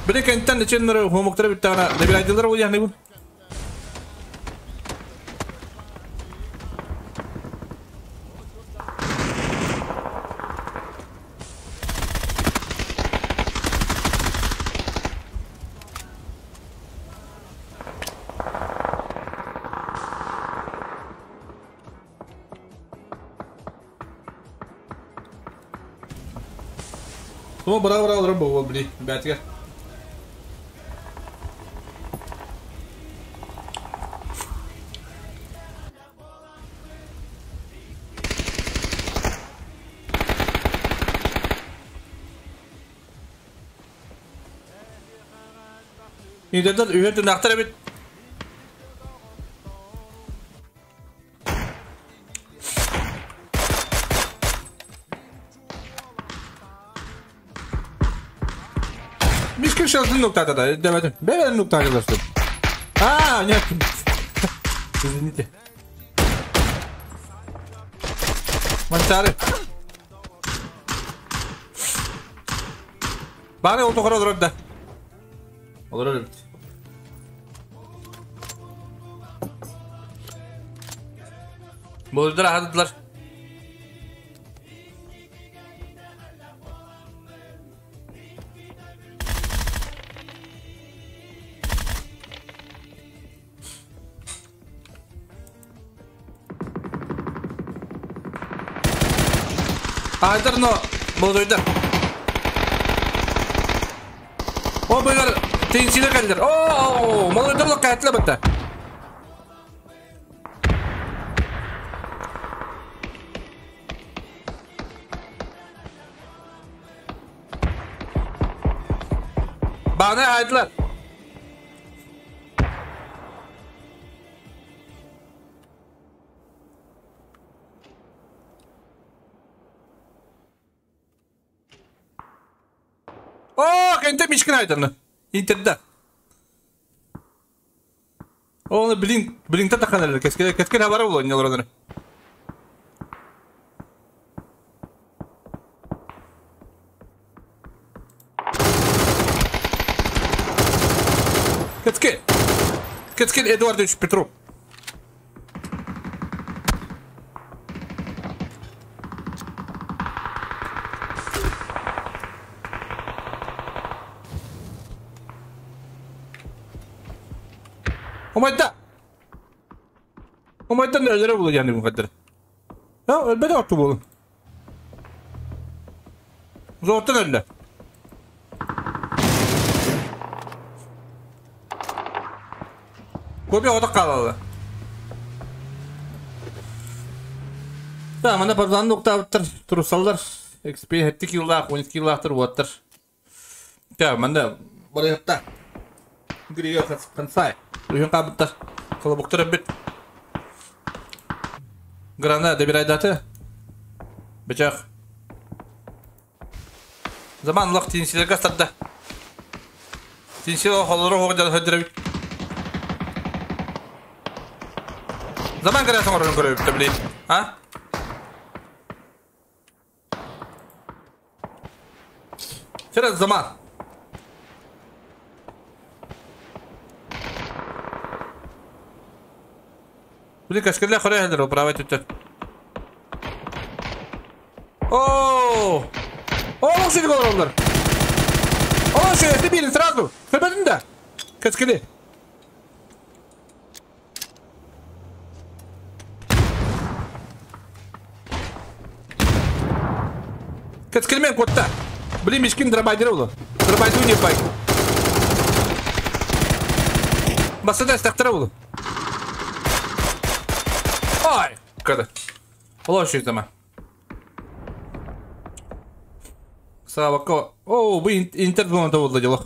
Били кенттен иченнер хомуктары бүттәгәнә дебирайдылар ул яны бу. О, бра бра бра бу бли, бәтгә. Интерден үйөрдүн актар бит. Мишкин шалтын нуктата да, давайте. Бәрін нуктата да. А, нет. Извините. Манчары. Бары ол тоқыр олар да. Олар өліп. Болдыр ахадыдылар. Айдар, но болдойдар. О, бұйлар тенсилер кәлдер. О, молодойлар кәтлі бітті. Бағына айдылар. О, кенте мишкин айдырны. Интерда. Оны блин, блинта таққан әлі. Кескел, кескел хабары болу, не олар Кескел. Кескел Эдуардович Петров. Омайда. Омайдан өлөрө булу яны мукаддер. Ha, ölmedi attı bu. Zortan öldü. Kopya oda kalalı. Tamam, ana pardan nokta attır. Turusallar. XP 7 yıllar, 12 yıllar uattır. Tamam, anda buraya yaptı. Giriyor kansay. Uyun kabıttır. Kalabuktır bit. Грана добирай даты. Бычах. Заман лох тинсилер гастарда. Тинсилер холору хоғжады хөдірі. Заман грана соңырын көріп білейін. А? Через заман. Блин, кашкырля хоря управа тетя. О! О, лучше головлар. О, что я били сразу. Хабадын да. Каскали. Каскалмен котта. Блин, мишкин дробайдер было. Дробайду не бай. Басада стактыра было. Ай, когда. Лошадь дома. Савако. О, вы интерзона было дело.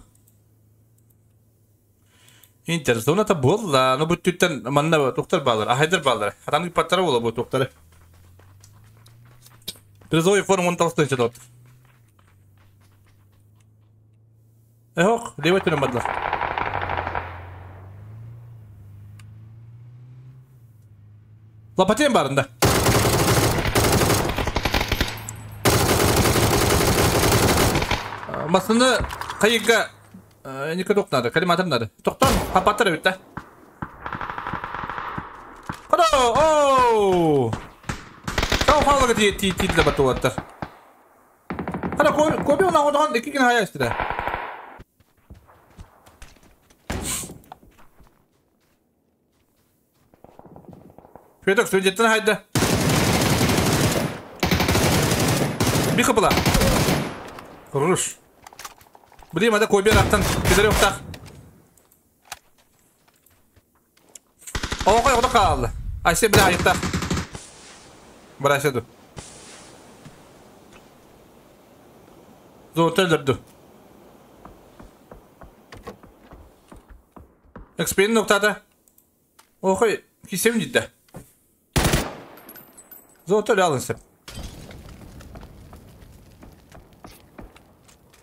Интерзона то было, но будет тут манна доктор баллар, а хайдер баллар. Хатам паттара было будет доктор. Призовой форму он толстой идет. Эх, левый тюрем бадлар. Лапатен барында. Масыны кайыга нике токнады, калиматор нады. Токтон, капаттар бит да. Када, оу! Тау халыгы ти ти ти деп атылаттар. Када коби она одон эки ген хая истеде. Федок сөйдеттен хайда. Би кыпыла. Руш. Блин, ада коби рактан кедер yoктак. Оға ода қалды. Айсе бір айықта. Бір айседу. Золото өлдірді. XP-nin noktада. Охой, кисем дейді. Золото өлі алынсы.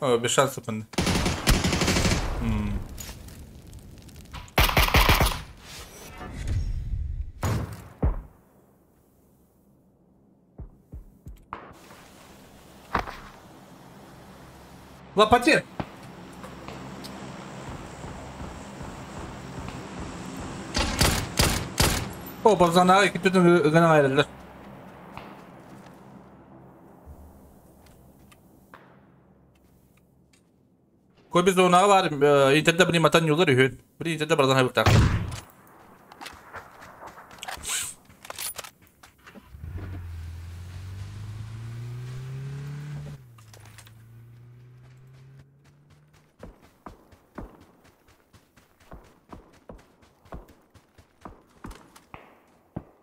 О, без шансов. Лопатин! О, бабзанаға екі түтін гына айырылды. Көбіз зонаға бар, интерде бір матан юлдар үйін. Бір интерде бардан хайбықтақ.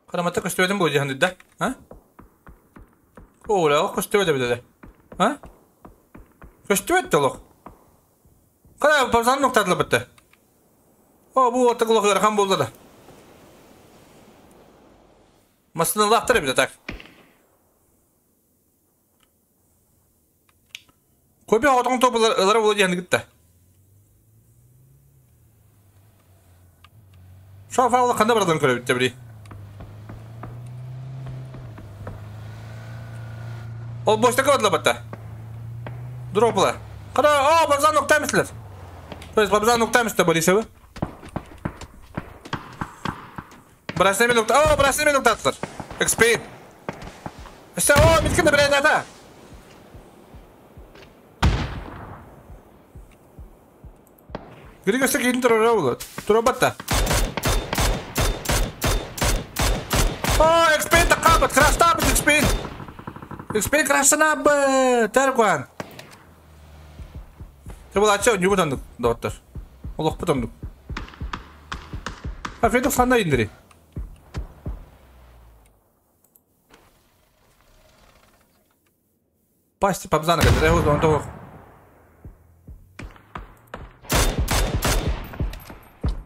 Карамата көстөбөдөн бу жаһанды да. А? Ола, көстөбөдө беде. А? Көстөбөт толок. Кара базан ноктадлы битте. О, бу отыглык ырхан болду да. Масыны лактырып бите так. Көбе отон топлар болду жаһанды гитте. Шафалы кандай бардан көрөп битте бири. Ол boşta kaldılar batta. Dropla. Kara, aa bazen noktaymışlar. То есть bazen noktaymışlar böyle işe. Burası ne nokta? Aa burası ne nokta attılar. XP. İşte o bitkin de bir data. Gri göster gidin durur oldu. Dur batta. Aa XP takabet, crash tabet XP. XP крашына бы тарган. Ты был ача нюбу тандык доктор. Олох бу тандык. А Федор ханда индири. Пасти пабзана кадыр. Его он того.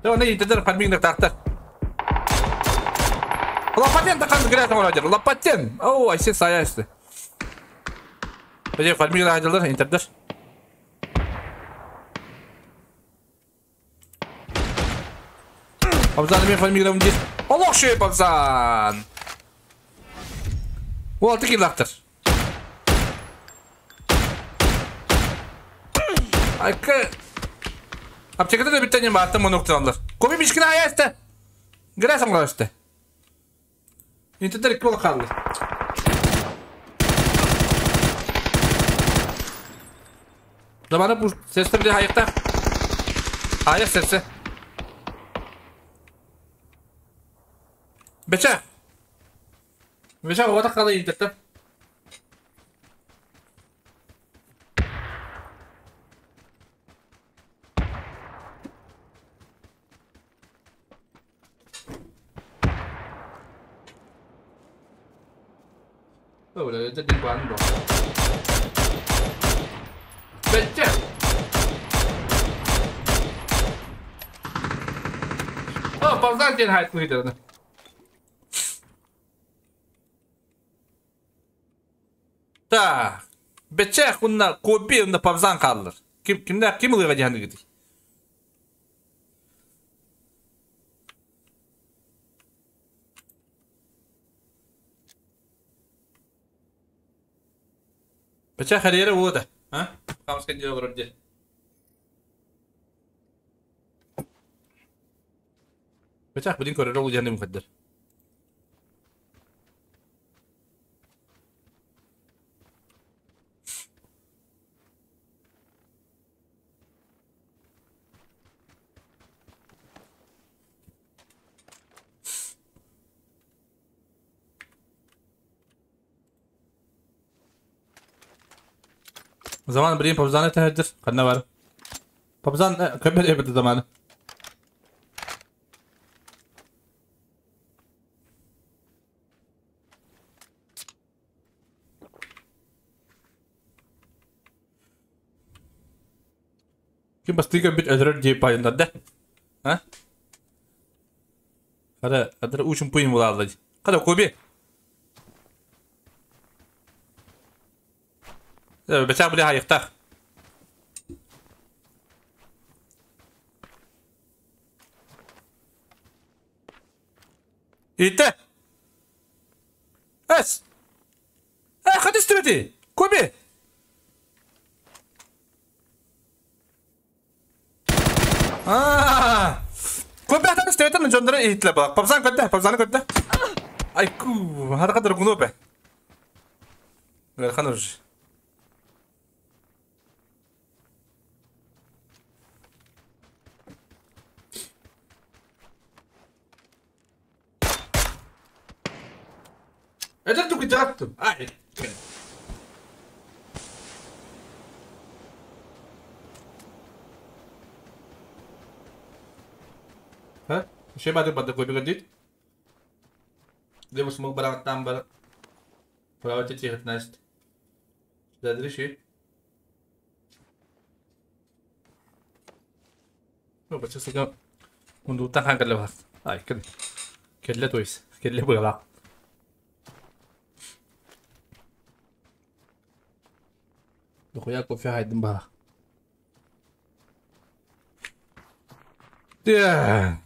Да он индир фарминг тактар. Лопатен такан грязно вроде. Лопатен. О, айсе саясты. Бәже фарминг хадылар интердер. Абзан мен фарминг дир. Олох шей абзан. Ол тики лактыр. Айка. Аптекада да биттен баттым моны октандар. Коби мишкин аясты. Грасам галасты. Интердер икки болуп калды. Заманы bu sesler bir ayakta. Ayak sesi. Beçe. Beçe ovada kaldı internette. Öyle de bir bandı. Beçe. О, ползан ден хайт выйдерді. Так. Бече хунна коби унна павзан қалдыр. Ким кимде ким ылыга жанды гидик. Бача карьера буолда. А? Хамска дьиэ олорор дьиэ. Бачах билин көрөр ол дьиэни мухаддар. Zaman bilin Pabzan'ı tehdit. Kanna var. Pabzan kömür ebedi zamanı. Kim bastıyga bir ödürür diye payınlar da. Ha? Hadi, hadi uçun puyun bulaldı. Hadi Kobi. Бачах били хайыктах. Ите. Эс. Хады истебети. Коби. Аа. Коби хаты истебетен жондора итле бак. Папзан көттө, папзан көттө. Ай ку, хары кадыр гунопе. Ханыр. Это только жаттым. Ай. Ха? Şey бады бады кой бигадит. Либо смог барак там бар. Правоте 19. Дадри Ну, бача Мундуттан хан кэллэ баар. Ай, кэл. Кэллэ тойс. Кэллэ быгалаах. Дохуя кофе хайдым баар. Да.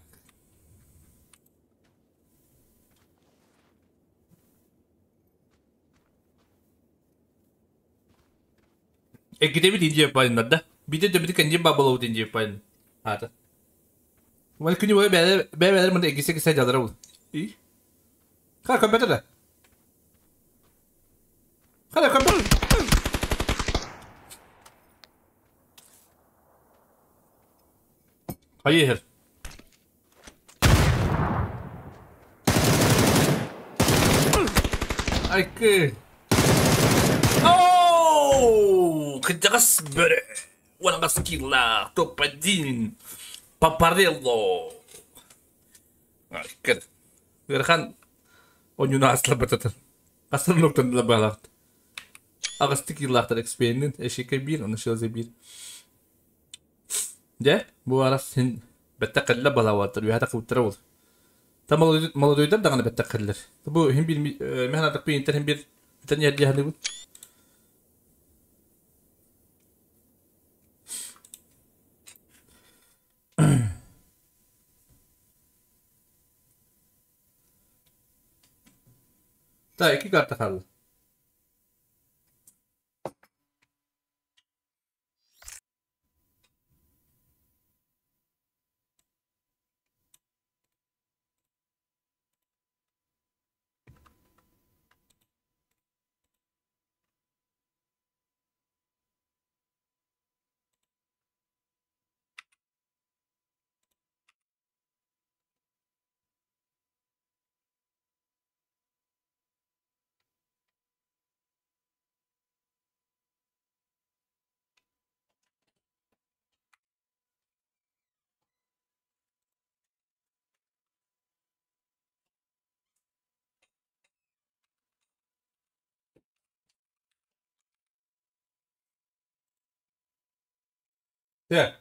Экките бит инжип байындар да. Бите дөбүтү кенжин бабылау инжип байын. Ата. Вал күнү бой бәлер бәлер мында эккисе кисе жалдыра бул. И. Ха компьютер да. Ха компьютер. Hayır. Айкы. Оу, кыдьаҕас бөрө. Уон скилла, топ-1. Папарелло. Айкы. Верхан онюна асла бататар. Асан ноктан ла балакт. Агасты киллахтар экспенин, эшеке бир, оны шылзе бир. Де, бу арас сен беттақылла балаваттыр, уята куттара бол. Та молодойдар даганы беттақыллар. Бу хим бир механатык бир интер хим бир битен yerli hali bu. Та iki karta kaldı. Yeah.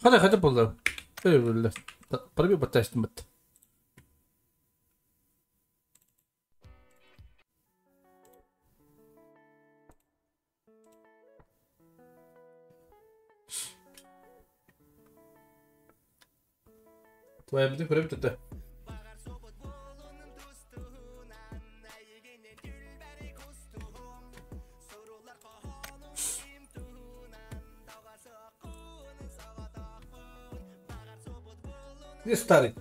Хада хада болду. Бөлө. Парби батташтым бат. Твоя көрөбүт это. Не старый.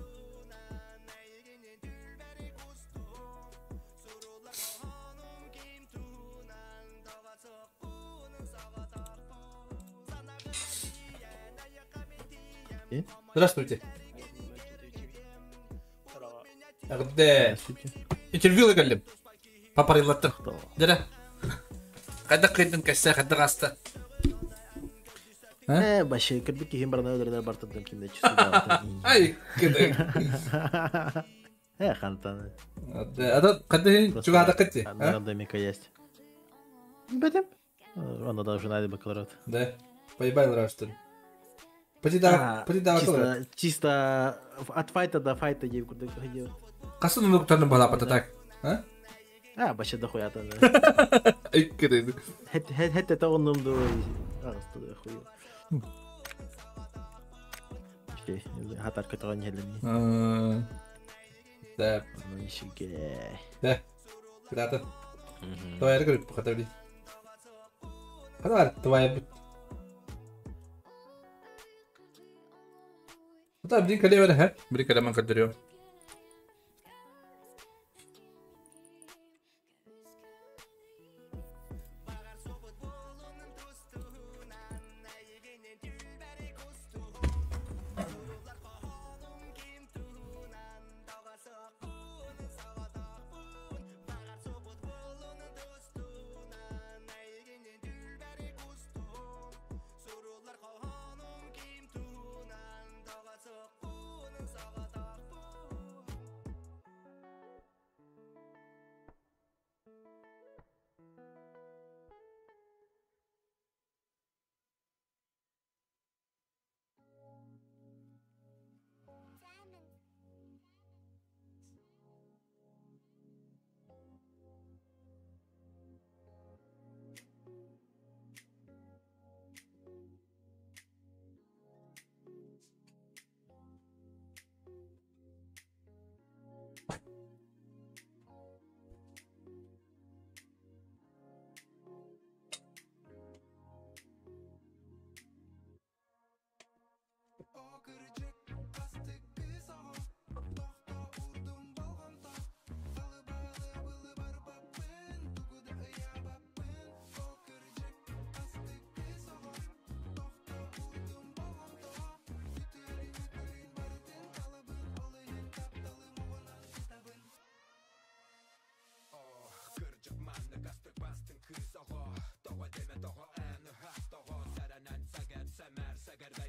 Здравствуйте. Где? Интервью галлим. Папарылаттыр. Дere. Кайда кыйдын кәссе, кайда аста. Башы кырбык кихин барна өдөрдөр бартырдым кимде чүсү. Ай, кыды. Хантан. Ада кайда чугада кытты. На рандомика есть. Бедем. Она даже найдет бакалавриат. Да. Поебал что ли. Поди да, чисто, чисто от файта до файта ей куда ходил. Касын ну таны бала пата так. А? А, башы дохуя та. Ай, кыды. Хет хет та онным до. А, сто хуй. Хатар кытыган хелеми. Да. Нишиге. Да. Куда-то. Твоя говорит, походили. Хата твоя. طيب دي كلمة لها بري كلمة نقدر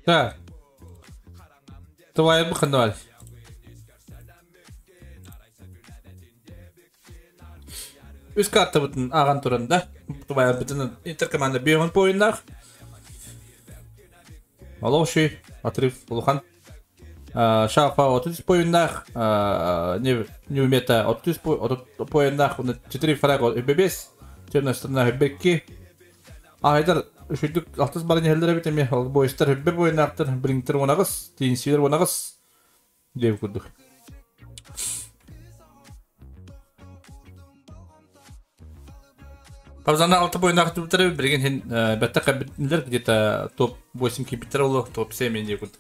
Так. Твоя буханваль. Үс карта бутын аған турында. Твоя бутын интеркоманда бейон поиннах. Алоши, отрыв Лухан. Шафа 30 поиннах, не умета 30 поиннах, 4 фраг бебес. Темная сторона бекки. Айдар Үшүдүк алтыс барын хеллер бит эми ол бойстар хөббе бойнактыр брингтер онагыс тинсилер онагыс деп курдук. Павзана алты бойнак түптер берген хин бәтте кабинлер где-то топ 8 кипитер оло топ 7 деп курдук.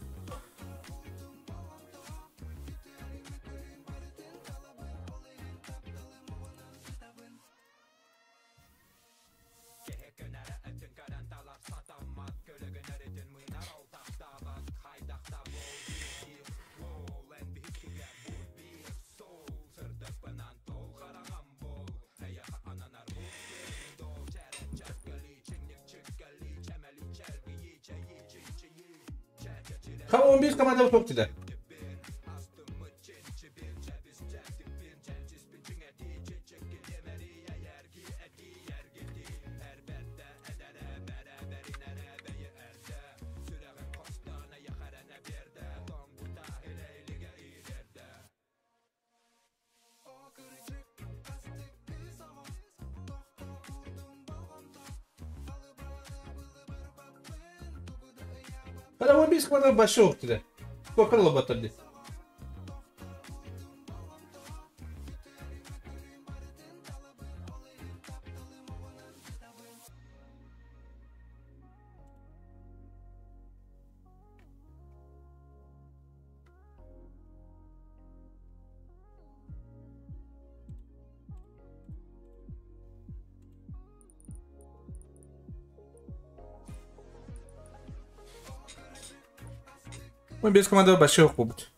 Там 11 команда топ dedi. Hadi 11 команда большой dedi. Сколько лобота dedi. Бес команда больших кубут.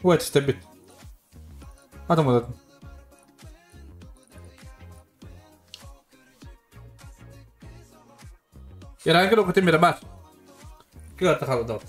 Вот, стабит. Атом вот. Иран кelo Miramar. Кыа тахалдат.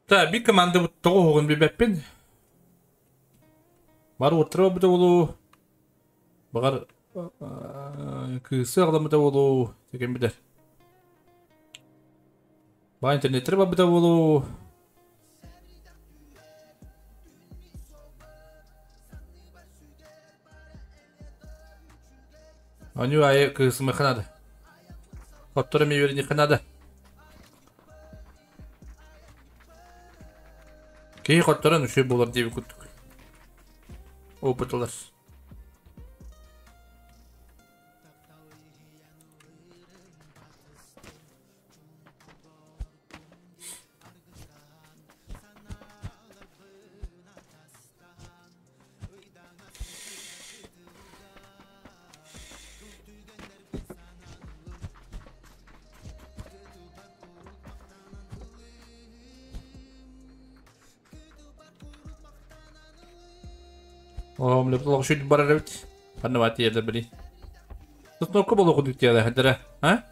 Та би команда тоҕу билбэппин. Бар уоттара бу болу. Багар кыысы аҕламыта болу деген билер. Ба интернеттер бабыта болу. Аню айы кыысы мыханады. Хоттора меверини ханады. Кей хотторан үші болар деп күттік. Опытылар. Лепт шүт барар бит. Ханна бат yerler били. Tutnokka bolu kuduk diye хадара. Ha?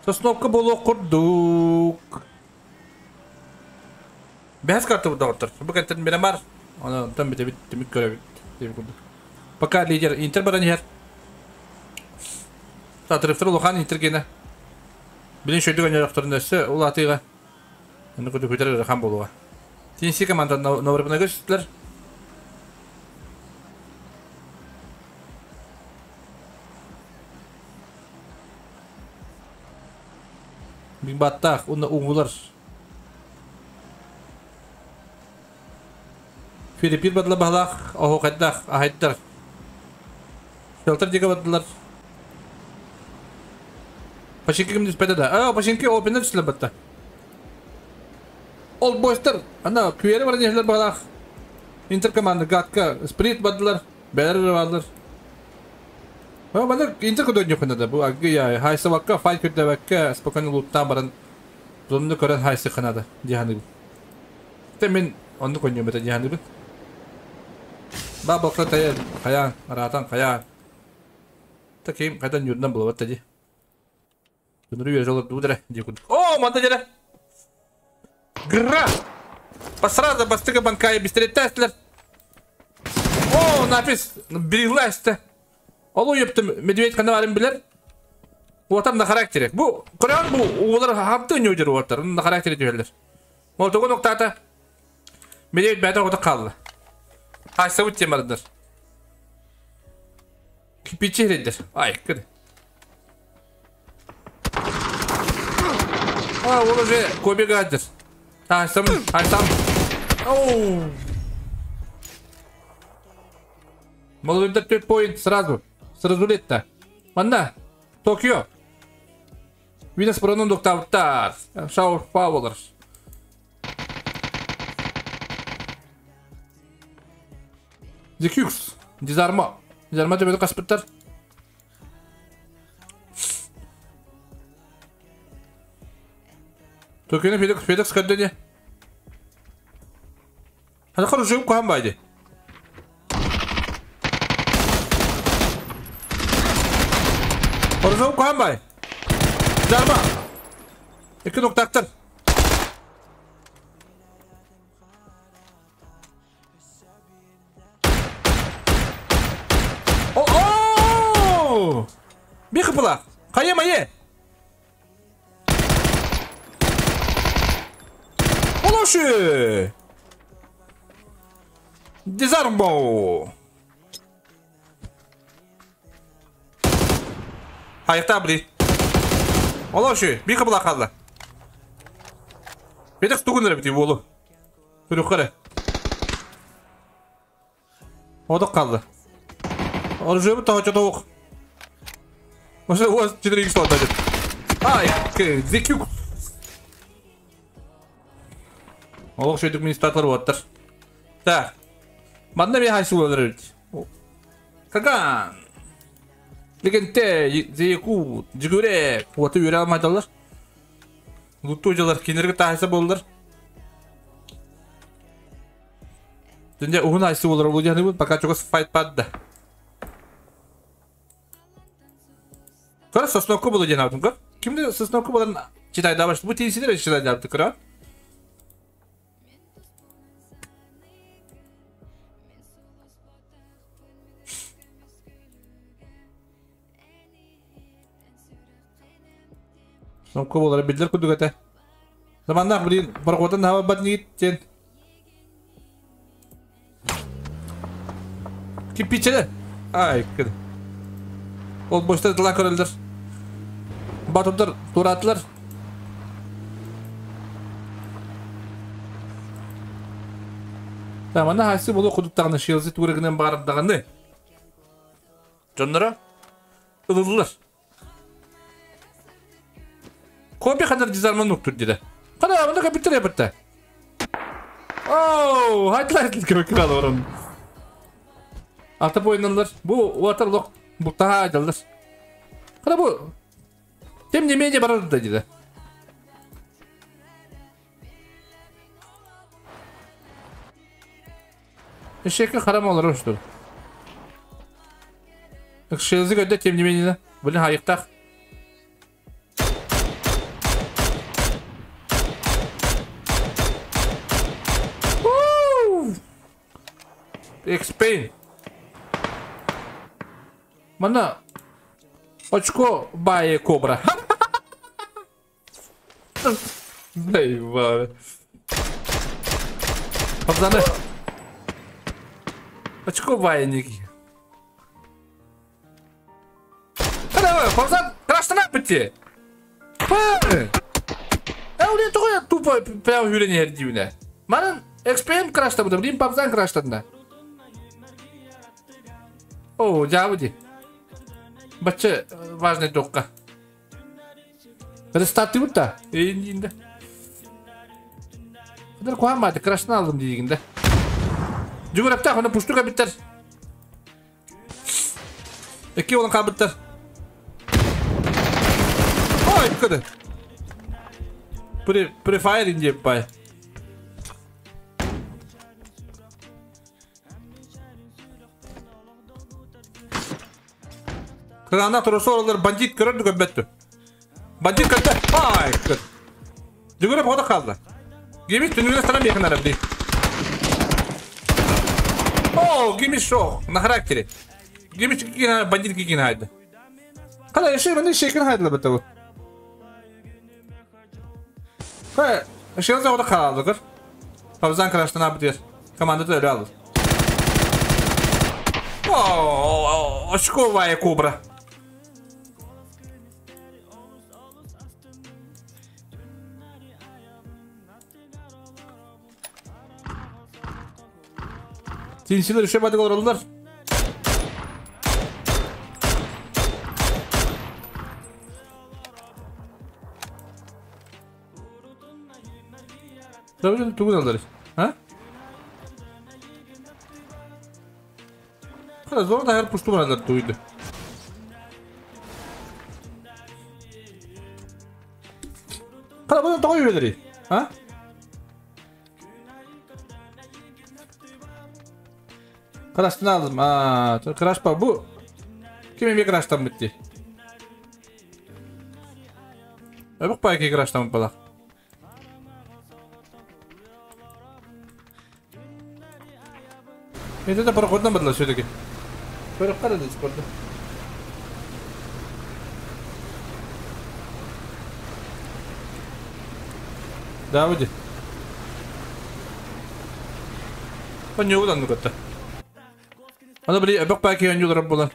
Сосновка болу курдук. Бәс карты доктор. Бу кеттен бар. Аны там бит бит бит көрө бит. Пока лидер Интер баран хер. Татырыптыр улахан Интер гене. Билин шөйдүгөн ярактарын өссө ул атыга. Аны көтө көтөрөр хан болуга. Тинси команда новырбына көстүлөр. Баттах, уна уңулар. Филиппин бадла бахлах, охо кайдах, ахайттар. Шелтер диге бадлар. Пашинки ким диспеде да. А, пашинки опенер сүле батта. Old Boys'тар, ана күере бар нехлер бахлах. Интер команда гатка, сприт бадлар, бәрер бадлар. А, бана Интер көдөн юк да. Бу агы я хайсы вакка файт көдө вакка спокойно луттан баран. Зонны көрөн хайсы ханада диханы. Те мен онны коньё бета диханы бит. Ба бакта тая кая аратан кая. Таким кайдан юрдан булып атты ди. Дүнүрү жолы дудра ди куд. О, манда жера. Гра! Посразу бастыга банкай быстрее тестлер. О, напис бириласты. Олу ептім медведь қана барын білер. Отам на характере. Бу, Коран бу, олар хапты не өдер оттар. На характере дүйелер. Ол тоғы ноқтата. Медведь бәді оты қалды. Айса өттен барындар. Кипичи реддер. Ай, кіді. А, ол уже көбек адыр. Айсам, айсам. Оу. Молодой 4 поинт сразу. Сразу летта. Манна. Токио. Винас пронун доктавтар. Шаур Пауэлер. Декюкс. Дизарма. Дизарма төбеді қаспыттар. Токионы Феликс Феликс көрдене. Хана хорошо қуан байды. Орзоу куһаан бай. Жарма. Икки нуктаактар. О! Би хыпылах. Хайа майе. Олошу! Дизармбо! Хайта бли. Олошу, би хыпылах қалды. Бедек тугун эрэ бити буолу. Түрүккere. Одок қалды. Оружие тоҕо тоҕук. Может, у вас 4 х дадет. Ай, ZQ. Олох шөйдүк министратор буоттар. Так. Манна би хайсы болар эбит. Каган. Легенте, ZQ, Жигуре, уоты үөрэ алмайдалар. Лутту жалар кинерге тахайса болдар. Дэнде уһун айсы болар ол дияны пока чогос файт падда. Көр сосновка болу диэн аутум көр. Кимде сосновка болан читайда баш. Бу тиисинер читайда апты көр. Сосновка болар билдер күдүк эте. Заманнах блин барготан хаба бат нигит тен. Кипичеле. Ай, кыр. Ол boşta тыла көрөлдөр. Батымдар туратылар. Тамана хайсы болу кудуктаганы шилзи турыгынан барып. Жоннора ылылар. Копи хандар дизарман нуктур диде. Кана мында компьютер япытты. Оу, хайтлар кебек кыралы орон. Ата бойналар. Бу уатар лок буктаха айдалдар. Кана бу тем не менее барады да диде. Эшекке харам олар ошто. Шелзи көдө тем не менее. Блин, хайыктак. Explain. Мана очко бае кобра. Заебали. Пацаны. Очко бае ники. Давай, пацан, краштана бітте. Ә, тоғай тупо прям үйрене дивне. Манын XPM краштабыды, блин, папзан краштадына. О, жабыди. Бачы важный тоққа. Рестарты бұтта. Енді. Қыдыр қуанбайды, краштан алдым дегенде. Жүгіріпті, оны пуштуға біттер. Екі оның қабыттар. Ой, кыды. Префайр деп бай. Кырана тұрысы олар бандит көрді көббетті. Бандит көрді. Ай, көр. Жүгіріп ода қалды. Гемис түнігіне сарам якын арабды. О, гемис шоқ, на характере. Гемис бандит киген хайды. Қала, еші, міне шекін хайдылы бітті бұл. Қай, шелза ода қалды, көр. Павзан краштан абы дер. Команда өлі алды. О, очковая кобра. Тинсилер үше бадық олар. Tabii тугун алдар. Ha? Хара зор да хер пушту баралар туйду. Хара бұны тоғой берери. Ha? Краштан алдым. А, краш па бу. Ким эме краштан битти? Öbük байки играштан балах. Это да проходно было все-таки. Көрөк карады спорта. Да, выйди. Оньюгудан нукатта. Ана били өбөк байки оньюлар була.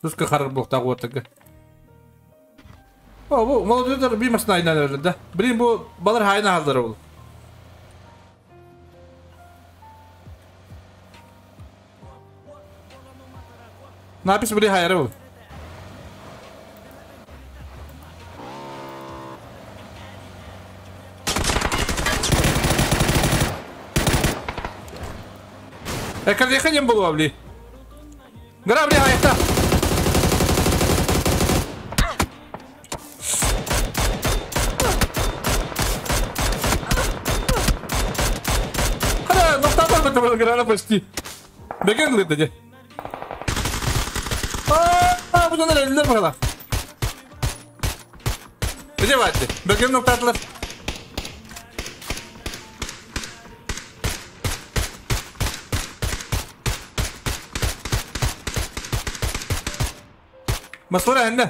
Туска харар буктак уотага. О, бу молодой бир машина айнан да. Блин, бу балар хайна халдар ол. Напис били хайры бу. Экер дем болу бли. Гра бли хайта. Хара, ноктатар бит грана почти. Беген лыды. А, bu da eller bakalım. Где ватты? Беген ноктатлар. Masura عندنا.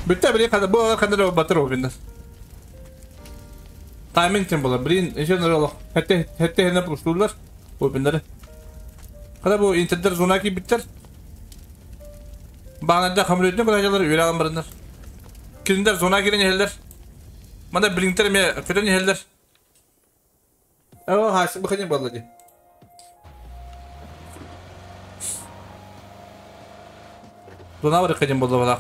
بالتالي هذا بو خلينا باترو في الناس. تايمينг тем было. Блин, еще надо хэтте хэтте хэнэ прослулар. Бу биннер. Хада бу интердер зонаки биттер. Бағанада хамлөтне кулажалар үйрәгән барыннар. Киндер зона кирен хеллер. Манда блинтер ме көтөн хеллер. О, хас бу хәнен булды. Зона бар хәнен булды бала.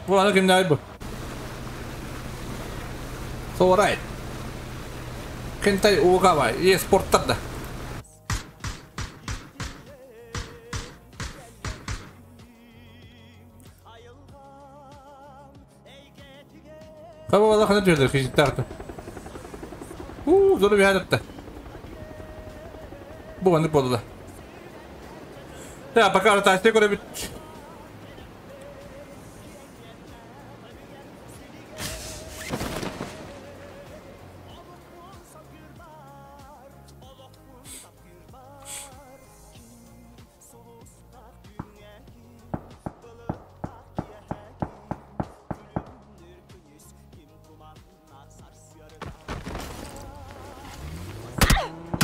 Бу аны кемнәр бу? So right. Кентай Угава, е спорттар да. Каба бала хана төйлөр хижиттарты. У, зону bir hayatta. Bu anlık boldu da. Ya bakar taşta göre bir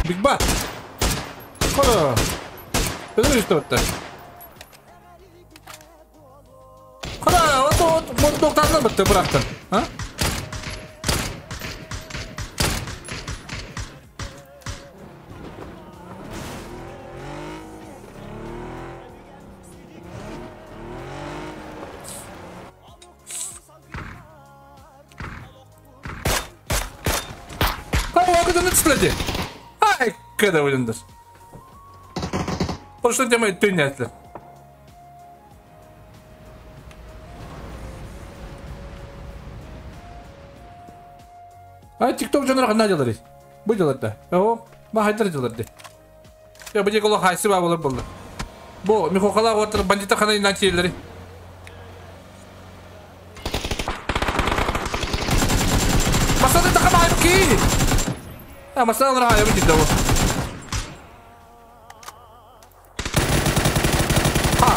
Big Bat. Kola. Ödül işte orada. Kola, o doktorlar bitti bıraktın. Ha? Kola, o kadar ne Ay, kada oyundur. Boşuna deme dünyatlı. Ay TikTok canı rakında diyorlar. Bu diyorlar da. O, ma haydır diyorlar de. Ya bu diyek haysi var olur buldu. Bu mikokala otur bandita kana inan şeyleri. Masada takım ayıp ki. Ha masada alır hayır ciddi bu. Ha.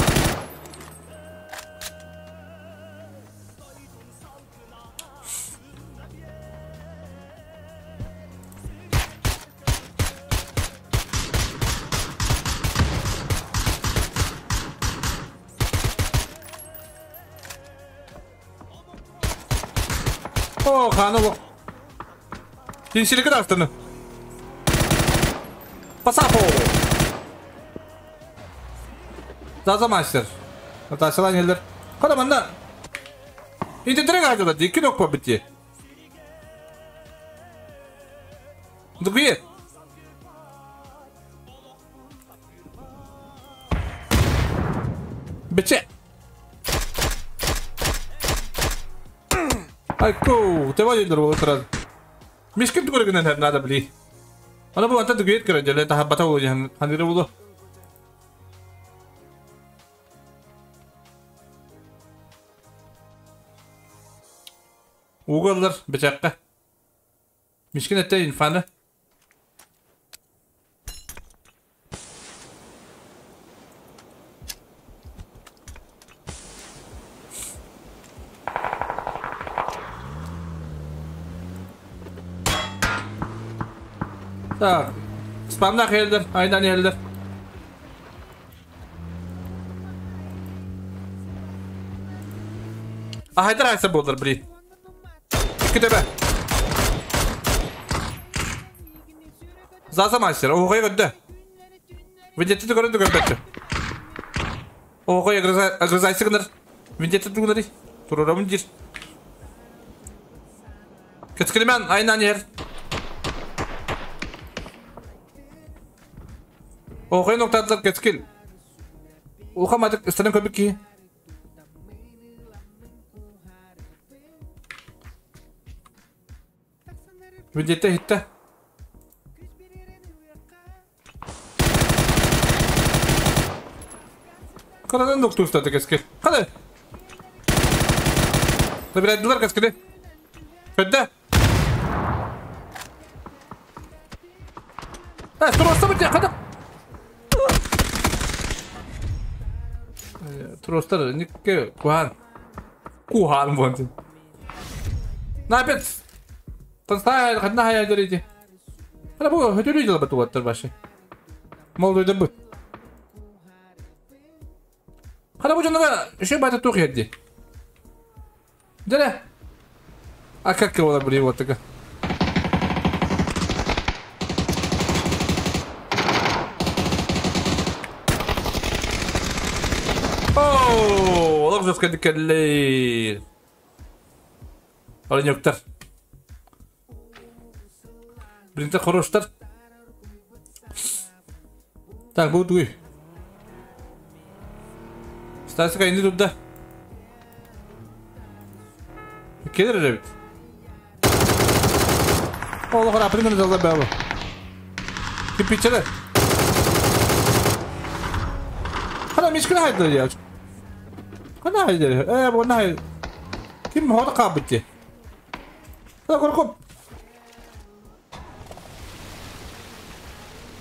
Oh, kanı bu. Dinşilik tarafını. Pasapo. Zaza master. Taşılan yerler. Kada manda. İnti direkt harcadı. İki nokta bitti. Duguye. Bitti. Ay ko, te voy a ir sразу. Мишкин тугрыгынан надо, блин. Ана бу anta дүгүйет көрө дьэлэ таһабата болу дьахан ханыры болу. Угаллар бечакка. Мишкин этте инфаны. Так, спамна хелдер, айдан хелдер. Ахайдар айса болдыр бри. Күтебе. Заза мастер, оғай көдді. Вендетті көрінді көрбетті. Оғай агрызайсы гыныр. Вендетті түгінір. Турурамын дир. Кеткілмен айнан ер. Оғай ноқтадылар кеткіл. Оқамадық үстінен көбік ки. Вендетті хитті. Қарадан доктор ұстады кескіл. Қады. Табирайдылар кескілі. Көдді. Тұросты бітте, қады. Тұростар, некке кухан. Кухан болды. Напет. Танстай, қадна хаядыр еді. Қада бұл хөтөлі жылы біту аттыр башы. Молдойды бұт. Қада бұл жаныға үші бата тоқ ерді. Дәрі. А как его бір его тыка? Ооо, олар жөскенді кәлі. Оленёктар. Блин, хороштар. Так, бұл туй. Стасика инди туда. Келер ребят. Олар қара примерно залда бәлі. Кипичелер. Қана мишкін хайдыр я. Қана хайдыр. Бұл най. Ким хода қабытты. Қана қорқып.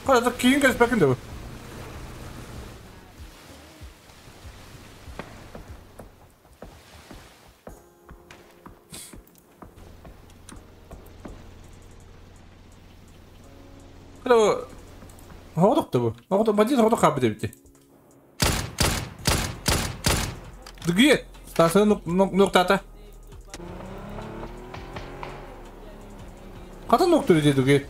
Қара кейін кәспәкін де бұл. Қара хоғдықты бұл. Хоғдық, бандит хоғдық қабы деп бітті. Дүгие, стасы ноқтата. Қата ноқты өде дүгие.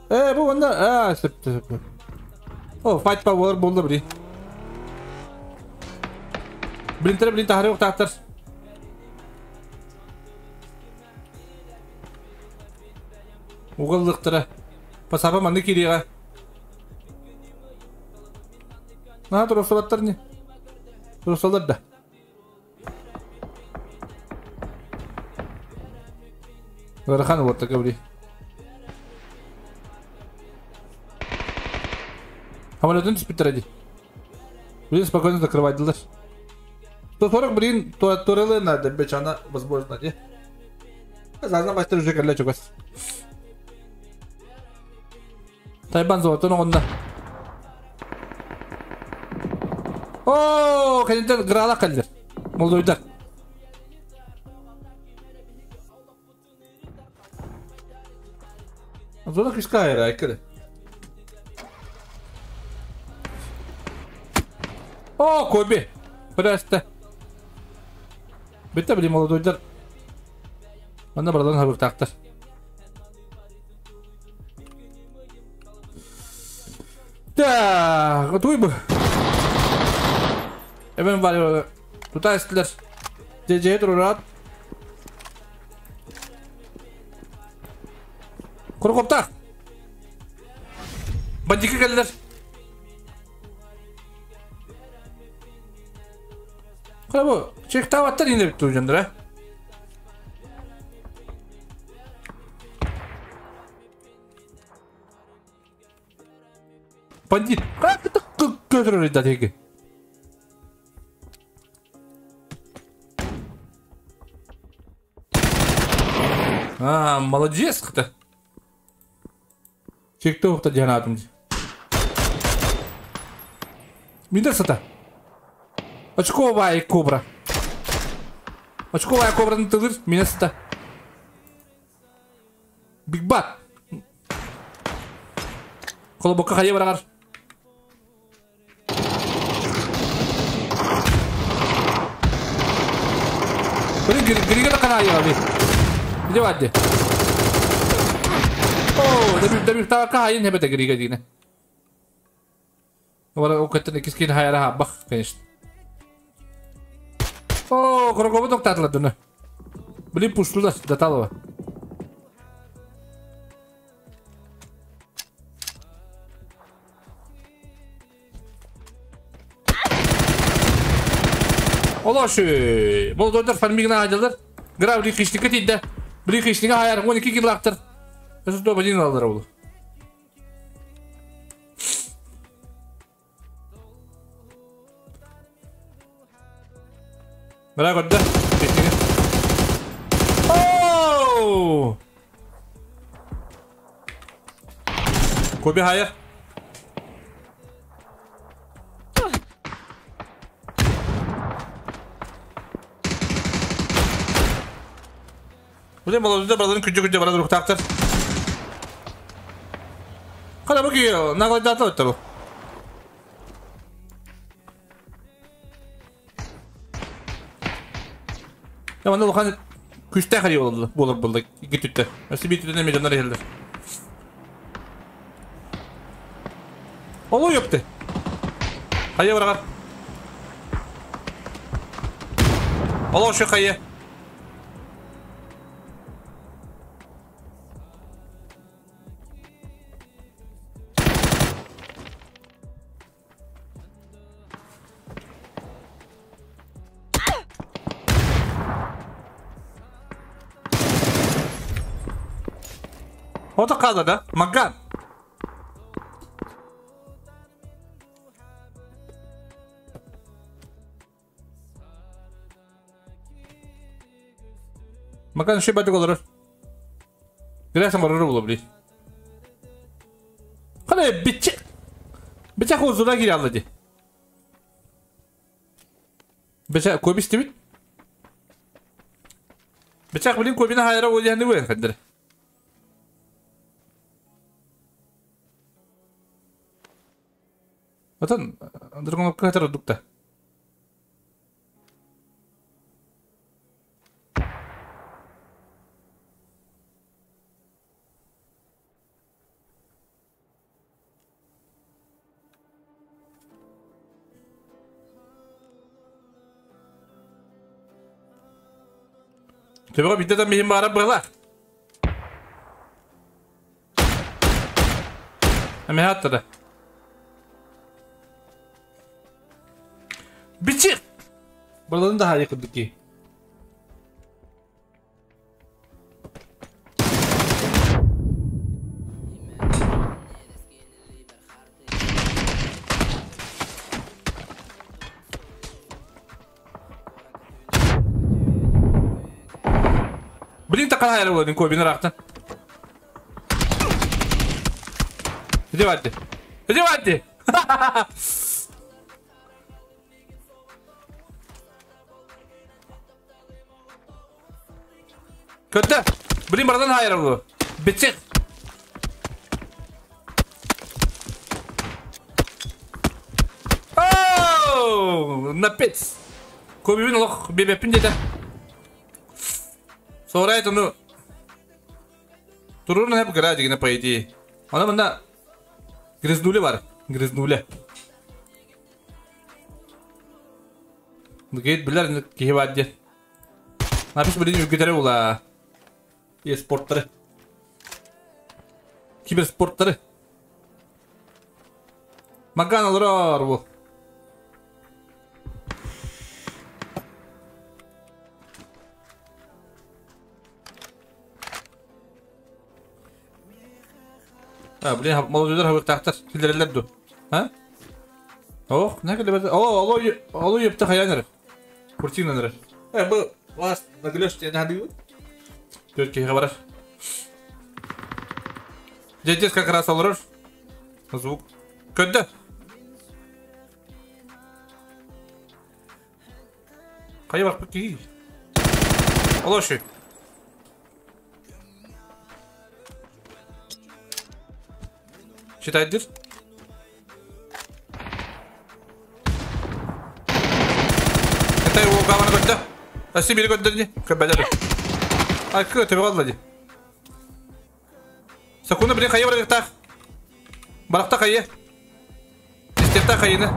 Бұл онда, сіпті, сіпті. О, файт па болар болды бірі. Блинтер, блин, тахары оқтақтар. Уғылдықтыра. Пасапа манды кереға. На, тұросылаттар не? Тұросылар да. Ғархан отты кәбірі. Самолетын түсіп бітір. Блин, спокойно закрывать дылар. 140, блин, турелы надо, бечь, она возможно, не? Зазна мастер уже кәлі чөкөс. Тайбан золотын оғында. О, кәліндер грала кәлдер. Молдойдар. Зона кишка айра, айкыры. О, Коби! Просто. Бітті білі молодойдар. Анда барадан хабыр тақтыр. Так, туй bu. Hemen var. Tutar istiler. CC'ye dur rahat. Kuru koptak. Bandika geldiler. Kara bu. Çek tavatlar yine bitti hocamdır ha. Бандит. Как это көтөрөр да теги? А, молодец кто. Чекте ухта дианатым. Миндер сата. Очковая кобра. Очковая кобра тылыр, меня сата. Биг Бат. Колобокка хайа барар. Блин, грига да каная би. Где вадди? О, дабир та кайын хебе грига дигне. Вара окаттан кискин хайара бах, конечно. О, кроково токтатла дуна. Блин, пуштуда даталова. Олошы! Молдордар фармигна ажалар. Гра бли хиштика тидде. Бли хиштика хайар 12 килактыр. Өсө топ один алдар oldu. Merak etme. Хиштика. Оу! Коби хайар. Блин, молодой, бразын күнчө-күнчө бразын ухтактыр. Кана бу ки наглайдата өттөр бу. Я манда улахан күстә хари болду, болор булды. Ики түттө. Өсү бит түттө миллиондар элдер. Олу ёпты. Кая барагар. Олу шу кая. Ото каза, да? Маган. Маган ши бәдік олар. Грясам барыр болу, блин. Қана бітче. Бітче хозура кире алды де. Бітче көбіс тебит. Бітче блин көбіне хайра олияны өйін қандыр. Отон другом катер дукта. Төбөҕө биирдэ да миһин баара быһалаах. Эмиэ аттара. Бичик! Балын да хайы курдук. Блин, такая хайра болдun кобин рахтан. Иди вадди. Иди вадди. Көттө. Блин, бардан хайра болду. Битсек. Оу, напец. Кобин лох бебепин деді. Sonra onu Турурун hep градигine по идее. Она мында грязнули бар. Грязнули. Гейт билер кихи бадди. Напис блин үгүтәрә була. E-спорттары. Киберспорттары. Маган алырар бу. А, блин, молодежь хабык тахтар, килдерелер ду. А? Ох, не кэлбэт. О, оло оло йөптө хайан эрэ. Куртинан эрэ. Э, бу вас наглеш диэн хадыы. Төрт киһиэхэ барар. Дедес как раз олорор. Звук. Көрдө. Хайа барбыт киһи. Олоши. Читайдыр. Кытай уолгаабаны көрдө. Өссө бири көрдө дии. Көрбөдө. Ай, кы төбө қалла дии. Сокуну билин хайа барыктаах. Барахта хайа. Истиэхтээх хайыны.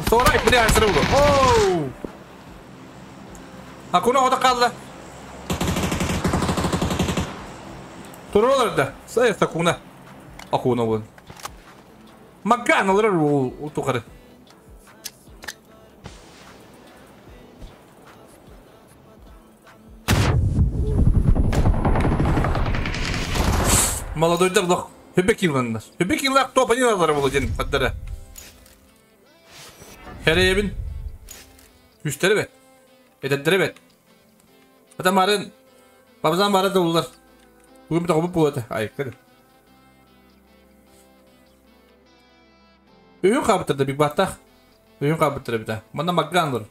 Сорай, били айсыры булу. Оу! Акуна ота қалла. Туралар да. Сай сакуна. Акуна болун. Маган алар ол тухары. Молодойдар лох хөбек киланнар. Хөбек килак топ они алар болу ден паддара. Хәрәйбин. Үстәре бет. Эдәддәре бет. Ата марын бабзан бары да улар. Бүгін бір қобып болады. Ай, кір. Үйін қабыттырды бик баттақ. Үйін қабыттырды біті. Мында магган тұр.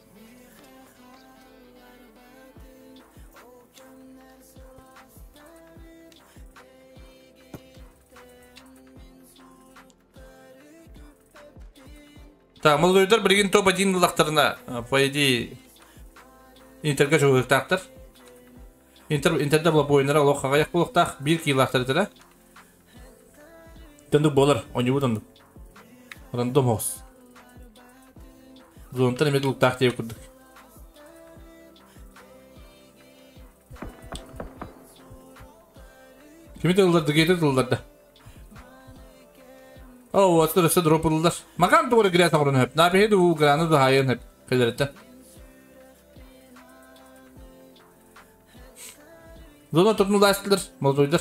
Так, молодойдар билигин топ-1 ыллахтарына, по идее, Интерге чугуктаахтар. Интер Интерде була буойнара олох хаҕайах буолуохтаах биир киилаахтар этэрэ. Тендук буолар, оонньуубут оннук. Рандом хоҕус. Зонтан эмиэ тулуктаах диэбит курдук. Кими тыллар, дыгети тылларда. Оо, аттар өссө дроп ыллар. Макан тугура грязь оҥорон сөп. Наабиһи дуу граны да хаайан сөп. Кэлэриттэн. Зона турнулаастылар, молодойдар.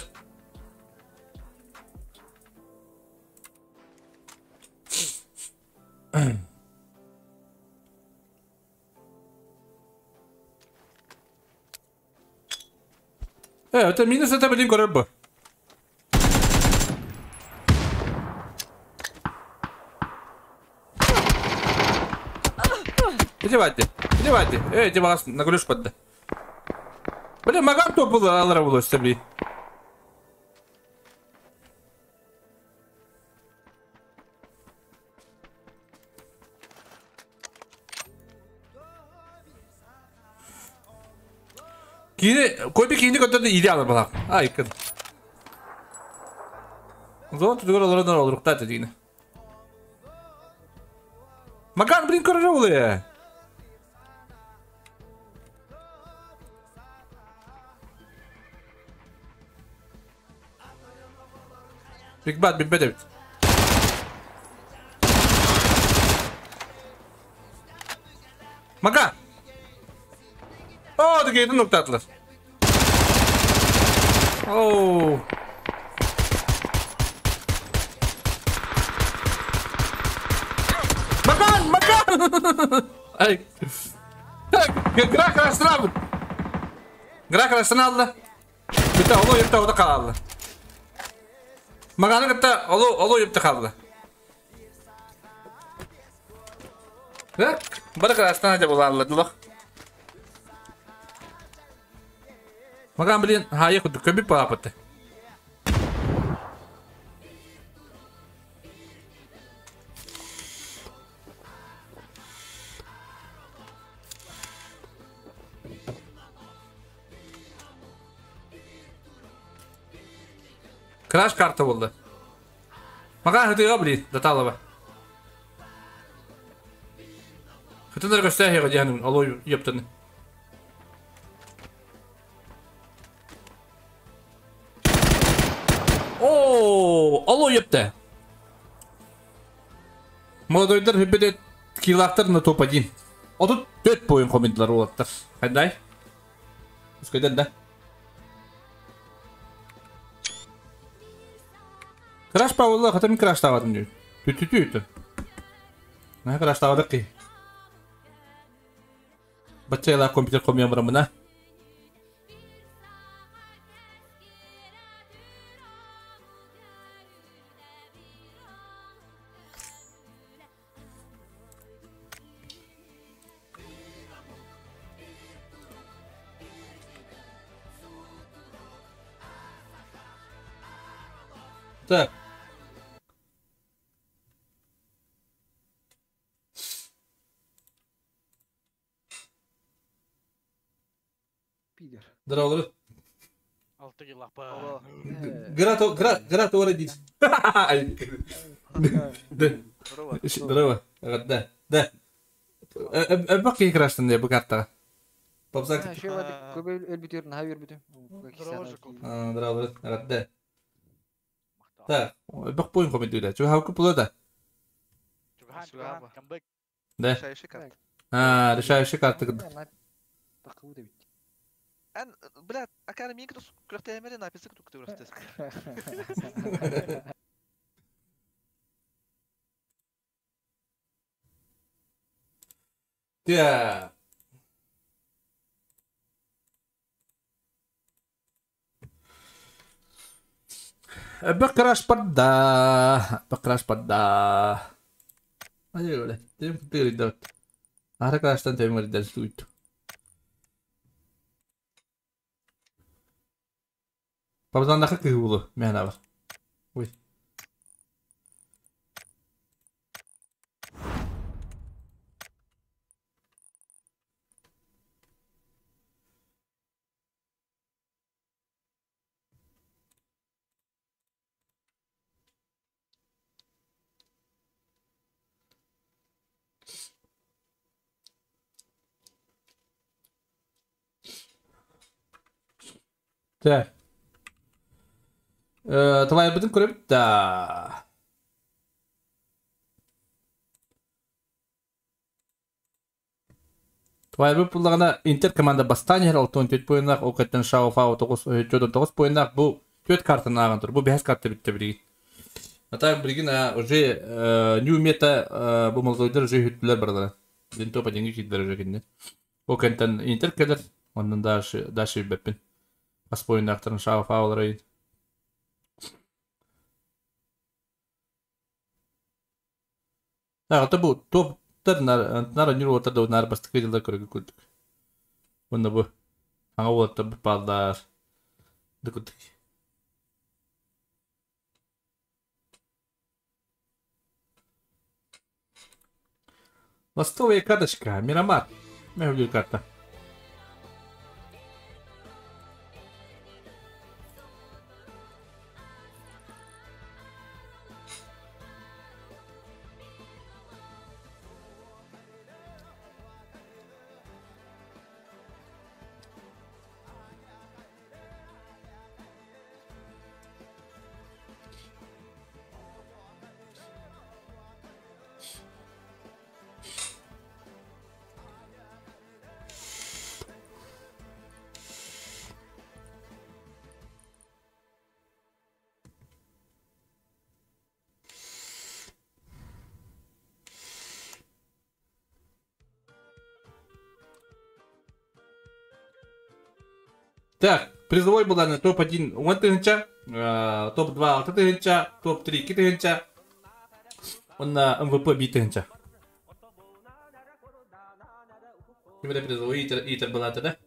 Э, это минус это блин көрөр бу. Иди вадди, иди вадди. Эй, иди вас на глюш подда. Блин, маган то было, алра было, блин. Киини, койби киини көтөрдө иди алар балак. Ай, кын. Зон түгөр олорон олоруктат дегини. Маган, блин, көрөрө болу. Биг Бат билбет эбит. Маган! Оо, дегейтин нуктаатылар. Оу. Маган, Маган! Ай. Грах растрабыт. Грах растрабыт. Бүтэ олу юпта ода калалла. Маганы кытта олу олу юпта калла. Так, бары крастан да булалла дулах. Маган блин, хайы куду көбүп папаты. Краш карта болды. Маған хытыға блин, даталаба. Хытындар көстәһиға диһанын, алой ептіні. О, алой епті. Молодойдар хүббеде килактар на топ-1. Отут 4 бойын коменділер олаттар. Қандай? Үскөден да. Краш Павла хатым краш таватын дүү. Тү-тү-тү. На краш тавадык ки. Баччайла компьютер комьям барамына. Так. Пидор. Здорово. Алты лапа. Грато, грато родить. Да. Здорово. Да. Да. Бак крашты не букатта. Попсак. Здорово. Да. Так, бак поин комментуйда. Чу хавку пулада. Да. А, решающий карта. Эн, блядь, акара минг тус күрәхтәмәре написы күтүк күрәхтәс. Так. Бакраш падда, бакраш падда. Ай, тем тыридот. Ара краштан тем ридал суит. Пабзан дахы кыгулу, мен бар. Ой. Так. Твоя бүтін көріп да. Твоя бұл бұлағына Интер команда бастан ер 6-4 бойынақ, оқеттен Шао Фао 9 бойынақ, бұл 4 картаны ағын тұр. Бұл 5 карта бітті бірге. А так бірген уже нью мета бұл молдойдар уже хүттілер барлары. Ден топа денге киддер уже кенде. Оқеттен Интер келер, ондан дальше бәппін. Бас бойынақтарын Шао Фаолар ойын. Так, это бұл топтар нар нүр отыр нар бастық жылдар көрге көрдік. Онда бұл аңа олатта бұл балдар. Дікүдік. Ластовая карточка, Мирамар. Мен карта. Так, призовой был на топ-1 1 тысяча, топ-2 6 тысяча, топ-3 2 тысяча, он на МВП 5 тысяча. Теперь призовой итер была тогда.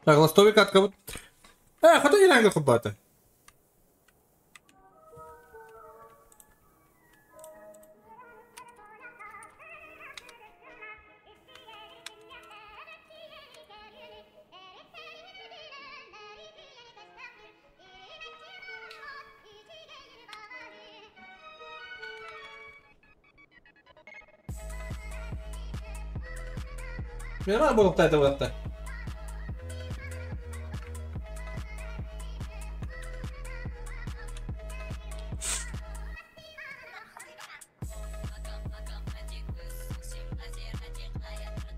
Так, ластовый катка вот. Хата не кубата. Мира буолуктаата буолта.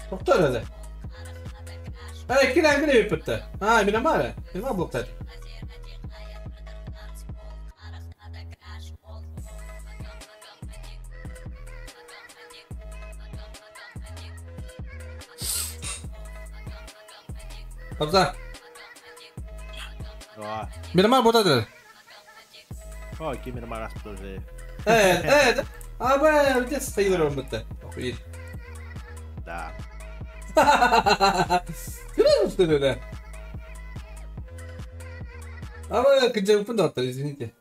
Тоқтар әлі. Әй, кил әңгіле бітті. А, мен амара. Мен буолуктаата. Абза. Мирамар ботады. О, ки Мирамар аспыды. А, бля, где стоит он Охуеть. Да. Серьезно, что ли, да? А вы где вы извините.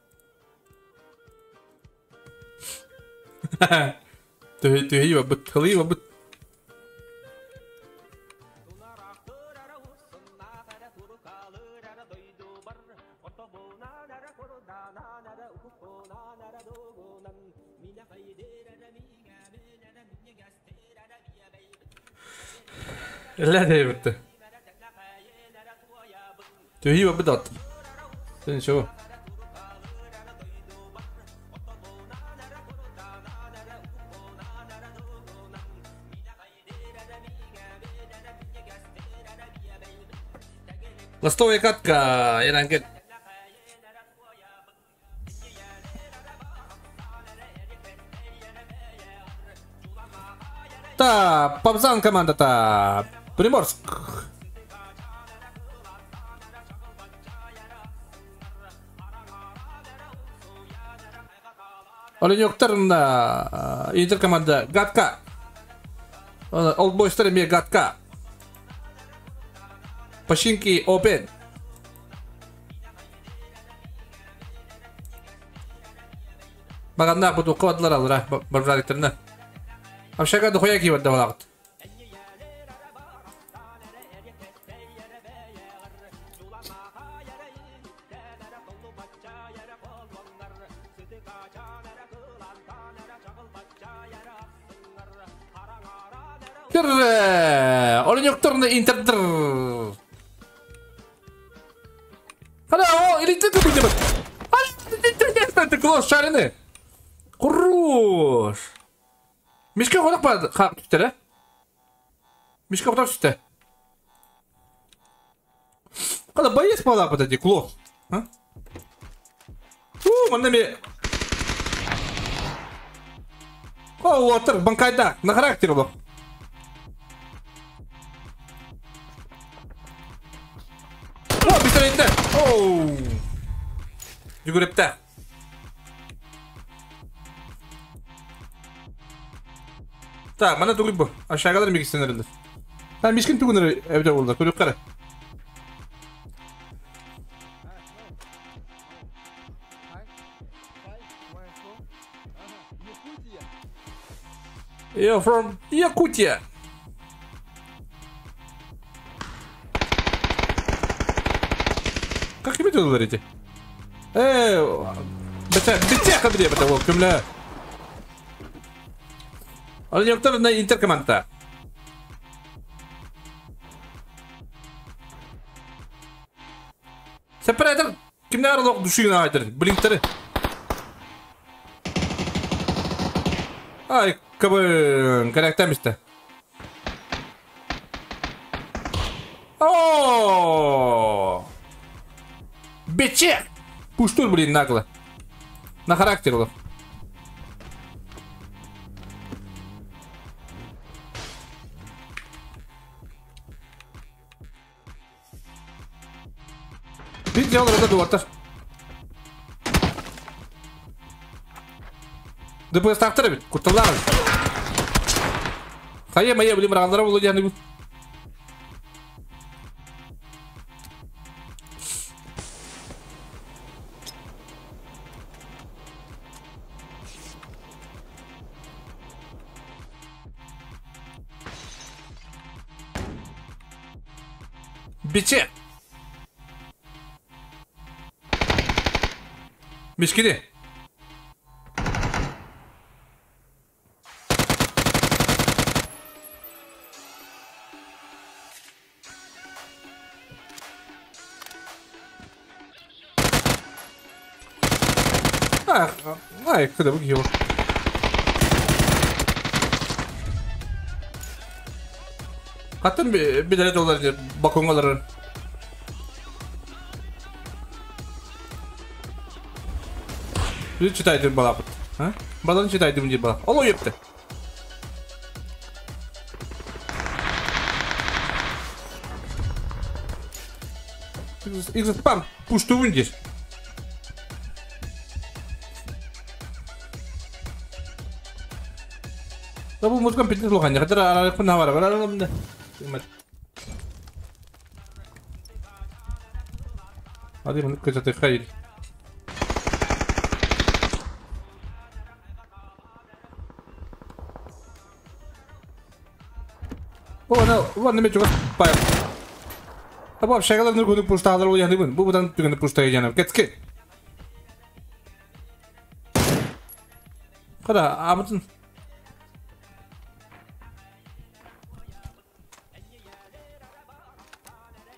Ты его бы, его бы. Ля бітті. Түйі бі дат. Сен ничего. Ластовая катка, Ирангет. Та, Пабзан команда-то. Приморск. Оленёктар Интер команда Гатка. Олдбойстар ме Гатка. Пашинки Опен. Баганна буду квадлар алра барбарыктарына. Амшага дохуя кийбат давалагыт. Оленёктарны интердер. Хала, о, или ты будешь? А, ты класс шарины. Хорош. Мишка ходок па түстер, Мишка ходок түстер. Када боец пала подойди, кло. А? У, маннами. О, отыр, банкайда, на характер был. О, пистолетте. Оу. Жүгіріпті. Так, мана тугуй бу. Ашағалар мегістен. Ha, мишкин тугунар эбде болду. Көрүп кара. You're from Yakutia. Как вы говорите? Бите кадре бите ол көмлө. Ал yoктор на интеркоманда. Сепаратор кимдер лок душугун айтыр. Блинктери. Ай, кабын, карактамисте. О! Биче! Пуштур, блин, нагло. На характер лох. Видел, это дуатор. ДПС тактыр бит, курталар. Хайе мае блин, мралдара булу дияны бу. Биче. Мискини. Ай, куда вы его? Хаттан билere доллар баконгаларын. Bir читайте балапыт. Балан читайте мне балап. Оло епті. Их спам пуштувын здесь. Да бу музыкам питнес лоханья, хотя ара кына бар, бар ара Hadi bunu kaçatı hayır. О, на мечу пай. А баб шагалар нургуну пушталар ол яны бу будан түгүнү пуштай жаным. Кетке. Кара, амытын.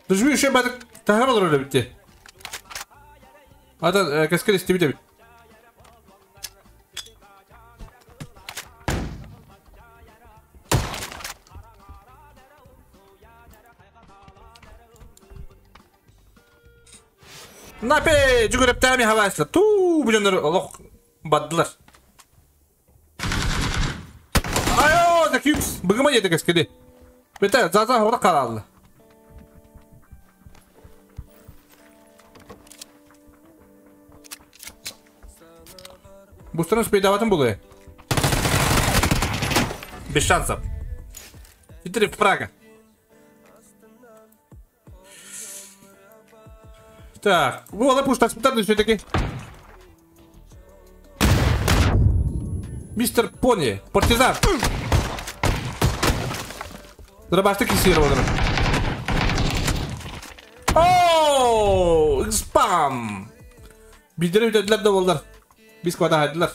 Дужми еще бадык тахар olur öyle bitti. Hatta kaskar istebi de bitti. Напе, жүгіріп тәми хавасла. Ту, бұлыныр олық баддылар. Айо, да кюкс. Бұғыма еді кәскеде. Беті, заза оры қаралды. Бустарын спейдаватын бұлы. Без шансов. Теперь в Прага. Так, вот, пусть так все-таки. Мистер Пони, партизан. Зарабашты кисирован. Ооо, спам. Bildirim ödediler de oldular. Biz kadar haydiler.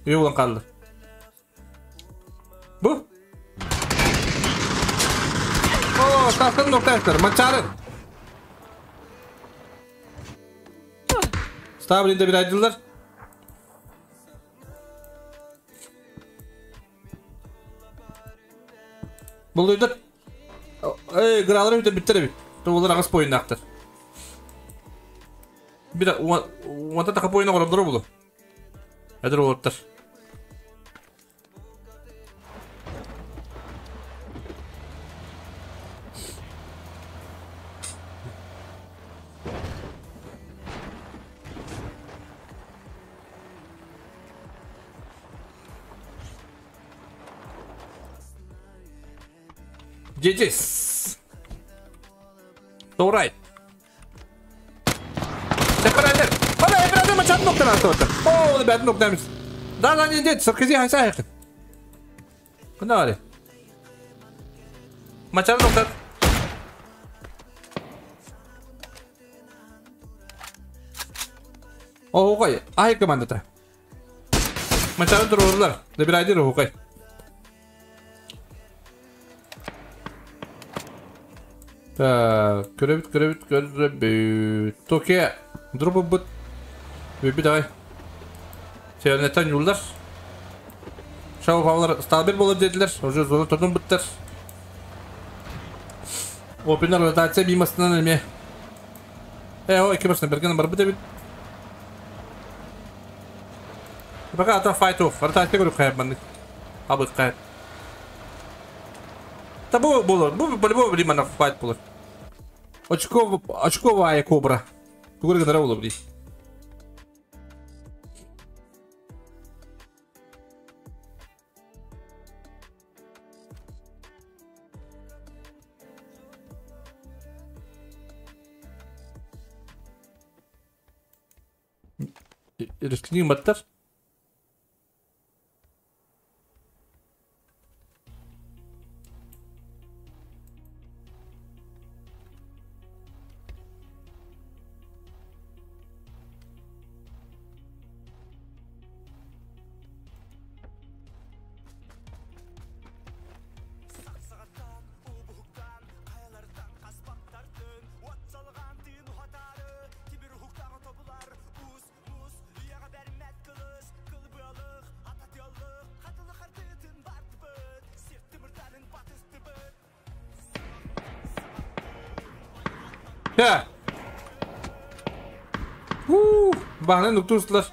İyi olan kaldı. Bu? Oo, kalkan nokta yaptılar. Maçarı. Stabilinde bir aydınlar. Bulduyduk. Ey, qıraları bir bitti bir. Doğular ağız boyunda aktır. Bir de onda takıp oyuna koyalım bunu. Hadi olurlar. GG's. Alright. Separatör. Bana separatör maç at noktadan sonra. Oo, ben noktaymış. Daha lan yedi. Sarkozy haysa yakın. Bu ne var? Maç at nokta. Oh, okay. Ay komandata. Maç at dururlar. De bir aydır okay. Так, көрөбүт, көрөбүт, көрөбүт. Токия, дробы быт. Bir давай. Севернеттен юлдар. Шау павлар стабил болып dediler. Уже зона tutun быттыр. Опенер ротация бимасынан эме. О, iki başına berген бар бит. Пока ата файт оф. Ротация көрүп кайып маннык. Абы кайып. Та бу болор. Бу по-любому временно файт болор. Очков, очковая кобра. Тугурга генерал болор ди. Рискни маттар. Я. Уу, баһынан нуктуустулар.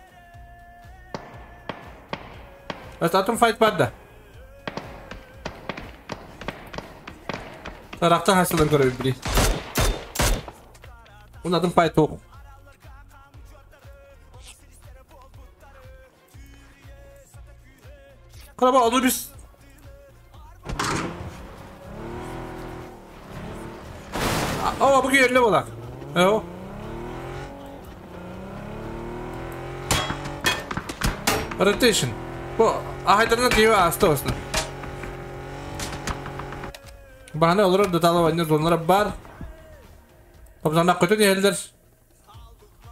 Атын файт бар да. Тарахта хасылын көрөбүт били. Ун атын файт тоқ. Караба Anubis. Aa bu yerli bolar. Evo. Rotation. Bu ahaydarına diyor hasta olsun. Bahane olur da dala oynuyor onlara bar. Toplamda kötü değiller.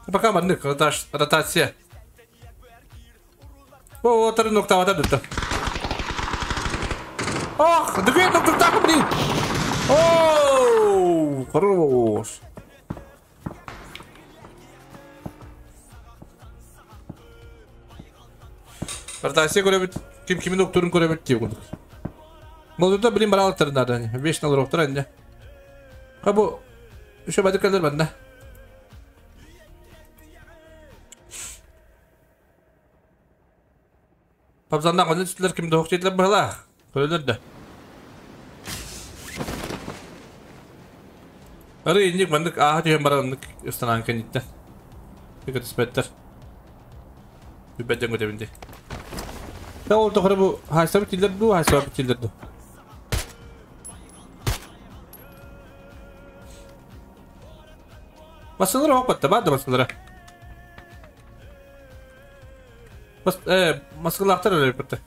Bakalım anlık rotatsiya. Bu otarı nokta vata tuttu. Oh, дыгын нокта блин. Оу, хорош. Ротация көрөбүт. Ким кимин докторун көрөбүт диye kurduk. Молдуда блин баралыктарын да. 5 налар октор инде. Ха бу үчө бадыкалар банда. Пабзандан көнө түстүлөр ким док жетилер бала. Көрөлөр да. Ары инник мандык аха түйен бараннык ыстанан кенитте. Тикет спеттер. Үбәден көтебинде. Та ол тохры бу хайсап тилер ду, хайсап тилер ду. Басылар окпатта, барды басылар. Бас маскалактар эле битти.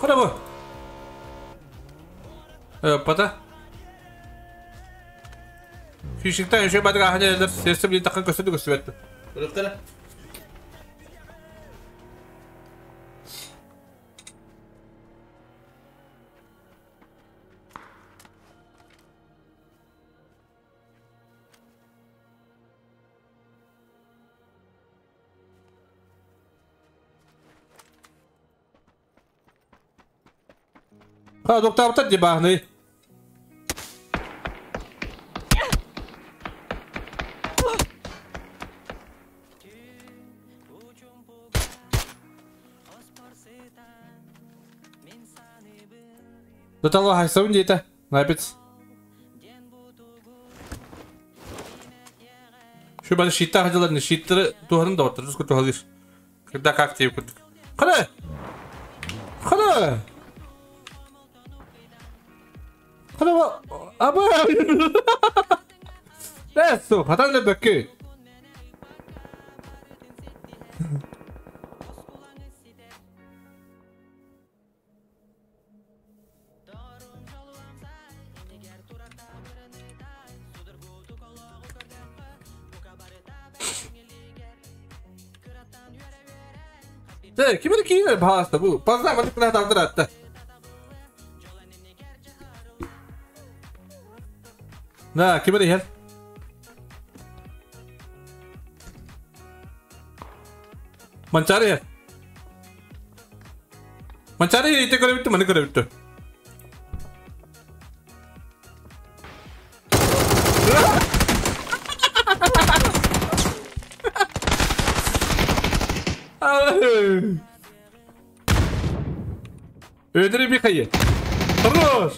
Кара бу. Пата. Фишиктен еще бадыга аханелер сесте билин таккан көстөдү көстүбөттү. Көрөктөр. Ха, доктор бутар дебахны. Дотало хайсабын дейті. Найпец. Şu bana şiitler hacılarını, şiitleri duvarını da ortada. Düzgün tuhalır. Когда как тебе кудuk. Қара! Қара! Қара аба! Бәсу, хатан да бөккө. Kimin kiyinir bahasta bu? Pazar madık ne tavdır hatta. Na, kimin ihel? Manchari ihel. Manchari ite kore bittu, mani kore bittu. Öldüreyim bir kayı. Хорош.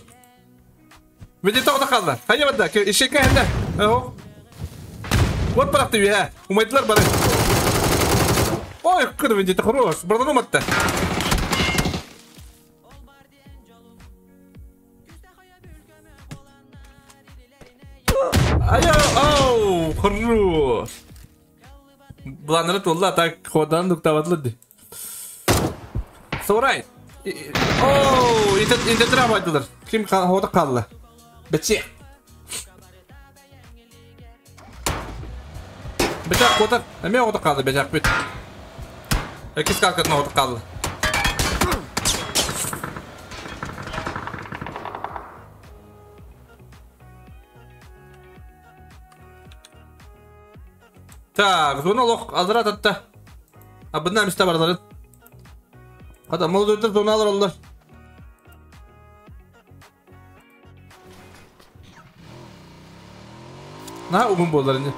Веди тоғда қалды. Хайя бада, ишекке хәнде. Ого. Вот бырақты бе, умайдылар бары. Ой, кыр веди хорош. Бұрдан уматты. Айо, оу, хорош. Бұланыры толла, так ходан нұқтавадлы. Сорай. Оу, интетра байдылар. Ким хода қалды? Бітсе. Бітақ қотыр. Әме хода қалды, бітақ бүт. Әкес қалқатын хода қалды. Так, зона лох алдыра татта. Абына мисте барларын. Хата молодойдар зона алыр олар. Наһаа уһун буолар ини.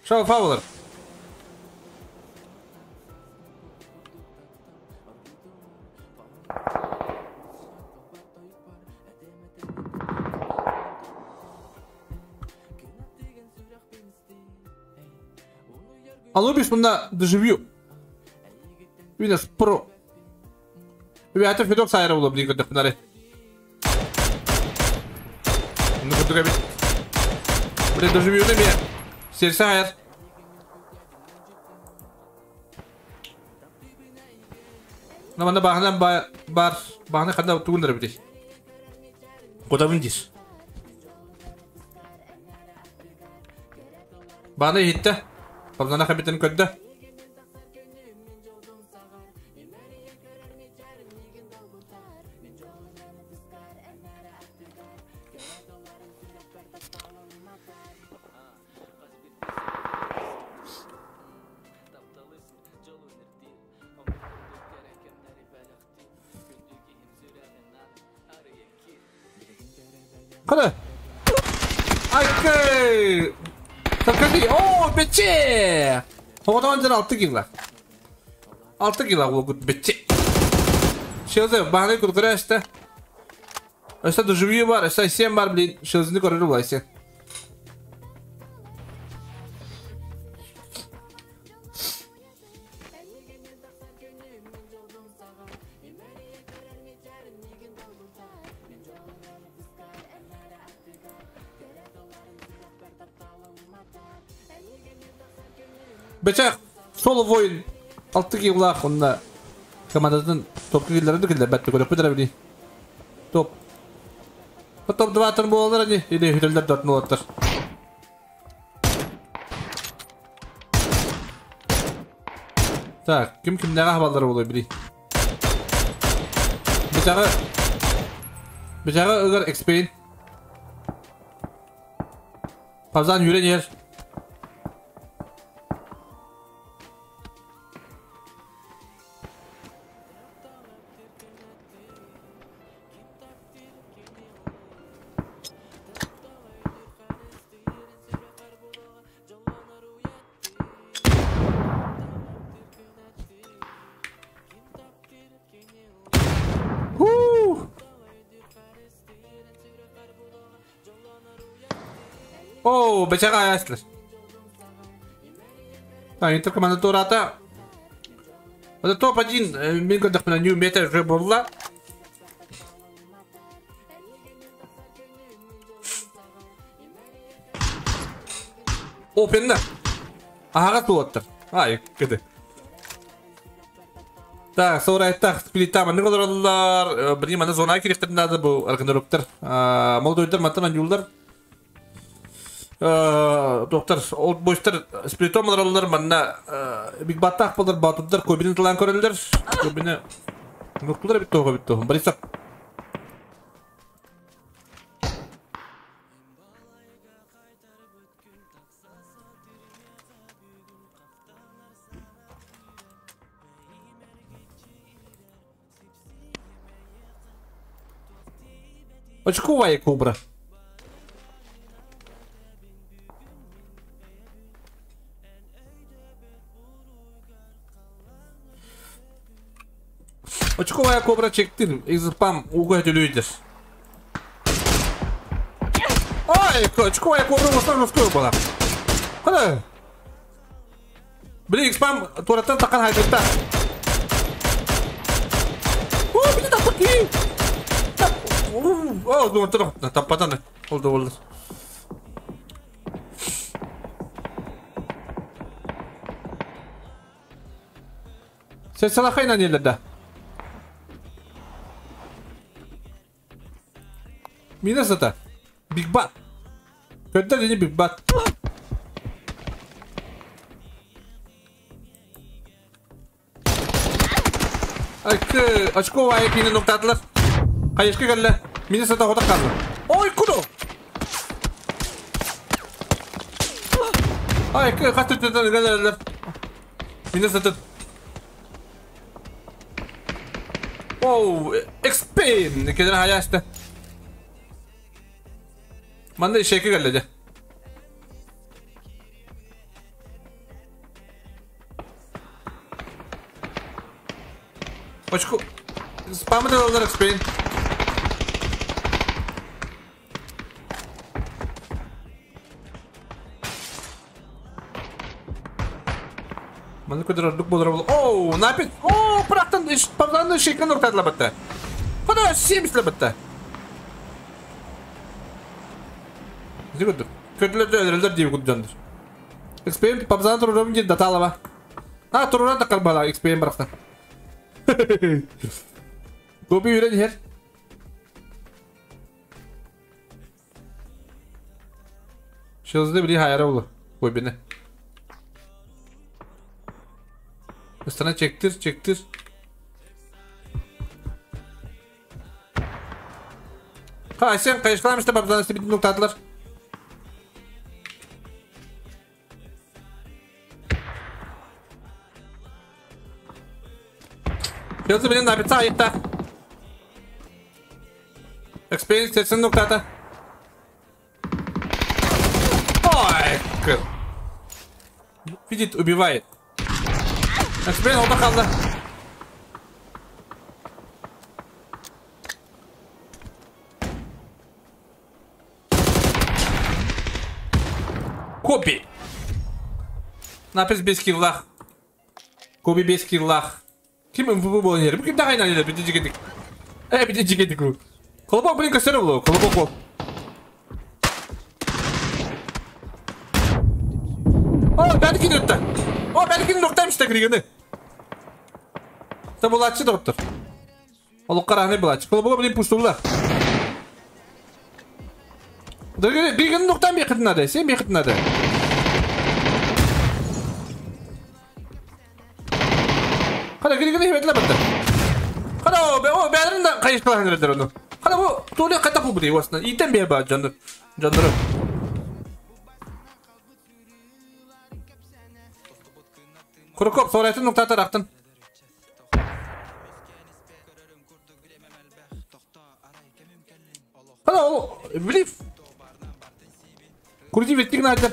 Шалфа болар. Анубис мында дежавю. Винас Про. Үбәтэ Федок сайра була билин көрдөхпүн Онну курдук эбит. Бile дежавюны эмиэ. Серсе хайар. Манна бааһынан бар бааһына ханна тугуннар эбитий? Кутабын диир. Баана иһиттэ. Павлана хабитын көрдө. Қара. Айкы! Саркази! О, бече! Оғынан жан 6 кило. 6 кило ол бече. Шелзе, бағаны күркірі әшті. Әшті дужуи бар, әшті сен бар, блин, шелзіні көрір бұлай сен. Бече соло воин 6 кило онна командатын топ киллерин киллер бәтті көрөк бітірі били. Топ. Топ 2 тын болалар ани или хүтелдер 4 болаттар. Так, ким кимнеге хабалдар болой били. Бечеге Бечеге ыгар экспейн. Павзан юрен ер. О, бечеге аяслар. Так, Интер команда турата. Это топ-1, мен көрдөх New Meta уже болла. Опенна. Ага, туаттар. Ай, кеде. Так, сорайттах, сплита, манны олороллар, бир маны зона керектер надо бу аргындырыптыр. Молдойдор маттан анюлдар. Доктор, олд бойстар сплитом олороллар, манна биг баттах болар, батуддар көбүнү тылан көрөлдөр. Көбүнү нуктулар бит того бит того. Борисов. Очковая кобра. Очковая кобра чектин. Из-пам угодилюйдер. Ой, очковая кобра в основном была. Куда? Блин, спам тураттан такан хайдытта. О, блин, такие. О, думаю, таппатан. Oldu oldu. Sen salakayla yerlerde. Minnesota. Big Bat. Kötü dedi Big Bat. Очко айкини ноктатылар. Кайышка келді. Minnesota хода қалды. Ой, куду. Ай, катты келділер. Minnesota. Оу, XP! Кеден хаясты. Манна ишеки келледи. Очку. Спамы алар XP. Манна көдөр болор бол. Оу, напит. Оу, пырақтан павланы шейкен ортадыла бітті. Құда семізлі бітті. Не көрдік? Көділерді өлірілдер дейі күддендір. XP пабзаны тұрырым дейді даталава. А, тұрыран да қалбала XP бірақтан. Көбі үйрен хер. Шылызды білі хайара олы. Көбіні. Üstüne çektir, çektir. Ha, sen kayışkalamıştı babzanı bir nokta attılar. Yıldızı benim de bir sahipte. Experience 80 nokta atı. Ой, видит, убивает. Experience orada kaldı. Kobe. Napis 5 killah. Kobe 5 killah. Kim MVP болан ери? Ким дагы айналып бити жигитик. Бити жигитик бу. Колобок блин көстөрө боло. Колобок бол. О, бәлки өттө. О, бәлки ноктаймыш да киргенде. Та булачы доктор. Олук караны булачы. Колобок блин пустулар. Дөргө ноктан бекитинады. Сен бекитинады. Хана киргенде хебетле батты. Хана о бәрин да кайыш кылган оны. Хана бу туле кайта бу бу осна. Итен бе ба жандыр. Жандыр. Куркоп сорайтын нокта тарактын. Хана о блиф. Курди веттик надо.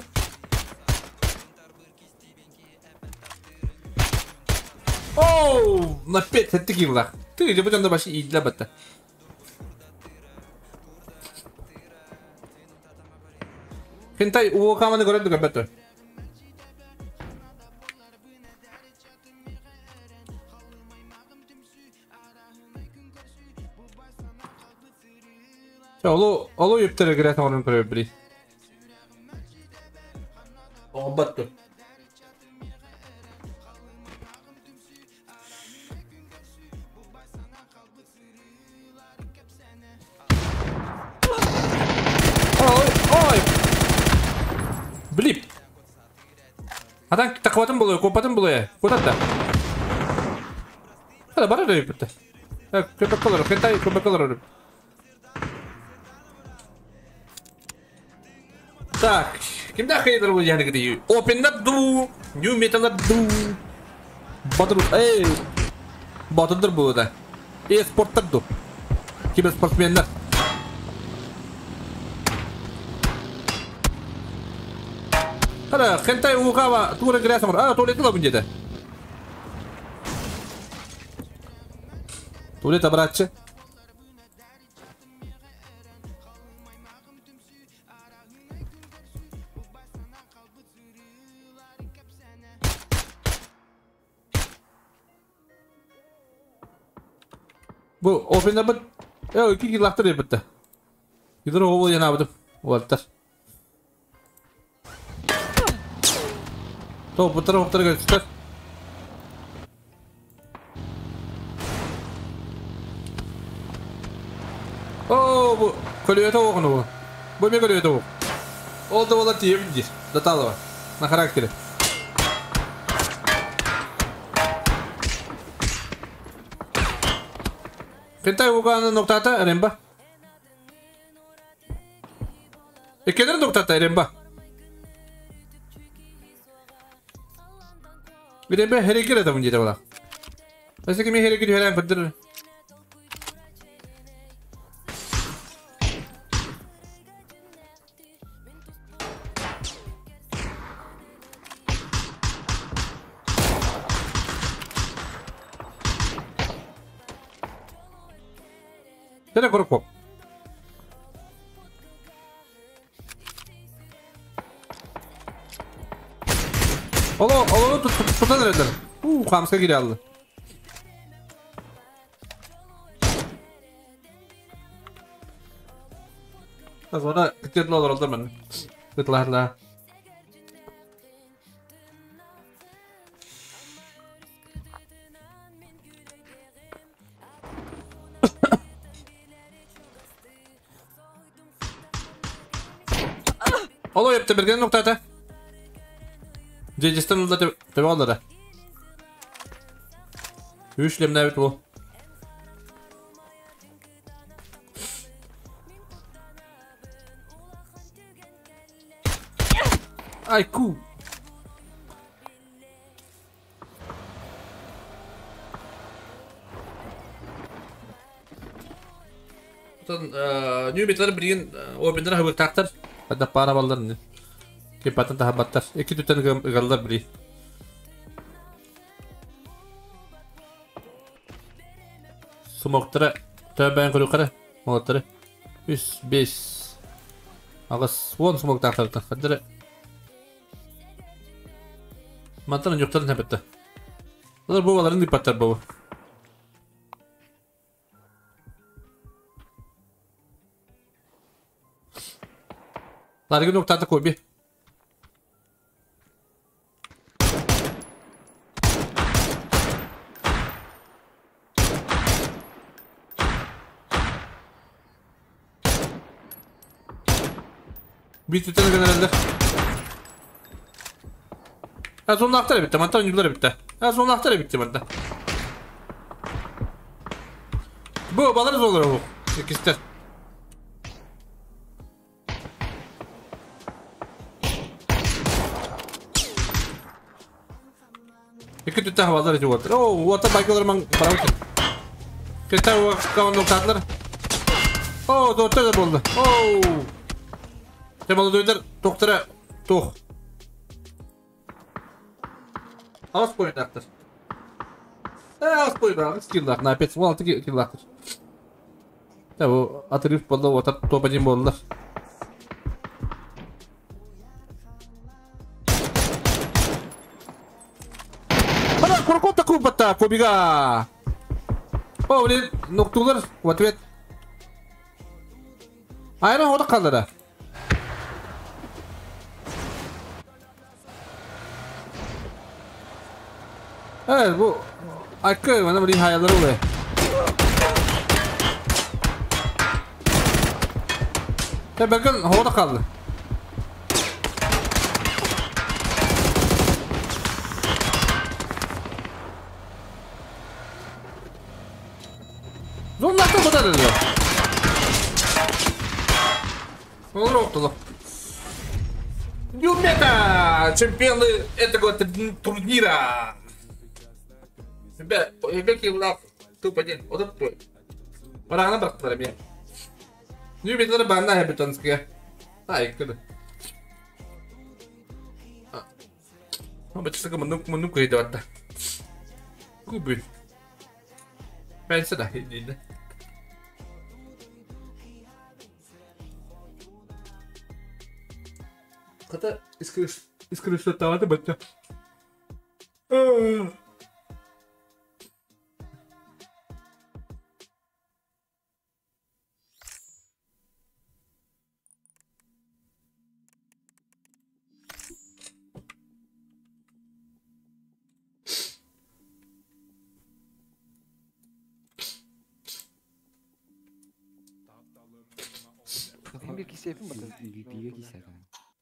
Оу, на 5 это килла. Ты иди будем баши и для бата. Хентай у каманы город габата. Алло, алло, ептер грязь на көрөбри. Оғбатты. Ой, ой. Блип. Атан тақватын болой, копатын болой. Кутатта. Хада бара да битте. Көпөк колор, хентай көпөк колор. Так, кимде хейтер бу яны гиди? Open up do, new metal up do. Батыр, эй. Батырдыр бу да. E-спорттар ду. Киберспортсмендер. Хара, хентай угава тура грясамыр. А, туалет ла бу жерде. Туалет абратчы. Bu open up iki yıllaktır yapıttı. Yıldır o yana abdım. Walter. Топ, bu tarafı göster. Oo bu kolye tavuk bu. Bu ne kolye tavuk? Oldu valla diyebilir. Datalı var. На характере. Хентай уганы ноктата ремба. Экенер ноктата ремба. Ремба херекер это мунди табала. Асыки ми херекер херен көддөр. Тере Куруков. Оло, олону тутан эрэллэр. Уу, хаамска киирэ алла. Зона кытыатла олороллор манна. Ытылаһыла. Оло епте берген ноктата. Дежистен ылда төбө аллара. Үш лемнәбит бу. Айку. Оттон нью-металар билигин опеннер аһыбыктаахтар. Хадда паара баллар ини. Кипатын таһабаттар. Икки түттэн ыгаллар били. Сумоктара төбөөн көрүкара молоттары. 3, 5, 8, 10 сумоктаахтар. Хаддара Мантан ньуктарын хапетта. Олар бу баларын дипаттар бу. Ларгы ноктата коби. Bir tüteni gönderdiler. Ha son aktar bitti. Mantar oyuncuları bitti. Ha son aktar bitti manta. Bu balarız olur bu. İkisi İki tütte havalar içi vardır. Oo, vata baykalar man para uçur. Kete kavan noktalar. Oo, doktor da buldu. Oo. Temalı duydur doktora toh. Az boyundaktır. Az boyundaktır. Skill'lar. Napet 16 kill'laktır. Tabi bu atrif boldu, vata topacım boldular. Куркота кубата, побега. О, блин, ноктулар в ответ. Айран ода қалдыра. Evet bu Hakkı bana bir hayalleri oluyor. Ya bakın havada kaldı. Zorlakta kadar ediyor. Olur oldu. Юмета! Чемпионы этого турнира! Ребят, ребятки, туп один. Вот это твой. Барана бактылар мен. Нью-Металар банна хабитонская. Ай, куда? А, бачыска мунук мунук кыйды атта. Кубы. Пенсе да хидинде. Ката искрыш тавады бача.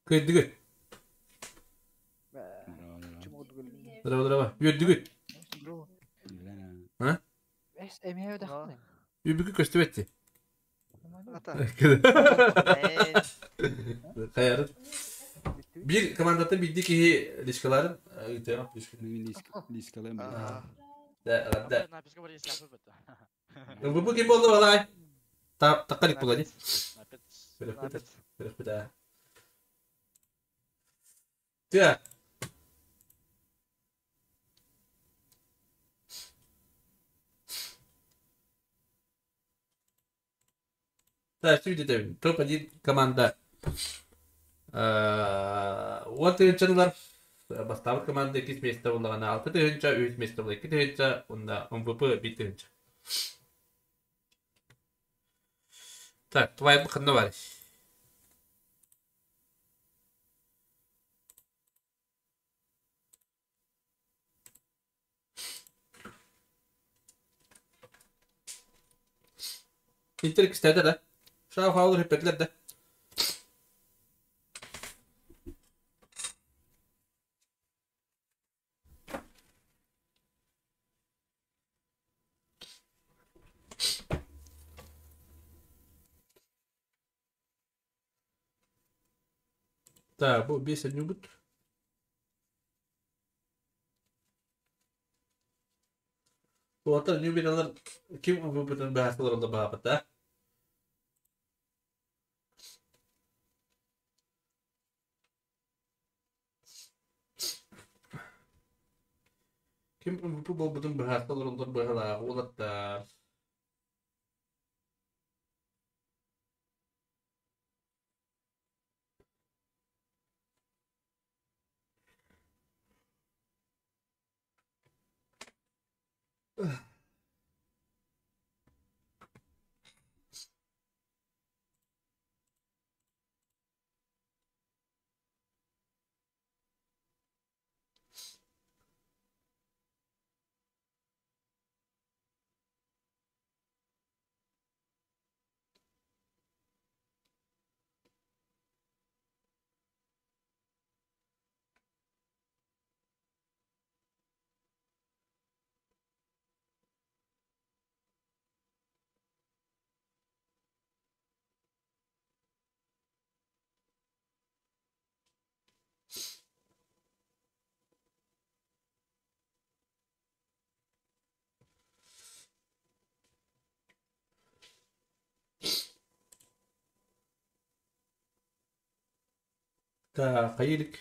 Кыйдыгы. Здорово, здорово. Юддыгы. А? Юбүкү көстүбетти. Хаярыт. Bir komandата билди ки лишкаларын ыйтыга Лишкаларын. Да, да. Бу ким болду балай? Таккалик булади. Бирок Так. Сүүдэ топ-1 команда. Вот тыһыынчалар бастаабыт команда 2 место буллаҕына 6 тыһыынча, 3 место була 2 тыһыынча, уонна МВП 1 тыһыынча. Так, твоя ханна бар. Интер кистәде да. Шау хаулыр хиппетлер да. Так, бу бес бут. Уотар ньүбиналар ким МВП-тын баһаскаларында баапата. Ким МВП болбутун баһаскаларында баһалаа уолаттар. Та хайылык.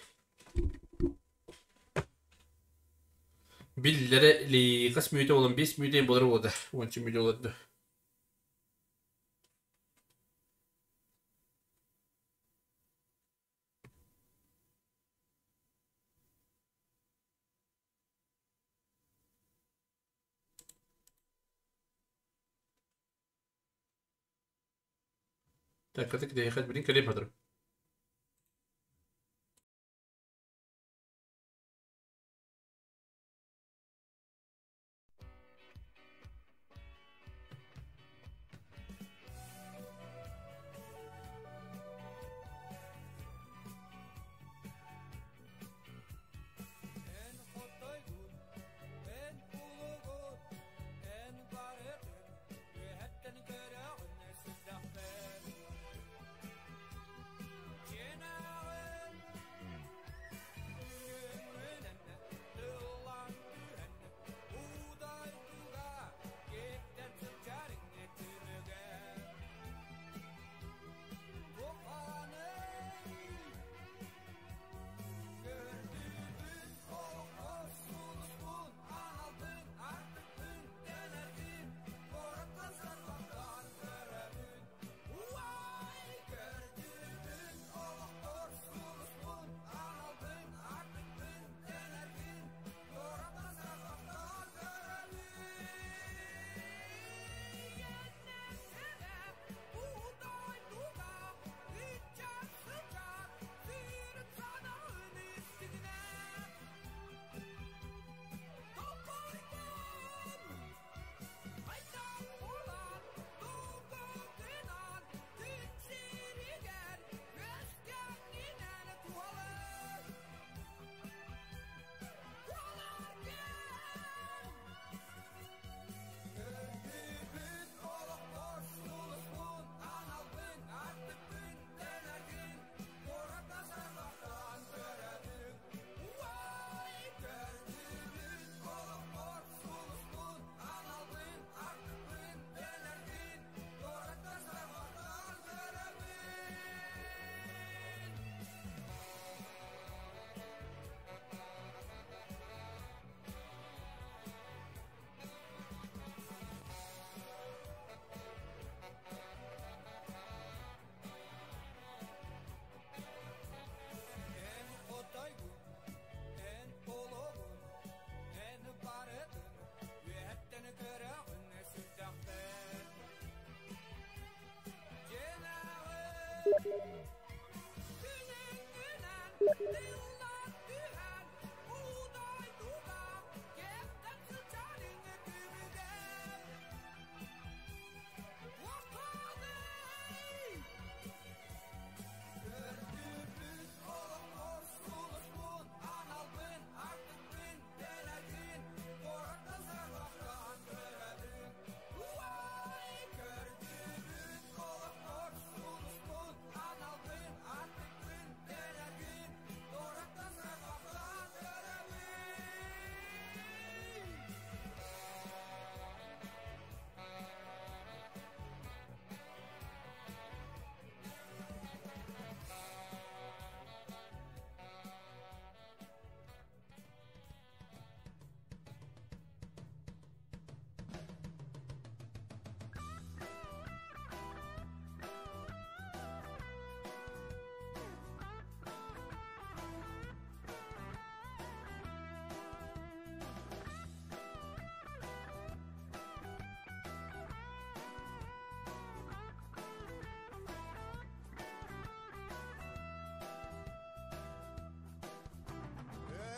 Биллere ли қас мүйтө болон 5 мүйтө болар болду. 10 мүйтө болду. Так, катык де хат бирин келем хадыр.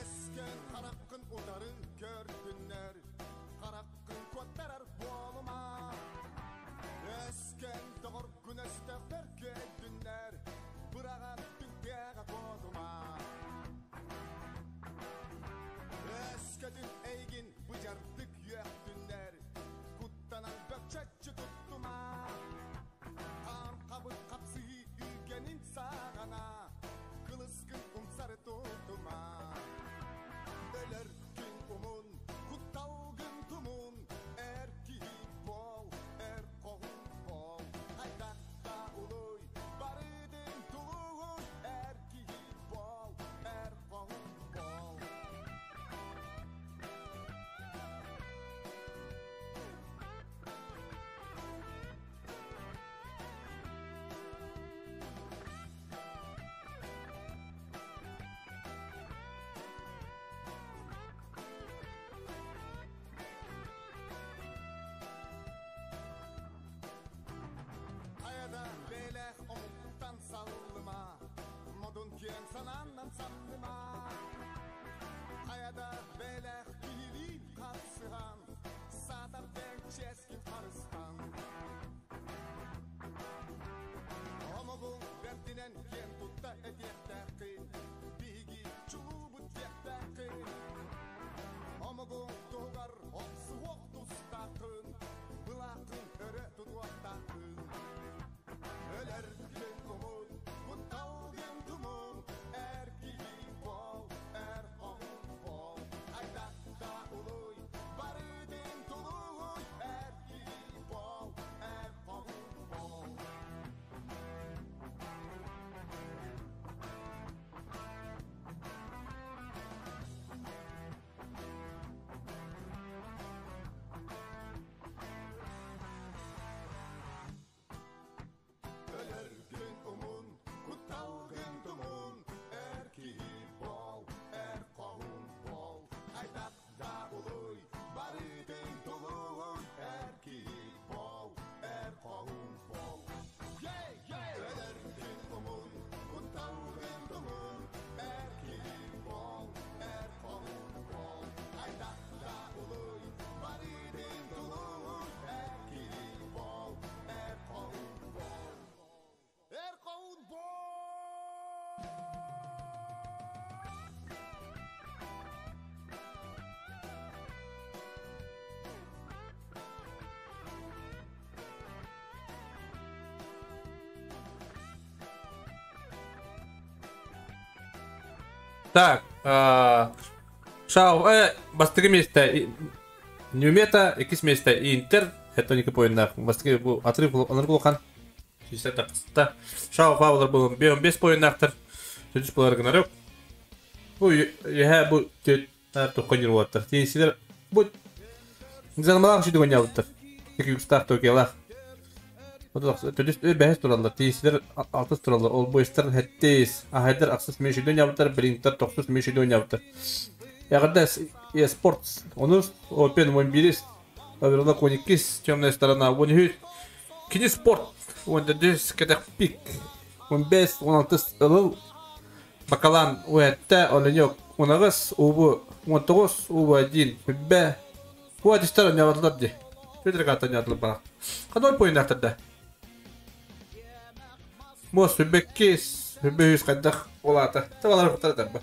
Өскөн хараххын утары көрдүннэр, хараххын куоттарар буолума. Өскөн доҕоргун өстөөхтөр көйдүннэр, быраҕан түҥтээҕэ куотума. Өскөтүн эйигин быдьардык үөхтүннэр, куттанан бөкчөччү туттума. Хаан хабыр хапсыһыы үгэнин саҕана, кылыскын умсары тутума. Өлөр күн умун, кутталгын тумун, эр киһи буол, эр хоһун буол. Хайдахта улуй, барытын тулуй, эр киһи буол, эр хоһун буол. Хайада бээлээх омуктан саллыма, модун киэҥ санааннан самныма. Хайада бээлээх киһилиин харсыһан, саатар дэҥ чиэскин харыстан. Омугуҥ бэрдинэн киэн тутта этиэхтээххин, биһиги чулуубут диэхтээххин. Омугуҥ туһугар охсуһуох тустааххын, былааххын өрө тутуохтааххын. Өлөргүн умун, кутталгын тумун, эр киһи буол, эр хоһун буол. Хайдахта улуй, барытын тулуй, эр киһи буол, эр хоһун буол. Өлөргүн умун, кутталгын тумун, эр киһи буол, эр хоһун буол. Хайдах да улуй, барытын тулуй, эр киһи буол, эр хоһун буол. Өлөргүн умун, кутталгын тумун, эр киһи буол, эр хоһун буол. Хайдах да улуй, барытын тулуй, эр киһи буол, эр хоһун буол. Эр хоһун буол! Так, Шао, бастакы миэстэ Нюмета, иккис миэстэ Интер, это не поиннаах. Бастакы бу отрыв анаргы улахан сүүстэн тахсыста. Шао Фаулар буолан 5 поиннаахтар. Төрдүс буолар гынарык. Бу үһэ бу түөттар тухханьыр уоттар. Тиийсилер бу Занамалаах шүдү гонялыттар. Тики үкстаах Токиолаах. Төрдүс бэһис тураллар. Тиийсилер алтыс тураллар. Ол бойстар хэттис. Ахайдар ахсыс мешүдөн ябыттар. Блинктар тохсус мешүдөн ябыттар. Эҕэрдэ Спортс онус, Open 11, Аверла 12, Темная сторона 13, Кини спорт 14, Кэтэх пик 15, 16 ылыл. Бакалан уэтте, Оленек унагыс, убу 19, убу 1, хүббе. Бу адистар ойнаватылар ди. Федер ката ойнаватылар бара. Каной поиннартарда. Мос хүббеккис, хүббе хүс кайдах олата. Табалар кутар дарба.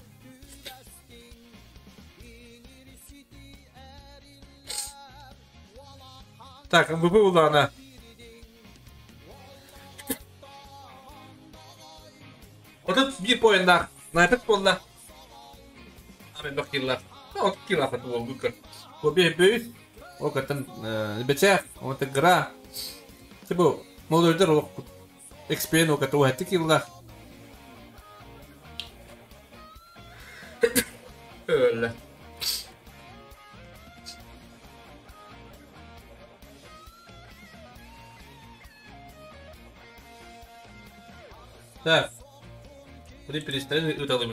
Так, МВП улана. Отут bir поиннах. Найпет болла. Амен бак киллар. От килла хат бол гукер. Бу бе бөйс. О каттан бече, от гра. Тибу молдойдер ол XP но кату хат килла. Öyle. Так. При перестроении удалым.